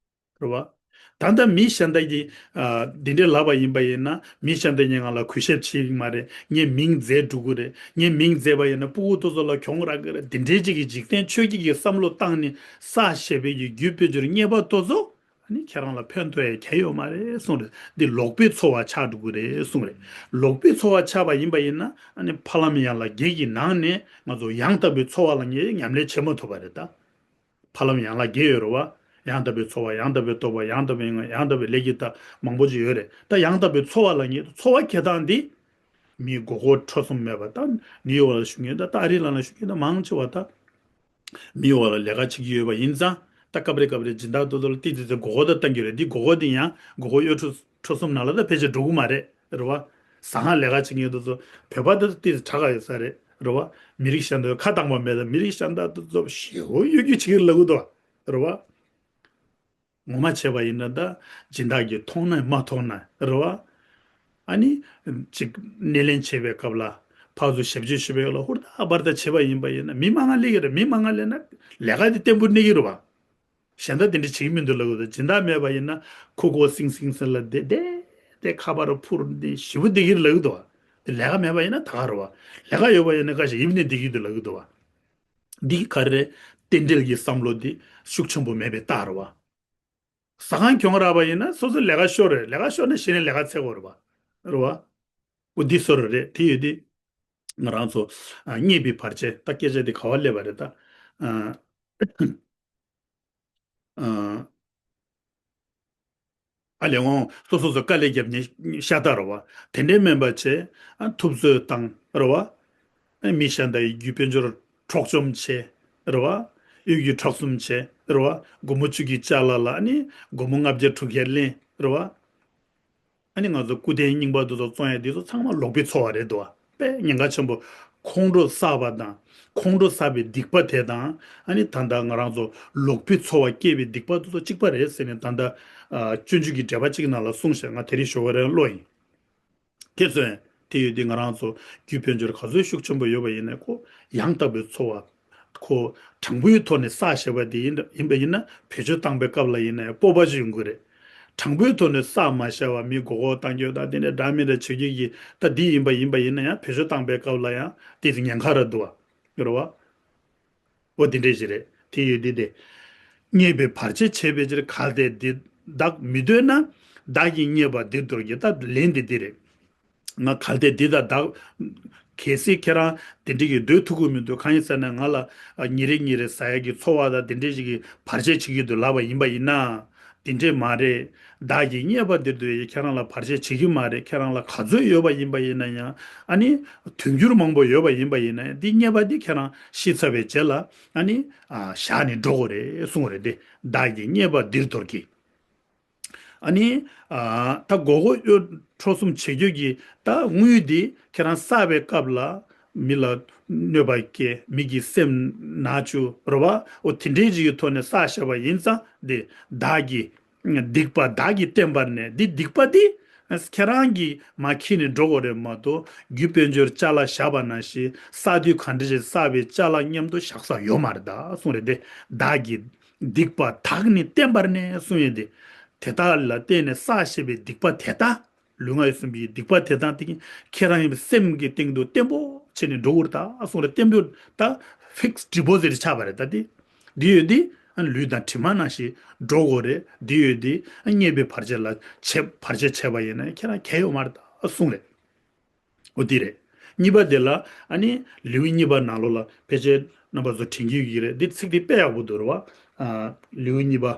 རེད་བ། ད་ལྟ་མི་གཞན་དག་གིས་ཨ་འདི་འདྲའི་ལབ་པ་ཡིན་པ་ཡིན་ན། མི་གཞན་དག་གིས་ང་ལ་གུས་ཞབས་བྱེད་ཀྱི་མ་རེད། ངའི་མིང་མཛད་འགྲོ་གི་རེད། ངའི་མིང་མཛད་པ་ཡིན་ན་སྤུ་གུ་དེ་ཚོ་ལ་གྱོང་རག་གི་རེད། འདི་འདྲའི་ཅིག་གི་འཇིག་རྟེན་ཆོས་བརྒྱད་ཀྱི་བསམ་བློ་བཏང་ནས་བསགས་བཞག་པའི་གི་རྒྱུ་དཔལ་འབྱོར་རྙེད་པ་དེ་ཚོ། ཨ་ནི་ཁྱེད་རང་ལ་ཕན་ཐོགས་ཡ་གང་ཡང་ཡོད་མ་རེད་གསུངས་རེད། འདི་ལོག་པའི་འཚོ་བ་ཆགས་འགྲོ་གི་རེད་གསུངས་རེད། ལོག་པའི་འཚོ་བ་ཆགས་པ་ཡིན་པ་ཡིན་ན། ཨ་ནི་ཕ་ལམ་ཡན་ལག་བརྒྱད་ཀྱི་ནང་ནས་ང་ཚོ་ཡང་དག་པའི་འཚོ་བ་ལ་ངས་ཉམས་ལེན་བྱེད་མ་ཐུབ་པ་རེད་ད། ཕ་ལམ་ཡན་ལག་བརྒྱད་ཡོད་རེད་བ། ཡང་དག་པའི་འཚོ་བ། ཡང་དག་པའི་རྟོགས་པ། ཡང་དག་པའི་ངོ་། ཡང་དག་པའི་ལས་ཀྱི་མཐའ། མང་པོ་ཅིག་ཡོད་རེད། ད་ཡང་དག་པའི་འཚོ་བ་ལ་ངས་འཚོ་བ་སྐྱེལ་སྟངས་འདི། མི་མགོ་སྐོར་འཕྲོ་གསུམ་མེད་པ། ད་ནིའུ་ཡོག་ལ་བཞུགས་མཁན་དང་། ད་ཨ་རི་ལ་ན་བཞུགས་མཁན་དང་། མང་ཆེ་བ་ད་མི་ཡོང་བ་ལ་ལས་ཀ་བྱེད་ཀྱི་ཡོད་པ་ཡིན་ཙང་། ད་སྐབས་རེ་སྐབས་རེ་སྦྱིན་བདག་ཏོག་ཏོག་ལ་ཏིག་ཏིག་ཙེ་མགོ་སྐོར་ད་བཏང་གི་རེད། འདི་མགོ་སྐོར་འདི་ཡང་མགོ་སྐོར་གཡོ་འཕྲོ་འཕྲོ་གསུམ་ནང་ལ་ད་ཕལ་ཆེར་འགྲོ་གི་མ་རེད། རེད་བ། ཟ་ཁང་ལས་ཀ་བྱེད་མཁན་ཏོག་ཏོག་བོད་པ་ད་ཏིག་ཙེ་དྲག་ག་ཡོད་ས་རེད། རེད་བ། མི་རིགས་གཞན་དག་ཁ་བཏང་བ་མེད་ལ། མི་རིགས་གཞན་དག་ཏོག་ཏོག་ཞེ་པོ་གཡོ་སྒྱུ་བྱེད་ཀྱི་ལབ་གི་འདུག་རེད་བ། ངོ་མ་བྱས་པ་ཡིན་ན་ད་སྦྱིན་བདག་གིས་མཐོང་ན་མ་མཐོང་ན། རེད་བ། ཨ་ནི་ཅིག་སྣེ་ལེན་བྱེད་པའི་སྐབས་ལ། ཕར་ཚུར་ཞབས་ཕྱི་ཞུ་བའི་སྐབས་ལ་ཧུར་ཐག་འབར་ཐག་བྱེད་པ་ཡིན་པ་ཡིན་ན། མི་མང་ང་སླེབས་ཀྱི་རེད། མི་མང་ང་སླེབས་ན་ལས་ཀ་དེ་བརྟན་པོ་གནས་ཀྱི་རེད་བ། གཞན་དག་དེ་འདྲ་བྱེད་ཀྱི་མི་འདུག་ལབ་གི་འདུག་སྦྱིན་བདག་མེད་པ་ཡིན་ན་ཁུ་ཁོ་སིང་སིང་སིང་ལ་བསྡད་བསྡད་བསྡད། ཁ་པར་འཕུར་འདི་ཞེ་པོ་བསྡད་ཀྱི་རེད་ལབ་གི་འདུག་བ། དེ་ལས་ཀ་མེད་པ་ཡིན་ན་ད་ག་རེད་བ། ལས་ཀ་ཡོད་པ་ཡིན་ན་ཁ་ཤས་ཡིབ་ནས་བསྡད་ཀྱི་འདུག་ལབ་གི་འདུག་བ། འདི་ག་རེ་རེད། རྟེན་འབྲེལ་གྱི་བསམ་བློ་འདི་ཤུགས་ཆེན་པོ་མེད་པའི་རྟགས་རེད་བ། ཟ་ཁང་གྱོང་རག་པ་ཡིན་ན་སོ་སོ་ལས་ཀ་ཤོར་རེད། ལས་ཀ་ཤོར་ན་གཞི་ནས་ལས་ཀ་འཚོལ་དགོས་རེད་བ། རེད་བ། འོ་འདི་བཟོ་འདྲ་རེད། དེ་ཡོད་དེ། ང་རང་ཚོ་ཨ་རྙེད་པའི་བར་ཆད། ད་སྐད་ཆ་འདི་ག་པར་སླེབས་པ་རེད་ད། ཨ། ཨ། ཨ་ལས་འོང་སོ་སོ་སོ་དཀའ་ལས་བརྒྱབ་ནས་ཤ་སྟག་རེད་བ། དེ་འདྲའི་མིན་པ་བྱས། ཨ་ཐུབ་ཚོད་བཏང་། རེད་བ། ཨ་མི་གཞན་དག་གི་རྒྱུ་དཔལ་འབྱོར་འཕྲོག་བཅོམ་བྱས། རེད་བ། གཡོ་སྒྱུ་འཕྲོག་གསུམ་བྱས། རེད་བ། སྒོར་མོ་བཅུ་གི་ཅ་ལག་ལ་ཨ་ནི་སྒོར་མོ་ལྔ་བརྒྱ་དྲུག་བརྒྱ་ལེན། རེད་བ། ཨ་ནི་ང་ཚོ་སྐུ་རྟེན་རྙིང་པ་འདི་ཚོ་བཙོང་ཡ་འདི་ཚོ་ཚང་མ་ལོག་པའི་འཚོ་བ་རེད་འདུག་བ། དཔེ་ཉེན་ཁ་ཆེན་པོ། ཁོང་ཁྲོ་བསགས་པ་དང་། ཁོང་ཁྲོ་བསགས་པའི་སྡིག་པ་དེ་དང་། ཨ་ནི་ད་ལྟ་ང་རང་ཚོ་ལོག་པའི་འཚོ་བ་སྐྱེས་པའི་སྡིག་པ་འདི་ཚོ་གཅིག་པ་རེད་ཟེར་ནས། ད་ལྟ་ཨ་སྤྱོད་འཇུག་གི་འགྲེལ་པ་གཅིག་ནང་ལ་གསུངས་ཤག་ང་དེ་རིང་ཞོགས་པ་རང་ཀློག་ཡིན། དེ་ཚོ་དེ་ཡོད་དུས་ང་རང་ཚོ་རྒྱུ་དཔལ་འབྱོར་ག་ཚོད་ཤུགས་ཆེན་པོ་ཡོད་པ་ཡིན་ན། ཁོ་ཡང་དག་པའི་འཚོ་བ། ཁོ་དྲང་པོའི་ཐོག་ནས་བསགས་བཞག་པ་དེ་ཡིན་ཡིན་པ་ཡིན་ན། བེད་སྤྱོད་བཏང་པའི་སྐབས་ལ་ཡིན་ན་ཡང་སྤོབས་པ་ཞིག་ཡོང་གི་རེད། དྲང་པོའི་ཐོག་ནས་བསགས་མ་བཞག་པ། མི་མགོ་སྐོར་གཏང་རྒྱུ་དང་དེ་འདྲ་འདྲ་མི་འདྲ་བྱེད་རྒྱུ་གི་ད་འདི་ཡིན་པ་ཡིན་པ་ཡིན་ན་ཡང་། བེད་སྤྱོད་བཏང་པའི་སྐབས་ལ་ཡང་དེ་ཉེན་ཁ་ར་འདུག་བ། རེད་བ། འོ་དེ་འདྲས་ཞིག་རེད། དེ་ཡོད་དེ་དེ། རྙེད་པའི་བར་ཆད་བྱེད་པའི་ཕྱིར། གལ་ཏེ་འདི་བདག་མི་འདོད་ན། བདག་གིས་རྙེད་པ་འདིར་དོར་གྱིས། ད་ལན་དེ་འདི་རེད། ང་གལ་ཏེ་འདི་ད་བདག་གལ་སྲིད་ཁྱེད་རང་དེ་འདྲས་ཀྱི་འདོད་ཐུབ་ཀྱི་མི་འདུག་གང་ཡིན་ཟེར་ན། ང་ལ་ཨ་ཉིན་རེ་ཉིན་རེ་ཟ་ཡག་གི་འཚོ་བ་དང་དེ་འདྲས་ཞིག་གི་བར་ཆད་བྱེད་ཀྱི་འདུག་ལབ་པ་ཡིན་པ་ཡིན་ན། དེ་འདྲས་མ་རེད། བདག་གིས་རྙེད་པ་འདིར་དོར་གྱིས། ཁྱེད་རང་ལ་བར་ཆད་བྱེད་ཀྱི་མ་རེད། ཁྱེད་རང་ལ་ག་ཚོད་ཡོད་པ་ཡིན་པ་ཡིན་ན་ཡང་། ཨ་ནི་དུས་འགྱུར་མང་པོ་ཡོད་པ་ཡིན་པ་ཡིན་ན་ཡང་། འདི་རྙེད་པ་འདི་ཁྱེད་རང་ཤི་ཚར་བའི་རྗེས་ལ་ཨ་ནི་ཨ་བཞག་ནས་འགྲོ་དགོས་རེད་གསུངས་པ་རེད་དེ། བདག་གིས་རྙེད་པ་འདིར་དོར་གྱིས། ཨ་ནི་ཨ་ད་མགོ་སྐོར་གཡོ་འཕྲོག་གསུམ་བྱེད་རྒྱུ་གི་ད་དངུལ་འདི་ཁྱེད་རང་བསགས་པའི་སྐབས་ལ་མི་ལ་གནོད་པ་སྐྱེལ། མི་གི་སེམས་ན་ཆུ། རེད་བ། འོ་དེ་འདྲའི་ཅིག་གི་ཐོག་ནས་བསགས་བཞག་པ་ཡིན་ཙང་། དེ་བདག་གིས། སྡིག་པ་བདག་གིས་བསྟན་པར་གནས། འདི་སྡིག་པ་འདི་ཁྱེད་རང་གིས་མར་འཁྱེར་ནས་འགྲོ་དགོས་རེད་མ་གཏོགས། རྒྱུ་དཔལ་འབྱོར་ཅ་ལག་བཞག་པ་ནང་བཞིན། བསགས་དུས་ག་འདྲ་ཞིག་བསགས་པའི་ཅ་ལག་མཉམ་དུ་བཞག་ས་ཡོད་མ་རེད་ད་གསུངས་རེད་དེ། བདག་གིས་སྡིག་པ་བདག་ནི་བསྟན་པར་གནས་གསུངས་ཡོད་དེ། དེ་དག་ལ་བརྟེན་ནས་བསགས་བཞག་པའི་སྡིག་པ་དེ་དག་ལུས་ངག་ཡིད་གསུམ་པའི་སྡིག་པ་དེ་དག་དེ་ཁྱེད་རང་ཡིན་པའི་སེམས་ཀྱི་སྟེང་དུ་བརྟན་པོ་བྱས་ནས་འགྲོ་དགོས་རེད་ད་གསུངས་རེད། བརྟན་པོ་ད་ཕིག་སི་ཌི་པོ་ཟི་ཊི་ཆགས་པ་རེད་ད་དེ། འདི་ཡོད་དེ་ཨ་ལུས་དང་གྲིབ་མ་ནང་བཞིན་འགྲོ་དགོས་རེད། འདི་ཡོད་དེ་ཨ་རྙེད་པའི་བར་ཆད་ལ་བྱེད་བར་ཆད་བྱས་པ་ཡིན་ན་ཁྱེད་རང་གལ་ཡོད་མ་རེད་ད་གསུངས་རེད། འོ་འདི་རེད། གཉིས་པ་དེ་ལ་ཨ་ནི་ལེའུ་གཉིས་པ་ནང་ལོགས་ལ་ཕལ་ཆེར་རྣམ་པ་ཚོ་དྲན་གྱི་ཡོད་ཀྱི་རེད། འདི་ཚིག་འདི་དཔེ་ཡག་པོ་འདུག་རེད་བ། ཨ་ལེའུ་གཉིས་པ།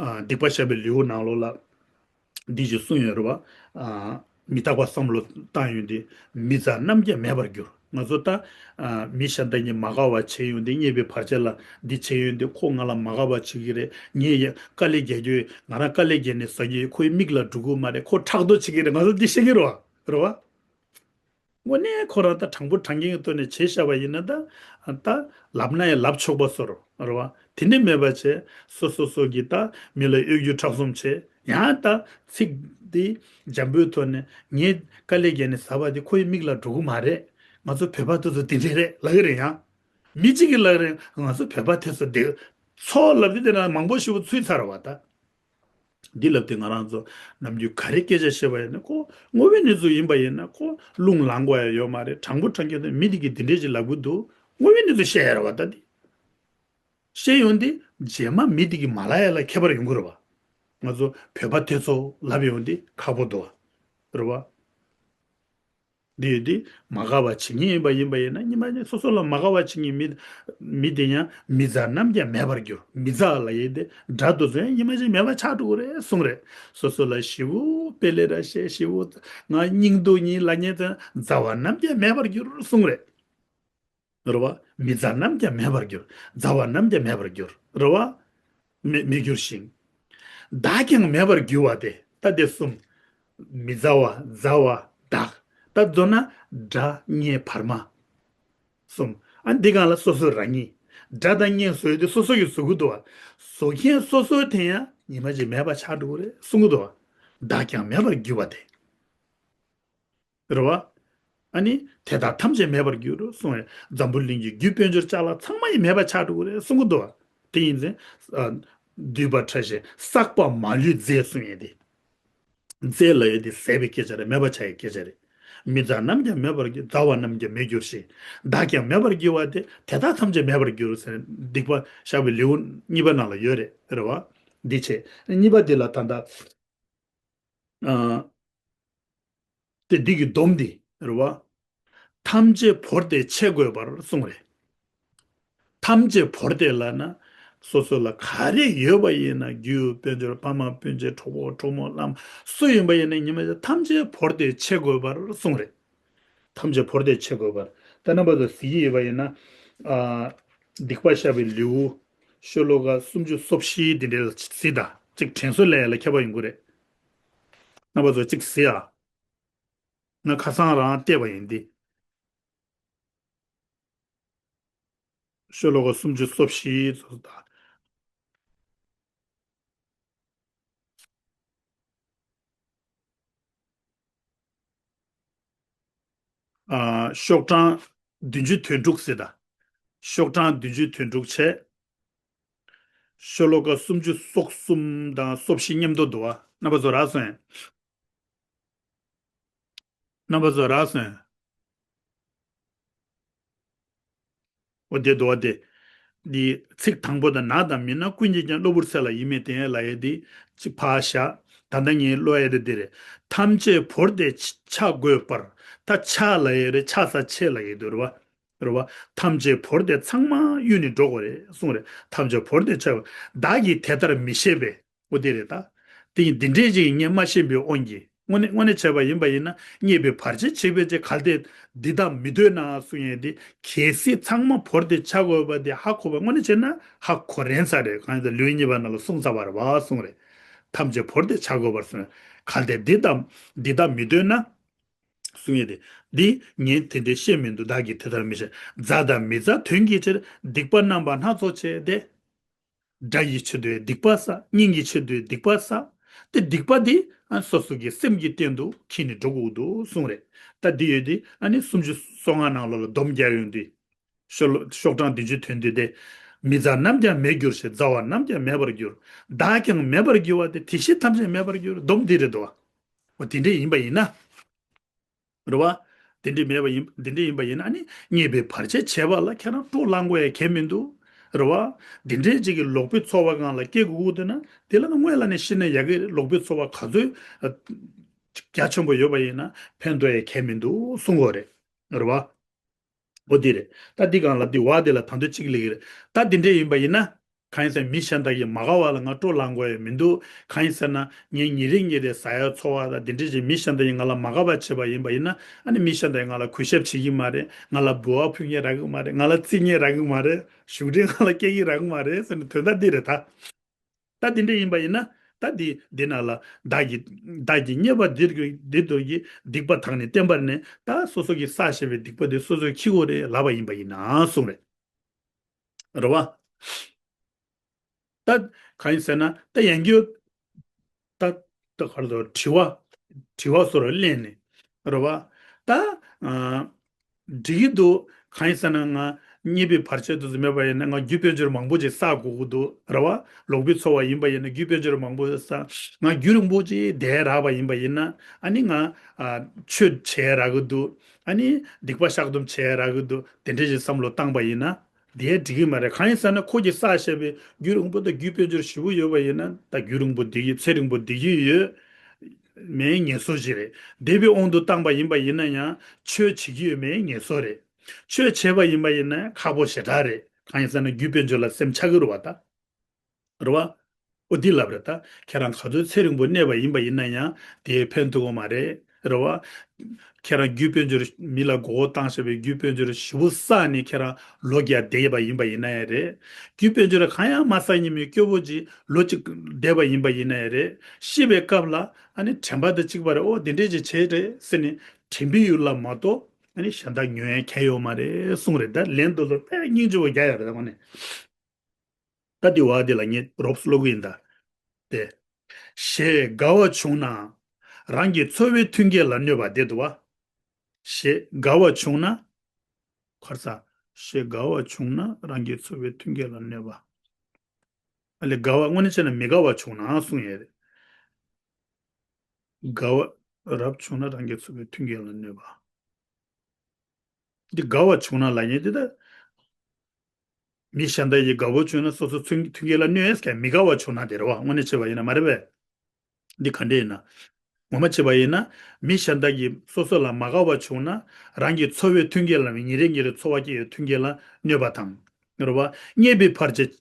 ཨ་སྡིག་པ་བཤགས་པའི་ལེའུ་ནང་ལོགས་ལ། འདི་ཅིག་གསུངས་ཡོད་རེད་བ། ཨ་མི་རྟག་པ་བསམ་བློ་བཏང་ཡོང་དུས། མི་ཚ་རྣམས་ཀྱང་མེད་པར་འགྱུར། ང་ཚོ་ད་ཨ་མི་གཞན་དག་གིས་མ་དགའ་བ་བྱས་ཡོང་དུས། རྙེད་པའི་བར་ཆད་ལ་འདི་བྱས་ཡོང་དུས། ཁོ་ང་ལ་མ་དགའ་བ་བྱེད་ཀྱི་རེད། ངས་ཡ་དཀའ་ལས་རྒྱག་རྒྱུ། ང་རང་དཀའ་ལས་རྒྱག་ནས་ཟ་རྒྱུ་ཡོད། ཁོ་ཡི་མིག་ལ་འགྲོ་གི་མ་རེད། ཁོ་ཕྲག་དོག་བྱེད་ཀྱི་རེད། ང་ཚོ་འདི་བཤད་ཀྱི་རེད་བ། རེད་བ། དངོས་གནས་ཁོ་རང་ད་དྲང་པོ་དྲང་རྐྱང་གི་ཐོག་ནས་བྱས་བཞག་པ་ཡིན་ན། ད་ད་ལབ་ན་ཡང་ལབ་ཆོག་པ་བཟོ་འདྲ་རེད་བ། དེ་འདྲ་མེད་པ་བྱས། སོ་སོ་སོ་གིས་ད་མི་ལ་གཡོ་སྒྱུ་ཁྲམ་གསུམ་བྱས། ཡང་ད་ཚིག་འདི་འཇམ་པོའི་ཐོག་ནས། ངས་དཀའ་ལས་བརྒྱབ་ནས་ཟ་བ་དེ་ཁོ་ཡི་མིག་ལ་འགྲོ་གི་མ་རེད། ང་ཚོ་བོད་པ་དེ་ཚོ་དེ་འདྲ་རེད་ལབ་ཀྱི་རེད། ཡང་མི་གཅིག་གིས་ལབ་ཀྱི་རེད། ང་ཚོ་བོད་པ་དེ་ཚོ་བདེ། ཚོགས་ལབ་དུས་དེ་ན་མང་པོ་ཞེ་པོ་ཚུད་ཚར་བ་ད། འདི་ལབ་དེ་ང་རང་ཚོ་ནམ་རྒྱུན་ག་རེ་སྐད་ཆ་བཤད་པ་ཡིན་ན་ཁོ་དངོས་པོའི་གནས་ཚུལ་ཡིན་པ་ཡིན་ན་ཁོ་རླུང་ལངས་དགོས་ཡ་ཡོད་མ་རེད། དྲང་པོ་དྲང་རྐྱང་དེ་མི་དེ་གིས་འདི་འདྲས་ཅིག་ལབ་གི་འདུག་དངོས་པོའི་གནས་ཚུལ་བཤད་ཡ་རེད་བ་ད་འདི། བཤད་ཡོང་དེ་རྗེས་མ་མི་དེ་གིས་མ་ལབ་ཡ་ལ་ཁྱད་པར་ཡོང་གི་རེད་བ། ང་ཚོ་བོད་པ་དེ་ཚོ་ལབ་ཡོང་དེ་ཁག་པོ་འདུག་བ། རེད་བ། འདི་ཡོད་དེ་མ་དགའ་བ་བྱེད་ཉེན་ཡིན་པ་ཡིན་པ་ཡིན་ན་ཉི་མ་ཉིན་སོ་སོ་ལ་མ་དགའ་བ་བྱེད་ཉེན་མི་མི་དེ་ཡང་མི་མཛའ་རྣམས་ཀྱང་མེད་པར་འགྱུར། མི་མཛའ་ལ་ཡིན་ཏེ་དགྲ་དེ་ཚོ་ཡང་ཉི་མ་ཅིག་མེད་པ་ཆགས་འགྲོ་གི་རེད་གསུངས་རེད། སོ་སོ་ལ་ཞེ་པོ་དཔེ་ལེགས་ར་བཤད་ཞེ་པོ་ང་སྙིང་སྡུག་ཉིད་ལ་ཉེ་ཙང་མཛའ་བ་རྣམས་ཀྱང་མེད་པར་འགྱུར་གསུངས་རེད། རེད་བ། མི་མཛའ་རྣམས་ཀྱང་མེད་པར་འགྱུར། མཛའ་བ་རྣམས་ཀྱང་མེད་པར་འགྱུར། རེད་བ། མི་མི་འགྱུར་ཞིང་། བདག་ཀྱང་མེད་པར་འགྱུར་བ་སྟེ། ད་དེ་གསུམ། མི་མཛའ་བ་མཛའ་བ་བདག་ད་མདོར་ན་དགྲ་གཉེན་བར་མ། གསུམ། ཨ་འདི་གང་ལ་སོ་སོ་རང་ཉིད། དགྲ་དང་གཉེན་བཟོ་ཡོད་དེ་སོ་སོ་གིས་བཟོ་གི་འདུག་བ། བཟོ་མཁན་སོ་སོའི་དེ་ཡང་ཉི་མ་གཅིག་མེད་པ་ཆགས་འགྲོ་གི་རེད་གསུང་གི་འདུག་བ། བདག་ཀྱང་མེད་པར་འགྱུར་བ་སྟེ། རེད་བ། ཨ་ནི་དེ་དག་ཐམས་ཅད་མེད་པར་འགྱུར་གསུངས་པས་འཛམ་བུ་གླིང་གི་རྒྱུ་དཔལ་འབྱོར་ཅ་ལག་ཚང་མ་ཡི་མེད་པ་ཆགས་འགྲོ་གི་རེད་གསུང་གི་འདུག་བ། དེ་ཡིན་ཙང་། ཨ། འདུས་པ་ཕྲ་ཞིང་བསགས་པ་མ་ལུས་རྫས་གསུང་ཡས་དེ། རྫས་ལ་ཡོད་དེ་ཟད་པའི་སྐད་ཆ་རེད། མེད་པ་ཆགས་ཡའི་སྐད་ཆ་རེད། མི་མཛའ་རྣམས་ཀྱང་མེད་པར་འགྱུར། མཛའ་བ་རྣམས་ཀྱང་མེད་འགྱུར་ཞིང་། བདག་ཀྱང་མེད་པར་འགྱུར་བ་སྟེ། དེ་དག་ཐམས་ཅད་མེད་པར་འགྱུར་ཟེར་སྡིག་པ་བཤགས་པའི་ལེའུ་གཉིས་པ་ནང་ལ་ཡོད་རེད། རེད་བ། འདི་བྱས། གཉིས་པ་འདི་ལ་ད་ལྟ། ཨ། དེ་འདི་གི་སྡོམ་འདི་རེད་བ། ཐམས་ཅད་བོར་ཏེ་འཆད་དགོས་པར་གསུངས་རེད། ཐམས་ཅད་བོར་ཏེ་ལབ་ན། སོ་སོ་ལ་ག་རེ་ཡོད་པ་ཡིན་ན་རྒྱུ་དཔལ་འབྱོར་ཕ་མ་སྤུན་མཆེད་གྲོགས་པོ་གྲོགས་མོ་བླ་མ་སུ་ཡིན་པ་ཡིན་ན་ཉི་མ་ཐམས་ཅད་བོར་ཏེ་འཆད་དགོས་པར་གསུངས་རེད། ཐམས་ཅད་བོར་ཏེ་འཆད་དགོས་པར། ད་རྣམ་པ་ཚོ་གཟིགས་ཀྱི་ཡོད་པ་ཡིན་ན། ཨ། སྡིག་པ་བཤགས་པའི་ལེའུ། ཤོ་ལོ་ཀ་སུམ་ཅུ་སོ་བཞི་འདི་འདྲའི་ལ་གཟིགས་དང་གཅིག་དྲན་གསོ་ལས་ལ་ཁྱད་པར་ཡོང་གི་རེད། རྣམ་པ་ཚོ་གཅིག་གཟིགས་ཨ། ང་ཁ་སང་རང་བལྟས་པ་ཡིན་འདི། ཤོ་ལོ་ཀ་སུམ་ཅུ་སོ་བཞི་ཚོ་དང་། ཨ། ཤོག་གྲངས་བདུན་ཅུ་དོན་དྲུག་ཟེར་ད། ཤོག་གྲངས་བདུན་ཅུ་དོན་དྲུག་བྱས། ཤོ་ལོ་ཀ་སུམ་ཅུ་སོ་གསུམ་དང་སོ་བཞི་མཉམ་དུ་འདུག་བ། རྣམ་པ་ཚོ་རག་སོང་ངས། རྣམ་པ་ཚོ་རག་སོང་ངས། འོ་དེ་འདུག་བ་དེ། འདི་ཚིག་དང་པོ་དང་ན་དང་མི་ན་ཀུན་གྱིས་ཀྱང་གློ་བུར་ཚེ་ལ་ཡིད་མི་བརྟན་ལབ་ཡས་འདི་གཅིག་ཕར་བཞག་ད་ལྟ་ངས་ཀློག་ཡས་དེ་འདི་རེད། ཐམས་ཅད་བོར་ཏེ་འཆ་དགོས་པར། ད་འཆ་ལབ་ཡས་རེད། འཆག་ས་ཆེ་ལབ་ཡས་འདུག་རེད་བ། རེད་བ། ཐམས་ཅད་བོར་ཏེ་ཚང་མ་གཡུལ་ནས་འགྲོ་དགོས་རེད་གསུངས་རེད། ཐམས་ཅད་བོར་ཏེ་འཆ་དགོས། བདག་གིས་དེ་ལྟར་མི་ཤེས་པས། འོ་དེ་རེད་ད། དེ་ཡིན་འདི་འདྲས་ཅིག་ངས་མ་ཤེས་པའི་དབང་གིས་དངོས་གནས་དངོས་གནས་བྱས་པ་ཡིན་པ་ཡིན་ན་རྙེད་པའི་བར་ཆད་བྱེད་པའི་ཚེ་གལ་ཏེ་འདི་དག་མི་འདོད་ན་གསུང་ཡས་འདི་གལ་སྲིད་ཚང་མ་བོར་ཏེ་འཆ་དགོས་པ་འདི་ཧ་གོ་བ་དངོས་གནས་བྱས་ན་ཧ་གོ་རན་ས་རེད། གང་ཡིན་ཟེར་ལེའུ་གཉིས་པ་ནང་ལ་གསུངས་ཚར་བ་རེད་བ་གསུངས་རེད། ཐམས་ཅད་བོར་ཏེ་འཆ་དགོས་པར་གསུངས། གལ་ཏེ་འདི་དག་འདི་དག་མི་འདོད་ན། གསུང་ཡས་དེ། འདི་ངས་དེ་འདྲའི་བཤད་མི་འདུག་བདག་གིས་དེ་ལྟར་མི་བྱེད། མཛའ་དང་མི་མཛའ་དོན་གྱི་ཕྱིར་སྡིག་པ་རྣམ་པ་སྣ་ཚོགས་བྱས་ཏེ། དགྲ་ཡི་ཆེད་དུ་སྡིག་པ་བསགས། གཉེན་གྱི་ཆེད་དུ་སྡིག་པ་བསགས། དེ་སྡིག་པ་འདི་ཨ་སོ་སོ་གི་སེམས་ཀྱི་སྟེང་དུ་འཁྱེར་ནས་འགྲོ་དགོས་འདུག་གསུངས་རེད། ད་འདི་ཡོད་དེ་ཨ་ནི་སུམ་ཅུ་སོ་ལྔ་ནང་ལོགས་ལ་སྡོམ་རྒྱག་ཡོང་དུས། ཤོ་ལོ་ཤོག་གྲངས་བདུན་ཅུ་དོན་བདུན་དེ། མི་མཛའ་རྣམས་ཀྱང་མེད་འགྱུར་ཞིང་། མཛའ་བ་རྣམས་ཀྱང་མེད་པར་འགྱུར། བདག་ཀྱང་མེད་པར་འགྱུར་བ་སྟེ། དེ་བཞིན་ཐམས་ཅད་མེད་པར་འགྱུར། སྡོམ་འདི་རེད་དོ། འོ་དེ་འདྲས་ཡིན་པ་ཡིན་ན། རེད་བ། དེ་འདྲས་མེད་པ་ཡིན་དེ་འདྲས་ཡིན་པ་ཡིན་ན་ཨ་ནི་རྙེད་པའི་བར་ཆད་བྱས་པ་ལ་ཁྱེད་རང་སྤྲོ་ལངས་དགོས་ཡ་གལ་མི་འདུག་རེད་བ། དེ་འདྲས་ཅིག་གི་ལོག་པའི་ཚོར་བ་སྒང་ལ་སྐྱེ་དགོས་ཀྱི་འདུག་ན་དེ་ལ་ནི་སྔོན་ལ་ནས་ཤི་ན་ཡག་གི་རེད། ལོག་པའི་ཚོར་བ་ག་ཚོད་རྒྱ་ཆེན་པོ་ཡོད་པ་ཡིན་ན་ཕན་ཐོགས་ཡ་གལ་མི་འདུག་གསུང་གི་རེད། རེད་བ། འོ་དེ་རེད། ད་འདི་སྒང་ལ་འདི་བ་དེ་ལ་ད་དུང་གཅིག་ལེགས་རེད། ད་འདི་འདྲས་ཡིན་པ་ཡིན་ན། གང་ཡིན་ཟེར་ན་མི་གཞན་དག་གིས་མ་དགའ་བ་ལ་ང་སྤྲོ་ལངས་དགོས་ཡ་མི་འདུག་གང་ཡིན་ཟེར་ན་ངས་ཉིན་རེ་ཉིན་རེ་ཟ་ཡ་འཚོ་བ་དང་འདི་འདྲས་ཅིག་མི་གཞན་དག་གིས་ང་ལ་མ་དགའ་བ་བྱས་པ་ཡིན་པ་ཡིན་ན་ཨ་ནི་མི་གཞན་དག་གིས་ང་ལ་གུས་ཞབས་བྱེད་ཀྱི་མ་རེད། ང་ལ་འབུལ་བ་ཕུལ་མཁན་རག་གི་མ་རེད། ང་ལ་བརྩི་མཁན་རག་གི་མ་རེད། བཞུགས་ཁྲི་ང་ལ་སྐྱེལ་གྱི་རག་གི་མ་རེད་ཟེར་ནས་དོན་དག་འདི་རེད་ད། ད་འདི་འདྲ་ཡིན་པ་ཡིན་ན་ད་འདི་འདི་ན་ལ་བདག་གིས་བདག་གིས་རྙེད་པ་འདིར་འདི་ལྟར་གྱི་སྡིག་པ་དག་ནི་བསྟན་པར་ནས་ད་སོ་སོ་གིས་བསགས་བཞག་པའི་སྡིག་པ་དེ་སོ་སོས་འཁྱེར་དགོས་རེད་ལབ་པ་ཡིན་པ་ཡིན་ན་གསུངས་རེད། རེད་བ། ད་གང་ཡིན་ཟེར་ན་ད་ཡང་རྒྱུ་ད་ད་ག་རེ་ཟེར་དྲི་བ་དྲི་བ་སོ་སོར་གླེང་ནས་རེད་བ། ད་ཨ། འགྲིག་གི་འདུག་གང་ཡིན་ཟེར་ན་ང་ རྙེད་པའི་བར་ཆད་དེ་ཚོ་མེད་པ་ཡིན་ན་ང་རྒྱུ་དཔལ་འབྱོར་མང་པོ་ཅིག་བསགས་དགོས་ཀྱི་འདུག་རེད་བ། ལོག་པའི་འཚོ་བ་ཡིན་པ་ཡིན་ན་རྒྱུ་དཔལ་འབྱོར་མང་པོ་བསགས། ང་རྒྱུ་རིང་པོ་ཅིག་བསྡད་རག་པ་ཡིན་པ་ཡིན་ན་ཨ་ནི་ང་ཨ་ཆོས་བྱས་རག་གི་འདུག་ཨ་ནི་སྡིག་པ་བཤགས་སྡོམ་བྱས་རག་གི་འདུག་དེ་འདྲ་ཞིག་བསམ་བློ་བཏང་པ་ཡིན་ན་དེ་འགྲིག་གི་མ་རེད། གང་ཡིན་ཟེར་ན་ཁོ་གིས་བསགས་བཞག་པའི་རྒྱུ་རིང་པོ་དང་རྒྱུ་དཔལ་འབྱོར་ཞེ་པོ་ཡོད་པ་ཡིན་ན་ད་རྒྱུ་རིང་པོ་བསྡད་ཀྱི་ཚེ་རིང་པོ་བསྡད་ཀྱི་ཡོད་མེད་ངེས་སོ་ཞིག་རེད། འདས་པའི་དབང་དུ་བཏང་པ་ཡིན་པ་ཡིན་ན་ཡང་ཆོས་བྱེད་ཀྱི་ཡོད་མེད་ངེས་སོ་རེད། ཆོས་བྱས་པ་ཡིན་པ་ཡིན་ན་ཁག་པོ་ཞེ་དྲག་རེད། གང་ཡིན་ཟེར་ན་རྒྱུ་དཔལ་འབྱོར་ལ་སེམས་ཆགས་ཀྱི་རེད་བ་ད། རེད་བ། ཨོ་འདི་ལབ་རེད་ད། ཁྱེད་རང་ག་ཚོད་ཚེ་རིང་པོ་གནས་པ་ཡིན་པ་ཡིན་ན་ཡང་དེས་ཕན་ཐོགས་ཀྱི་མ་རེད། རེད་བ། ཁྱེད་རང་རྒྱུ་དཔལ་འབྱོར་མི་ལ་མགོ་སྐོར་བཏང་བཞག་པའི་རྒྱུ་དཔལ་འབྱོར་ཞེ་པོ་བསགས་ནས་ཁྱེད་རང་ལོ་བརྒྱ་བསྡད་པ་ཡིན་པ་ཡིན་ན་ཡང་རེད། རྒྱུ་དཔལ་འབྱོར་གང་ཡང་མ་བསགས་ཉིན་མོའི་སྐྱོ་པོ་ཅིག་ལོ་གཅིག་བསྡད་པ་ཡིན་པ་ཡིན་ན་ཡང་རེད། ཤི་བའི་སྐབས་ལ་ཨ་ནི་དྲན་པ་དང་གཅིག་པ་རེད། ཨོ་འདི་འདྲས་ཅིག་བྱས་རེད་ཟེར་ནས་དྲན་པའི་ཡུལ་ལ་མ་གཏོགས་ཨ་ནི་གཞན་དག་ཉོ་ཡ་གལ་ཡོད་མ་རེད་གསུངས་རེད། ད་ལན་དུ་ལོ་དཔེ་སྙིང་རྗེ་བོ་རྒྱག་ཡ་རེད་ད་ངོ་ནས། ད་འདི་བ་འདི་ལ་ངས་རོབ་ཀློག་གི་ཡིན་ད། དེ། ཞེས་དགའ་བ་བྱུང་ན། རང་གི་འཚོ་བའི་མཐུན་རྐྱེན་ལ་གནོད་པ་དེ་འདུག་བ། ཞེས་དགའ་བ་བྱུང་ན། ཁར་ས། ཞེས་དགའ་བ་བྱུང་ན་རང་གི་འཚོ་བའི་མཐུན་རྐྱེན་ལ་གནོད་པ། ཨ་ལས་དགའ་བ་དངོས་གནས་བྱས་ན་མི་དགའ་བ་བྱུང་ན་གསུངས་ཡོད་རེད། དགའ་བ་རབ་བྱུང་ན་རང་གི་འཚོ་བའི་མཐུན་རྐྱེན་ལ་གནོད་པ། འདི་དགའ་བ་བྱུང་ན་ལབ་མཁན་འདི་ད། མི་གཞན་དག་གིས་དགའ་པོ་བྱུང་ན་སོ་སོ་མཐུན་མཐུན་རྐྱེན་ལ་གནོད་ཡས་ཀྱང་མི་དགའ་བ་བྱུང་ན་དེ་རེད་བ། དངོས་གནས་བྱས་པ་ཡིན་ན་མ་རེད་པས། འདི་ག་འདྲས་ཡིན་ན། ངོ་མ་བྱས་པ་ཡིན་ན་མི་གཞན་དག་གིས་སོ་སོ་ལ་མ་དགའ་བ་བྱུང་ན་རང་གི་འཚོ་བའི་མཐུན་རྐྱེན་ལ་ཉིན་རེ་ཉིན་རེ་འཚོ་བ་སྐྱེལ་བའི་མཐུན་རྐྱེན་ལ་གནོད་པ་དང་། རེད་བ། རྙེད་པའི་བར་ཆད།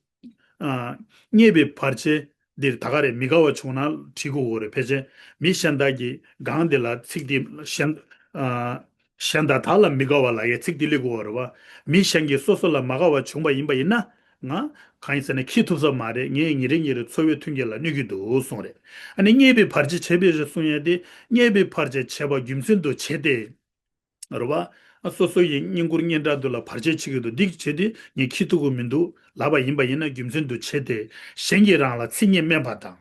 ཨ། རྙེད་པའི་བར་ཆད་འདིར་ད་ག་རེ་མི་དགའ་བ་བྱུང་ན་བྲིས་དགོས་རེད། ཕལ་ཆེར་མི་གཞན་དག་གིས་གང་དེ་ལ་ཚིག་འདི་གཞན། ཨ། གཞན་དག་དག་ལ་མི་དགའ་བ་ལ་ཡའི་ཚིག་འདི་སླེབས་དགོས་རེད་བ། མི་གཞན་གྱིས་སོ་སོ་ལ་མ་དགའ་བ་བྱུང་བ་ཡིན་པ་ཡིན་ན། ང་གང་ཡིན་ཟེར་ན་འཁྱེར་ཐུབ་ས་མ་རེད། ངས་ཉིན་རེ་ཉིན་རེ་འཚོ་བའི་མཐུན་རྐྱེན་ལ་གནོད་ཀྱི་འདུག་གསུངས་རེད། ཨ་ནི་རྙེད་པའི་བར་ཆད་བྱས་པའི་རེད་གསུང་ཡས་དེ་རྙེད་པའི་བར་ཆད་བྱས་པ་རྒྱུ་མཚན་དུ་བྱས་ཏེ། རེད་བ། ཨ་སོ་སོ་ཡི་བསྙེན་བཀུར་སྙན་གྲགས་འདི་ལ་བར་ཆད་བྱེད་ཀྱི་འདུག་འདི་བྱེད་དེ་ངས་འཁྱེར་ཐུབ་ཀྱི་མི་འདུག་ལབ་པ་ཡིན་པ་ཡིན་ན་རྒྱུ་མཚན་དུ་བྱས་ཏེ་གཞན་གྱིས་རང་ལ་ཚིག་ངན་སྨྲས་པ་དང་།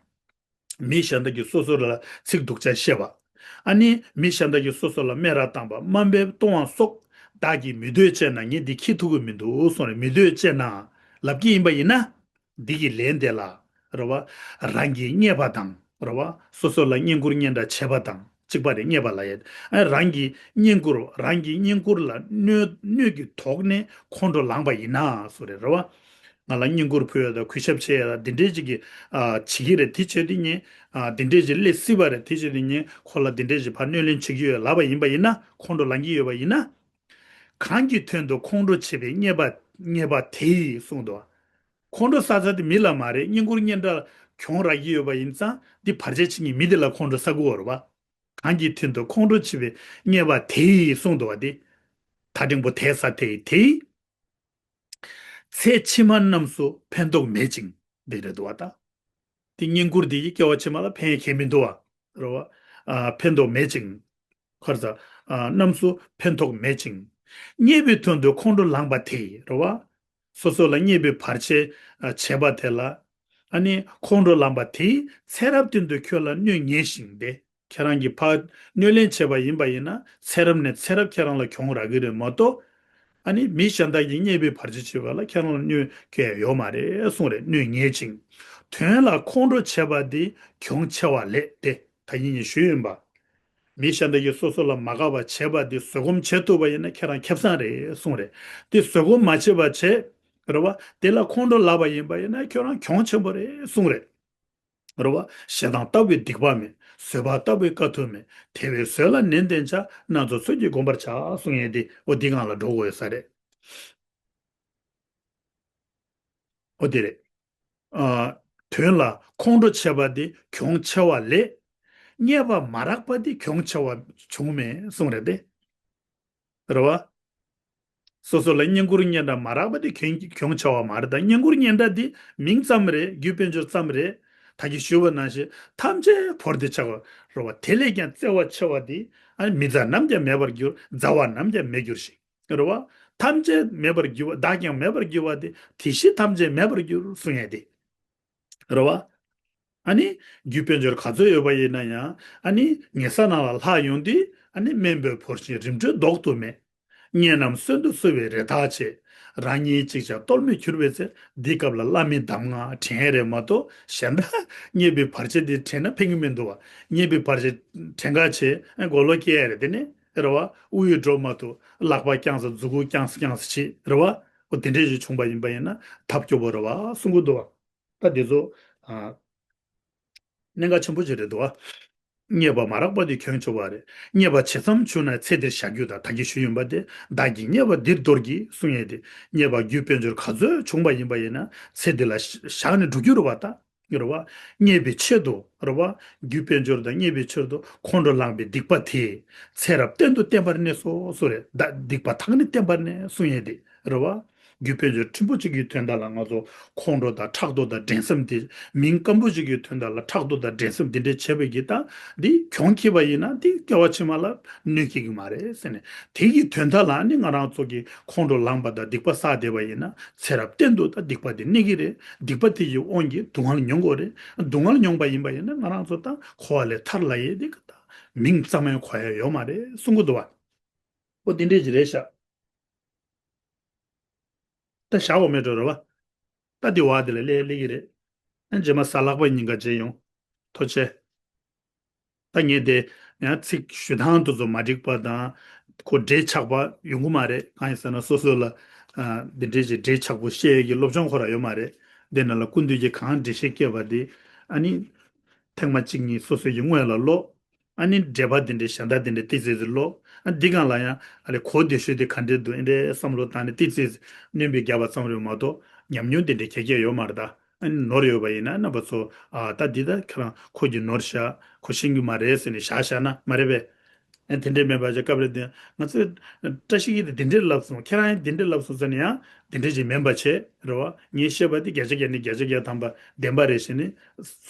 མི་གཞན་དག་གིས་སོ་སོ་ལ་ཚིག་སྡུག་ཅག་བཤད་པ། ཨ་ནི་མི་གཞན་དག་གིས་སོ་སོ་ལ་སྨད་ར་བཏང་པ་དམའ་འབེབས་གཏོང་བ་སོགས་བདག་གིས་མི་འདོད་བྱས་ན་ངས་འདི་འཁྱེར་ཐུབ་ཀྱི་མི་འདུག་གསུངས་རེད། མི་འདོད་བྱས་ན་ལབ་ཀྱི་ཡིན་པ་ཡིན་ན། འདི་གི་ལན་དེ་ལ། རེད་བ། རང་གིས་རྙེད་པ་དང་། རེད་བ། སོ་སོ་ལ་བསྙེན་བཀུར་སྙན་གྲགས་བྱས་པ་དང་གཅིག་པ་རེད། རྙེད་པ་ལ་ཡ། ཨ་རང་གིས་བསྙེན་བཀུར་རང་གིས་བསྙེན་བཀུར་ལ་གནོད་གནོད་ཀྱི་དོགས་ནས་ཁོང་ཁྲོ་ལངས་པ་ཡིན་ན་སུ་རེད། རེད་བ། ང་ལ་བསྙེན་བཀུར་ཕུལ་ཡ་དང་གུས་ཞབས་བྱེད་ཡ་དང་འདི་འདྲའི་ཅིག་གི་ཨ་བྱེད་ཀྱི་རེད། དེ་བྱས་དུས་ངས་ཨ་འདི་འདྲའི་ཅིག་སླེབས་སྲིད་པ་རེད། དེ་བྱས་དུས་ངས་ཁོ་ལ་འདི་འདྲའི་ཅིག་ཕར་གནོད་ལན་བྱེད་ཀྱི་ཡོད་ལབ་པ་ཡིན་པ་ཡིན་ན། ཁོང་ཁྲོ་ལངས་ཀྱི་ཡོད་པ་ཡིན་ན། གང་གི་དོན་དུ་ཁོང་ཁྲོ་བྱེད་པའི་རྙེད་པ་རྙེད་པ་དེ་ཡིས་གསུངས་འདུག་ཁོང་ཁྲོ་ཟ་ས་དེ་མི་ལ་མ་རེད། བསྙེན་བཀུར་སྙན་གྲགས་གྱོང་རག་གི་ཡོད་པ་ཡིན་ཙང་འདི་བར་ཆད་བྱེད་མཁན་མི་དེ་ལ་ཁོང་ཁྲོ་ཟ་དགོས་པ་རེད་བ། གང་གི་དོན་དུ་ཁོང་ཁྲོ་བྱེད་པའི་རྙེད་པ་དེ་ཡིས་གསུངས་འདུག་བ། དེ་ད་འགྲེང་པོ་དེ་ས་དེ་ཡིས་དེ་ཡིས། ཚེ་ཕྱི་མ་རྣམས་སུ་ཕན་ཐོགས་མེད་ཅིང་། འདི་རེད་འདུག་བ་ད། དེ་བསྙེན་བཀུར་འདི་ཡིས་སྐྱེ་བ་ཕྱི་མ་ལ་ཕན་ཡ་གང་ཡང་མི་འདུག་བ། རེད་བ། ཨ་ཕན་ཐོགས་མེད་ཅིང་། ཁར་ས། ཨ་རྣམས་སུ་ཕན་ཐོགས་མེད་ཅིང་། རྙེད་པའི་དོན་དུ་ཁོང་ཁྲོ་ལངས་པ་དེ་ཡིས་རེད་བ། སོ་སོ་ལ་རྙེད་པའི་བར་ཆད་ཨ་བྱས་པ་དེ་ལ། ཨ་ནི་ཁོང་ཁྲོ་ལངས་པ་དེ་ཡིས་ཚེ་རབས་གཏན་དུ་ཁྱོད་ལ་གནོད་ངེས་ཤིང་སྟེ། ཁྱེད་རང་གིས་ཕར་གནོད་ལན་བྱས་པ་ཡིན་པ་ཡིན་ན་ཚེ་རབས་ནས་ཚེ་རབས་ཁྱེད་རང་ལ་གྱོང་རག་གི་རེད་མ་གཏོགས། ཨ་ནི་མི་གཞན་དག་གིས་རྙེད་པའི་བར་ཆད་བྱས་པ་ལ་ཁྱེད་རང་ལ་གནོད་སྐྱེལ་ཡོད་མ་རེད་གསུངས་རེད། གནོད་ངེས་ཅིང་། དོན་ལ་ཁོང་ཁྲོ་བྱས་པ་དེ་གྱོང་ཆེ་བ་ལས་ཏེ། ད་ཡིན་ཡིན་ཞུས་ཡིན་པ། མི་གཞན་དག་གིས་སོ་སོ་ལ་མ་དགའ་བ་བྱས་པ་དེ་བཟོད་སྒོམ་བྱེད་ཐུབ་པ་ཡིན་ན་ཁྱེད་རང་ཁེ་བཟང་རེད་གསུངས་རེད། དེ་བཟོད་སྒོམ་མ་བྱས་པ་བྱས། རེད་བ། དེ་ལ་ཁོང་ཁྲོ་ལབ་པ་ཡིན་པ་ཡིན་ན་ཁྱོད་རང་གྱོང་ཆེན་པོ་རེད་གསུངས་རེད། རེད་བ། ཞེ་སྡང་ལྟ་བུའི་སྡིག་པ་མེད། བཟོད་པ་ལྟ་བུའི་དཀའ་ཐུབ་མེད། དེ་བས་བཟོད་ལ་ནན་ཏན་བྱ། སྣ་ཚོགས་ཚུལ་གྱིས་བསྒོམ་པར་བྱ་གསུངས་ཡས་དེ་འོ་འདི་སྒང་ལ་འགྲོ་དགོས་ཡོད་ས་རེད། འོ་དེ་རེད། ཨ། དོན་ལ་ཁོང་ཁྲོ་བྱས་པ་དེ་གྱོང་ཆེ་བ་ལས། རྙེད་པ་མ་རག་པ་དེ་གྱོང་ཆེ་བ་བྱུང་མེད་གསུངས་རེད་དེ། རེད་བ། སོ་སོ་ལ་བསྙེན་བཀུར་སྙན་གྲགས་མ་རག་པ་དེ་གྱོང་གྱོང་ཆེ་བ་མ་རེད་ད། བསྙེན་བཀུར་སྙན་གྲགས་དེ་མིང་ཙམ་རེད། རྒྱུ་དཔལ་འབྱོར་ཙམ་རེད། ད་གིན་ཞུས་པ་ནང་བཞིན་ཐམས་ཅད་བོར་ཏེ་ཆགས་པ་རེད་བ། དེ་ལས་ཀྱང་བརྩེ་བ་ཆེ་བ་དེ་ཨ་ནི་མི་མཛའ་ནམ་ཀྱང་མེད་པར་འགྱུར། མཛའ་བ་ནམ་ཀྱང་མེད་འགྱུར་ཞིང་། རེད་བ། ཐམས་ཅད་མེད་པར་འགྱུར་བ། བདག་ཀྱང་མེད་པར་འགྱུར་བ་དེ་དེ་བཞིན་ཐམས་ཅད་མེད་པར་འགྱུར་གསུང་ཡས་དེ། རེད་བ། ཨ་ནི། རྒྱུ་དཔལ་འབྱོར་ག་ཚོད་ཡོད་པ་ཡིན་ན་ཡང་ཨ་ནི་ཉེ་ས་ནང་ལ་ལྷག་ཡོང་དུས་ཨ་ནི་དམན་པའི་བོར་ཞིང་རིམ་གྲོ་ལྡོག་ཏུ་མེད། གཉེན་རྣམས་གསོན་དུ་གསོལ་བའི་རེ་ཐག་ཆད། རང་ཉིད་ཅིག་ཀྱང་རྟོལ་མེད་གྱུར་པའི་ཚེ། འདི་སྐབས་ལ་བླ་མའི་གདམས་ངག་དྲན་རེད་མ་གཏོགས། གཞན་དག་རྙེད་པའི་བར་ཆད་འདི་དྲན་ན་ཕན་གྱི་མི་འདུག་བ། རྙེད་པའི་བར་ཆད་དྲན་ག་བྱས་མགོ་ལོག་སྐྱེ་ཡ་རེད། དེ་ནས་རེད་བ། དབུགས་ཡོད་འགྲོ་མ་ཐུབ། ལག་པ་བརྐྱངས་ས་མཛུ་གུ་བརྐྱངས་ས་བརྐྱངས་ས་བྱེད་རེད་བ། འོ་དེ་འདྲས་ཞིག་བྱུང་པ་ཡིན་པ་ཡིན་ན་ཐབས་སྐྱོ་པོ་རེད་བ་གསུང་གི་འདུག་བ། ད་འདི་ཚོ་ཨ། གནད་འགག་ཆེན་པོ་ཅིག་རེད་འདུག་བ། རྙེད་པ་མ་རག་པ་དེ་གྱོང་ཆེ་བ་རེད། རྙེད་པ་ཇི་ཙམ་བྱུང་ན་ཚེ་འདིར་བཞག་རྒྱུ་དང་། བདག་གིས་ཞུས་ཡིན་པ་དེ། བདག་གིས་རྙེད་པ་འདིར་དོར་གྱིས་གསུང་ཡས་དེ། རྙེད་པ་རྒྱུ་དཔལ་འབྱོར་ག་ཚོད་བྱུང་པ་ཡིན་པ་ཡིན་ན་ཚེ་འདི་ལ་བཞག་ནས་འགྲོ་རྒྱུ་རེད་བ། ད་རེད་བ། རྙེད་པའི་ཆེད་དུ་རེད་བ། རྒྱུ་དཔལ་འབྱོར་དང་རྙེད་པའི་ཕྱིར་དུ་ཁོང་ཁྲོ་ལངས་པའི་སྡིག་པ་དེ་ཚེ་རབས་གཏན་དུ་བརྟན་པར་གནས་སོ་སོ་རེད། ད་སྡིག་པ་ཐག་ནས་བརྟན་པར་གནས་གསུང་ཡས་དེ་རེད་བ། རྒྱུ་དཔལ་འབྱོར་ཕྲན་བུ་གཅིག་གི་དོན་དག་ལ་ང་ཚོ་ཁོང་ཁྲོ་དང་ཕྲག་དོག་དང་འགྲན་སེམས་དེ། མིང་སྐམ་པོ་གཅིག་གི་དོན་དག་ལ་ཕྲག་དོག་དང་འགྲན་སེམས་དེ་འདྲས་བྱས་པ་གི་ད་འདི་གྱོང་ཁེ་བ་ཡིན་ན་འདི་སྐྱེ་བ་ཕྱི་མ་ལ་གནོད་སྐྱེལ་གི་མ་རེད་ཟེར་ནས། དེ་གི་དོན་དག་ལ་ནི་ང་རང་ཚོ་གི་ཁོང་ཁྲོ་ལངས་པ་དང་སྡིག་པ་བསགས་བསྡད་པ་ཡིན་ན་ཚེ་རབས་གཏན་དུ་ད་སྡིག་པ་དེ་གནས་ཀྱི་རེད། སྡིག་པ་དེ་ཡི་དབང་གིས་སྡུག་བསྔལ་མྱོང་དགོས་རེད། སྡུག་བསྔལ་མྱོང་པ་ཡིན་པ་ཡིན་ན་ང་རང་ཚོ་ད་འཁོར་བ་ལས་ཐར་ལ་ཡས་དེ་གི་ད་མིང་ཙམ་ཡང་གོ་ཡ་ཡོད་མ་རེད་གསུང་གི་འདུག་བ། ཨོ་དེ་འདྲས་ཅིག་རེད་ཤག་ད་བཞག་འོ་མེད་འགྲོ་རེད་བ། ད་འདི་བ་དེ་ལ་སླེབས་སླེབས་ཀྱི་རེད། ཨ་རྗེས་མ་གཟའ་ལྷག་པ་ཉིན་ཀ་མཇལ་ཡོང་། ཐུགས་རྗེ་ཆེ། ད་ངས་དེ་ཡང་ཚིག་ཞུ་སྟངས་དེ་ཚོ་མ་འགྲིག་པ་དང་། ཁོ་འདྲེས་ཆགས་པ་ཡོང་གི་མ་རེད། གང་ཡིན་ཟེར་ན་སོ་སོ་ལ་ཨ་འདི་འདྲས་ཀྱི་འདྲེས་ཆགས་པོ་བཤད་ཡས་ཀྱི་སློབ་སྦྱོང་ཁོ་རང་ཡོད་མ་རེད། འདི་ནང་ལ་སྐུ་མདུན་གྱིས་གང་འགྲེལ་བཤད་བཀོད་པ་དེ་ཨ་ནི་ཐེངས་མ་གཅིག་གཉིས་སོ་སོ་ཡི་སྔོན་ལ་ཀློག་ཨ་ནི་འགྲེལ་པ་འདི་འདྲའི་གཞན་དག་འདི་འདྲའི་ཏི་ཙི་ཙི་ཀློག་ཨ་འདི་སྒང་ལ་ཡང་ཨ་ལས་གོ་བདེ་ཤོས་དེ་ག་འདྲས་འདུག་ཨེ་འདྲའི་བསམ་བློ་བཏང་ནས་ཏི་ཙི་ཙི་སྣོན་པ་རྒྱབ་པ་ཙམ་རེད་མ་གཏོགས་ཉམས་མྱོང་འདི་འདྲའི་ག་གེ་ཡོད་མ་རེད། ད་ཨ་ནི་ནོར་ཡོད་པ་ཡིན་ན་རྣམ་པ་ཚོ་ཨ་ད་འདི་ད་ཁྱེད་རང་ཁོ་གིས་ནོར་བཞག་ཁོ་ཤེས་ཀྱི་མ་རེད་ཟེར་ནས་བཞག་བཞག་ན་མ་རེད་པས། ཨ་དེ་འདྲས་མེད་པ་ཅིག་སྐབས་རེ་དེ་ང་ཚོས་བཀྲ་ཤིས་ཀྱིས་དེ་འདྲས་ལབ་སོང་། ཁྱེད་རང་ཡང་དེ་འདྲས་ལབ་སོང་ཟེར་ནས་ཡང་དེ་འདྲས་ཅིག་མིན་པ་བྱས་རེད་བ། ངས་བཤད་པ་དེ་བརྒྱ་ཆ་བརྒྱ་ནས་བརྒྱ་ཆ་བརྒྱ་ཐམ་པ་བདེན་པ་རེད་ཟེར་ནས་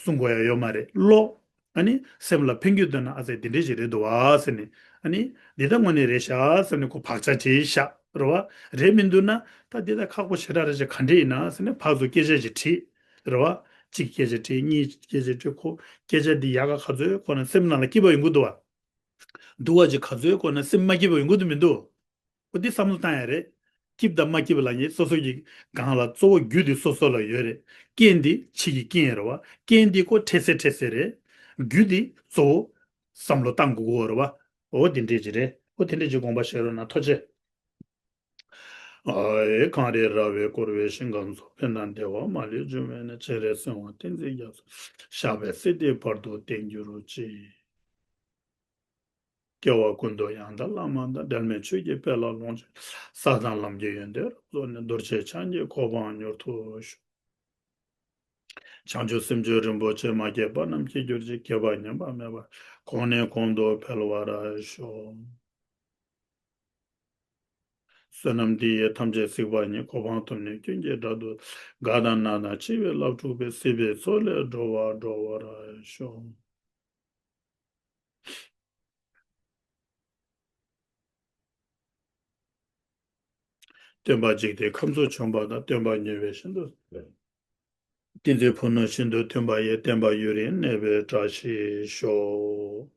གསུང་དགོས་ཡ་ཡོད་མ་རེད། ཀློག་ཨ་ནི་སེམས་ལ་ཕན་རྒྱུ་འདོད་ན་ཨ་ཙི་དེ་འདྲས་ཞིག་རེད་འདུག་བ་ཟེར་ནས། ཨ་ནི་འདི་ལྟ་དངོས་གནས་རེད་ཤག་ཟེར་ནས་ཁོ་བག་ཆགས་བྲིས་ཤག་རེད་བ། རེད་མི་འདུག་ན་ད་འདི་ལྟ་ཁག་པོ་ཞེ་དྲག་རེད་ཤག་ག་འདྲས་ཡིན་ན་ཟེར་ནས་ཕར་ཚུར་སྐད་ཆ་ཞིག་དྲིས་རེད་བ། གཅིག་སྐད་ཆ་དྲིས། གཉིས་སྐད་ཆ་དྲིས། ཁོ་སྐད་ཆ་འདི་ཡག་ག་ག་ཚོད་ཁོ་ན་སེམས་ནང་ལ་སྐྱིད་པ་ཡོང་གི་འདུག་བ། འདུག་བ་ཅིག་ག་ཚོད་ཁོ་ན་སེམས་མ་སྐྱིད་པ་ཡོང་གི་འདུག་མི་འདུག་འོ་འདི་བསམ་བློ་བཏང་ཡ་རེད། སྐྱིད་དང་མ་སྐྱིད་པ་ལབ་མཁན་སོ་སོ་གི་སྒང་ལ་གཙོ་བོ་རྒྱུ་དེ་སོ་སོ་ལ་ཡོད་རེད། རྐྱེན་དེ་ཕྱི་གི་རྐྱེན་རེད་བ། རྐྱེན་དེ་ཁོ་འཕྲལ་སེལ་འཕྲལ་སེལ་རེད། རྒྱུ་དེ་གཙོ་བོ་བསམ་བློ་བཏང་དགོས་ཀྱི་ཡོད་རེད་བ། འོ་དེ་འདྲས་ཅིག་རེད། འོ་དེ་འདྲས་ཅིག་དགོངས་པ་བཞེས་རོགས་གནང་། ཐུགས་རྗེ་ཆེ། ཨ་ཨེ་གངས་རི་ར་བས་བསྐོར་བའི་ཞིང་ཁམས་སུ། ཕན་དང་བདེ་བ་མ་ལུས་འབྱུང་བའི་གནས། སྤྱན་རས་གཟིགས་དབང་བསྟན་འཛིན་རྒྱ་མཚོ། ཞབས་པད་སྲིད་མཐའི་བར་དུ་བརྟན་གྱུར་ཅིག་སྐྱེ་བ་ཀུན་ཏུ་ཡང་དག་བླ་མ་དང་། འབྲལ་མེད་ཆོས་ཀྱི་དཔལ་ལ་ལོངས་སྤྱོད། ས་དང་ལམ་གྱི་ཡོན་ཏན་རབ་རྫོགས་ནས། རྡོ་རྗེ་འཆང་གི་གོ་འཕང་མྱུར་དུ་ཤོག་བྱང་ཆུབ་སེམས་མཆོག་རིན་པོ་ཆེ། མ་སྐྱེས་པ་རྣམས་སྐྱེ་གྱུར་ཅིག་སྐྱེས་པ་ཉམས་པ་མེད་པར། གོང་ནས་གོང་དུ་འཕེལ་བར་ཤོག་བསོད་ནམས་འདི་ཡིས་ཐམས་ཅད་གཟིགས་པ་ཉིད། གོ་འཕང་ཐོབ་ནས་ཀུན་གྱི་བདག་ཏུ། དགའ་དང་ན་དང་འཆི་བའི་སླར་འཁྲུག་པའི། སྲིད་པའི་མཚོ་ལས་སྒྲོལ་བར་སྒྲོལ་བར་ཤོག་སྟོན་པ་འཇིག་རྟེན་ཁམས་སུ་བྱོན་པ་དང་། སྟོན་པ་ཉེ་བའི་ཤིན་ཏུ། བསྟན་འཛིན་ཕུ་ནུ་ཤིན་ཏུ་མཐུན་པ་ཡི། བསྟན་པ་ཡུན་རིང་གནས་པའི་བཀྲ་ཤིས་ཤོག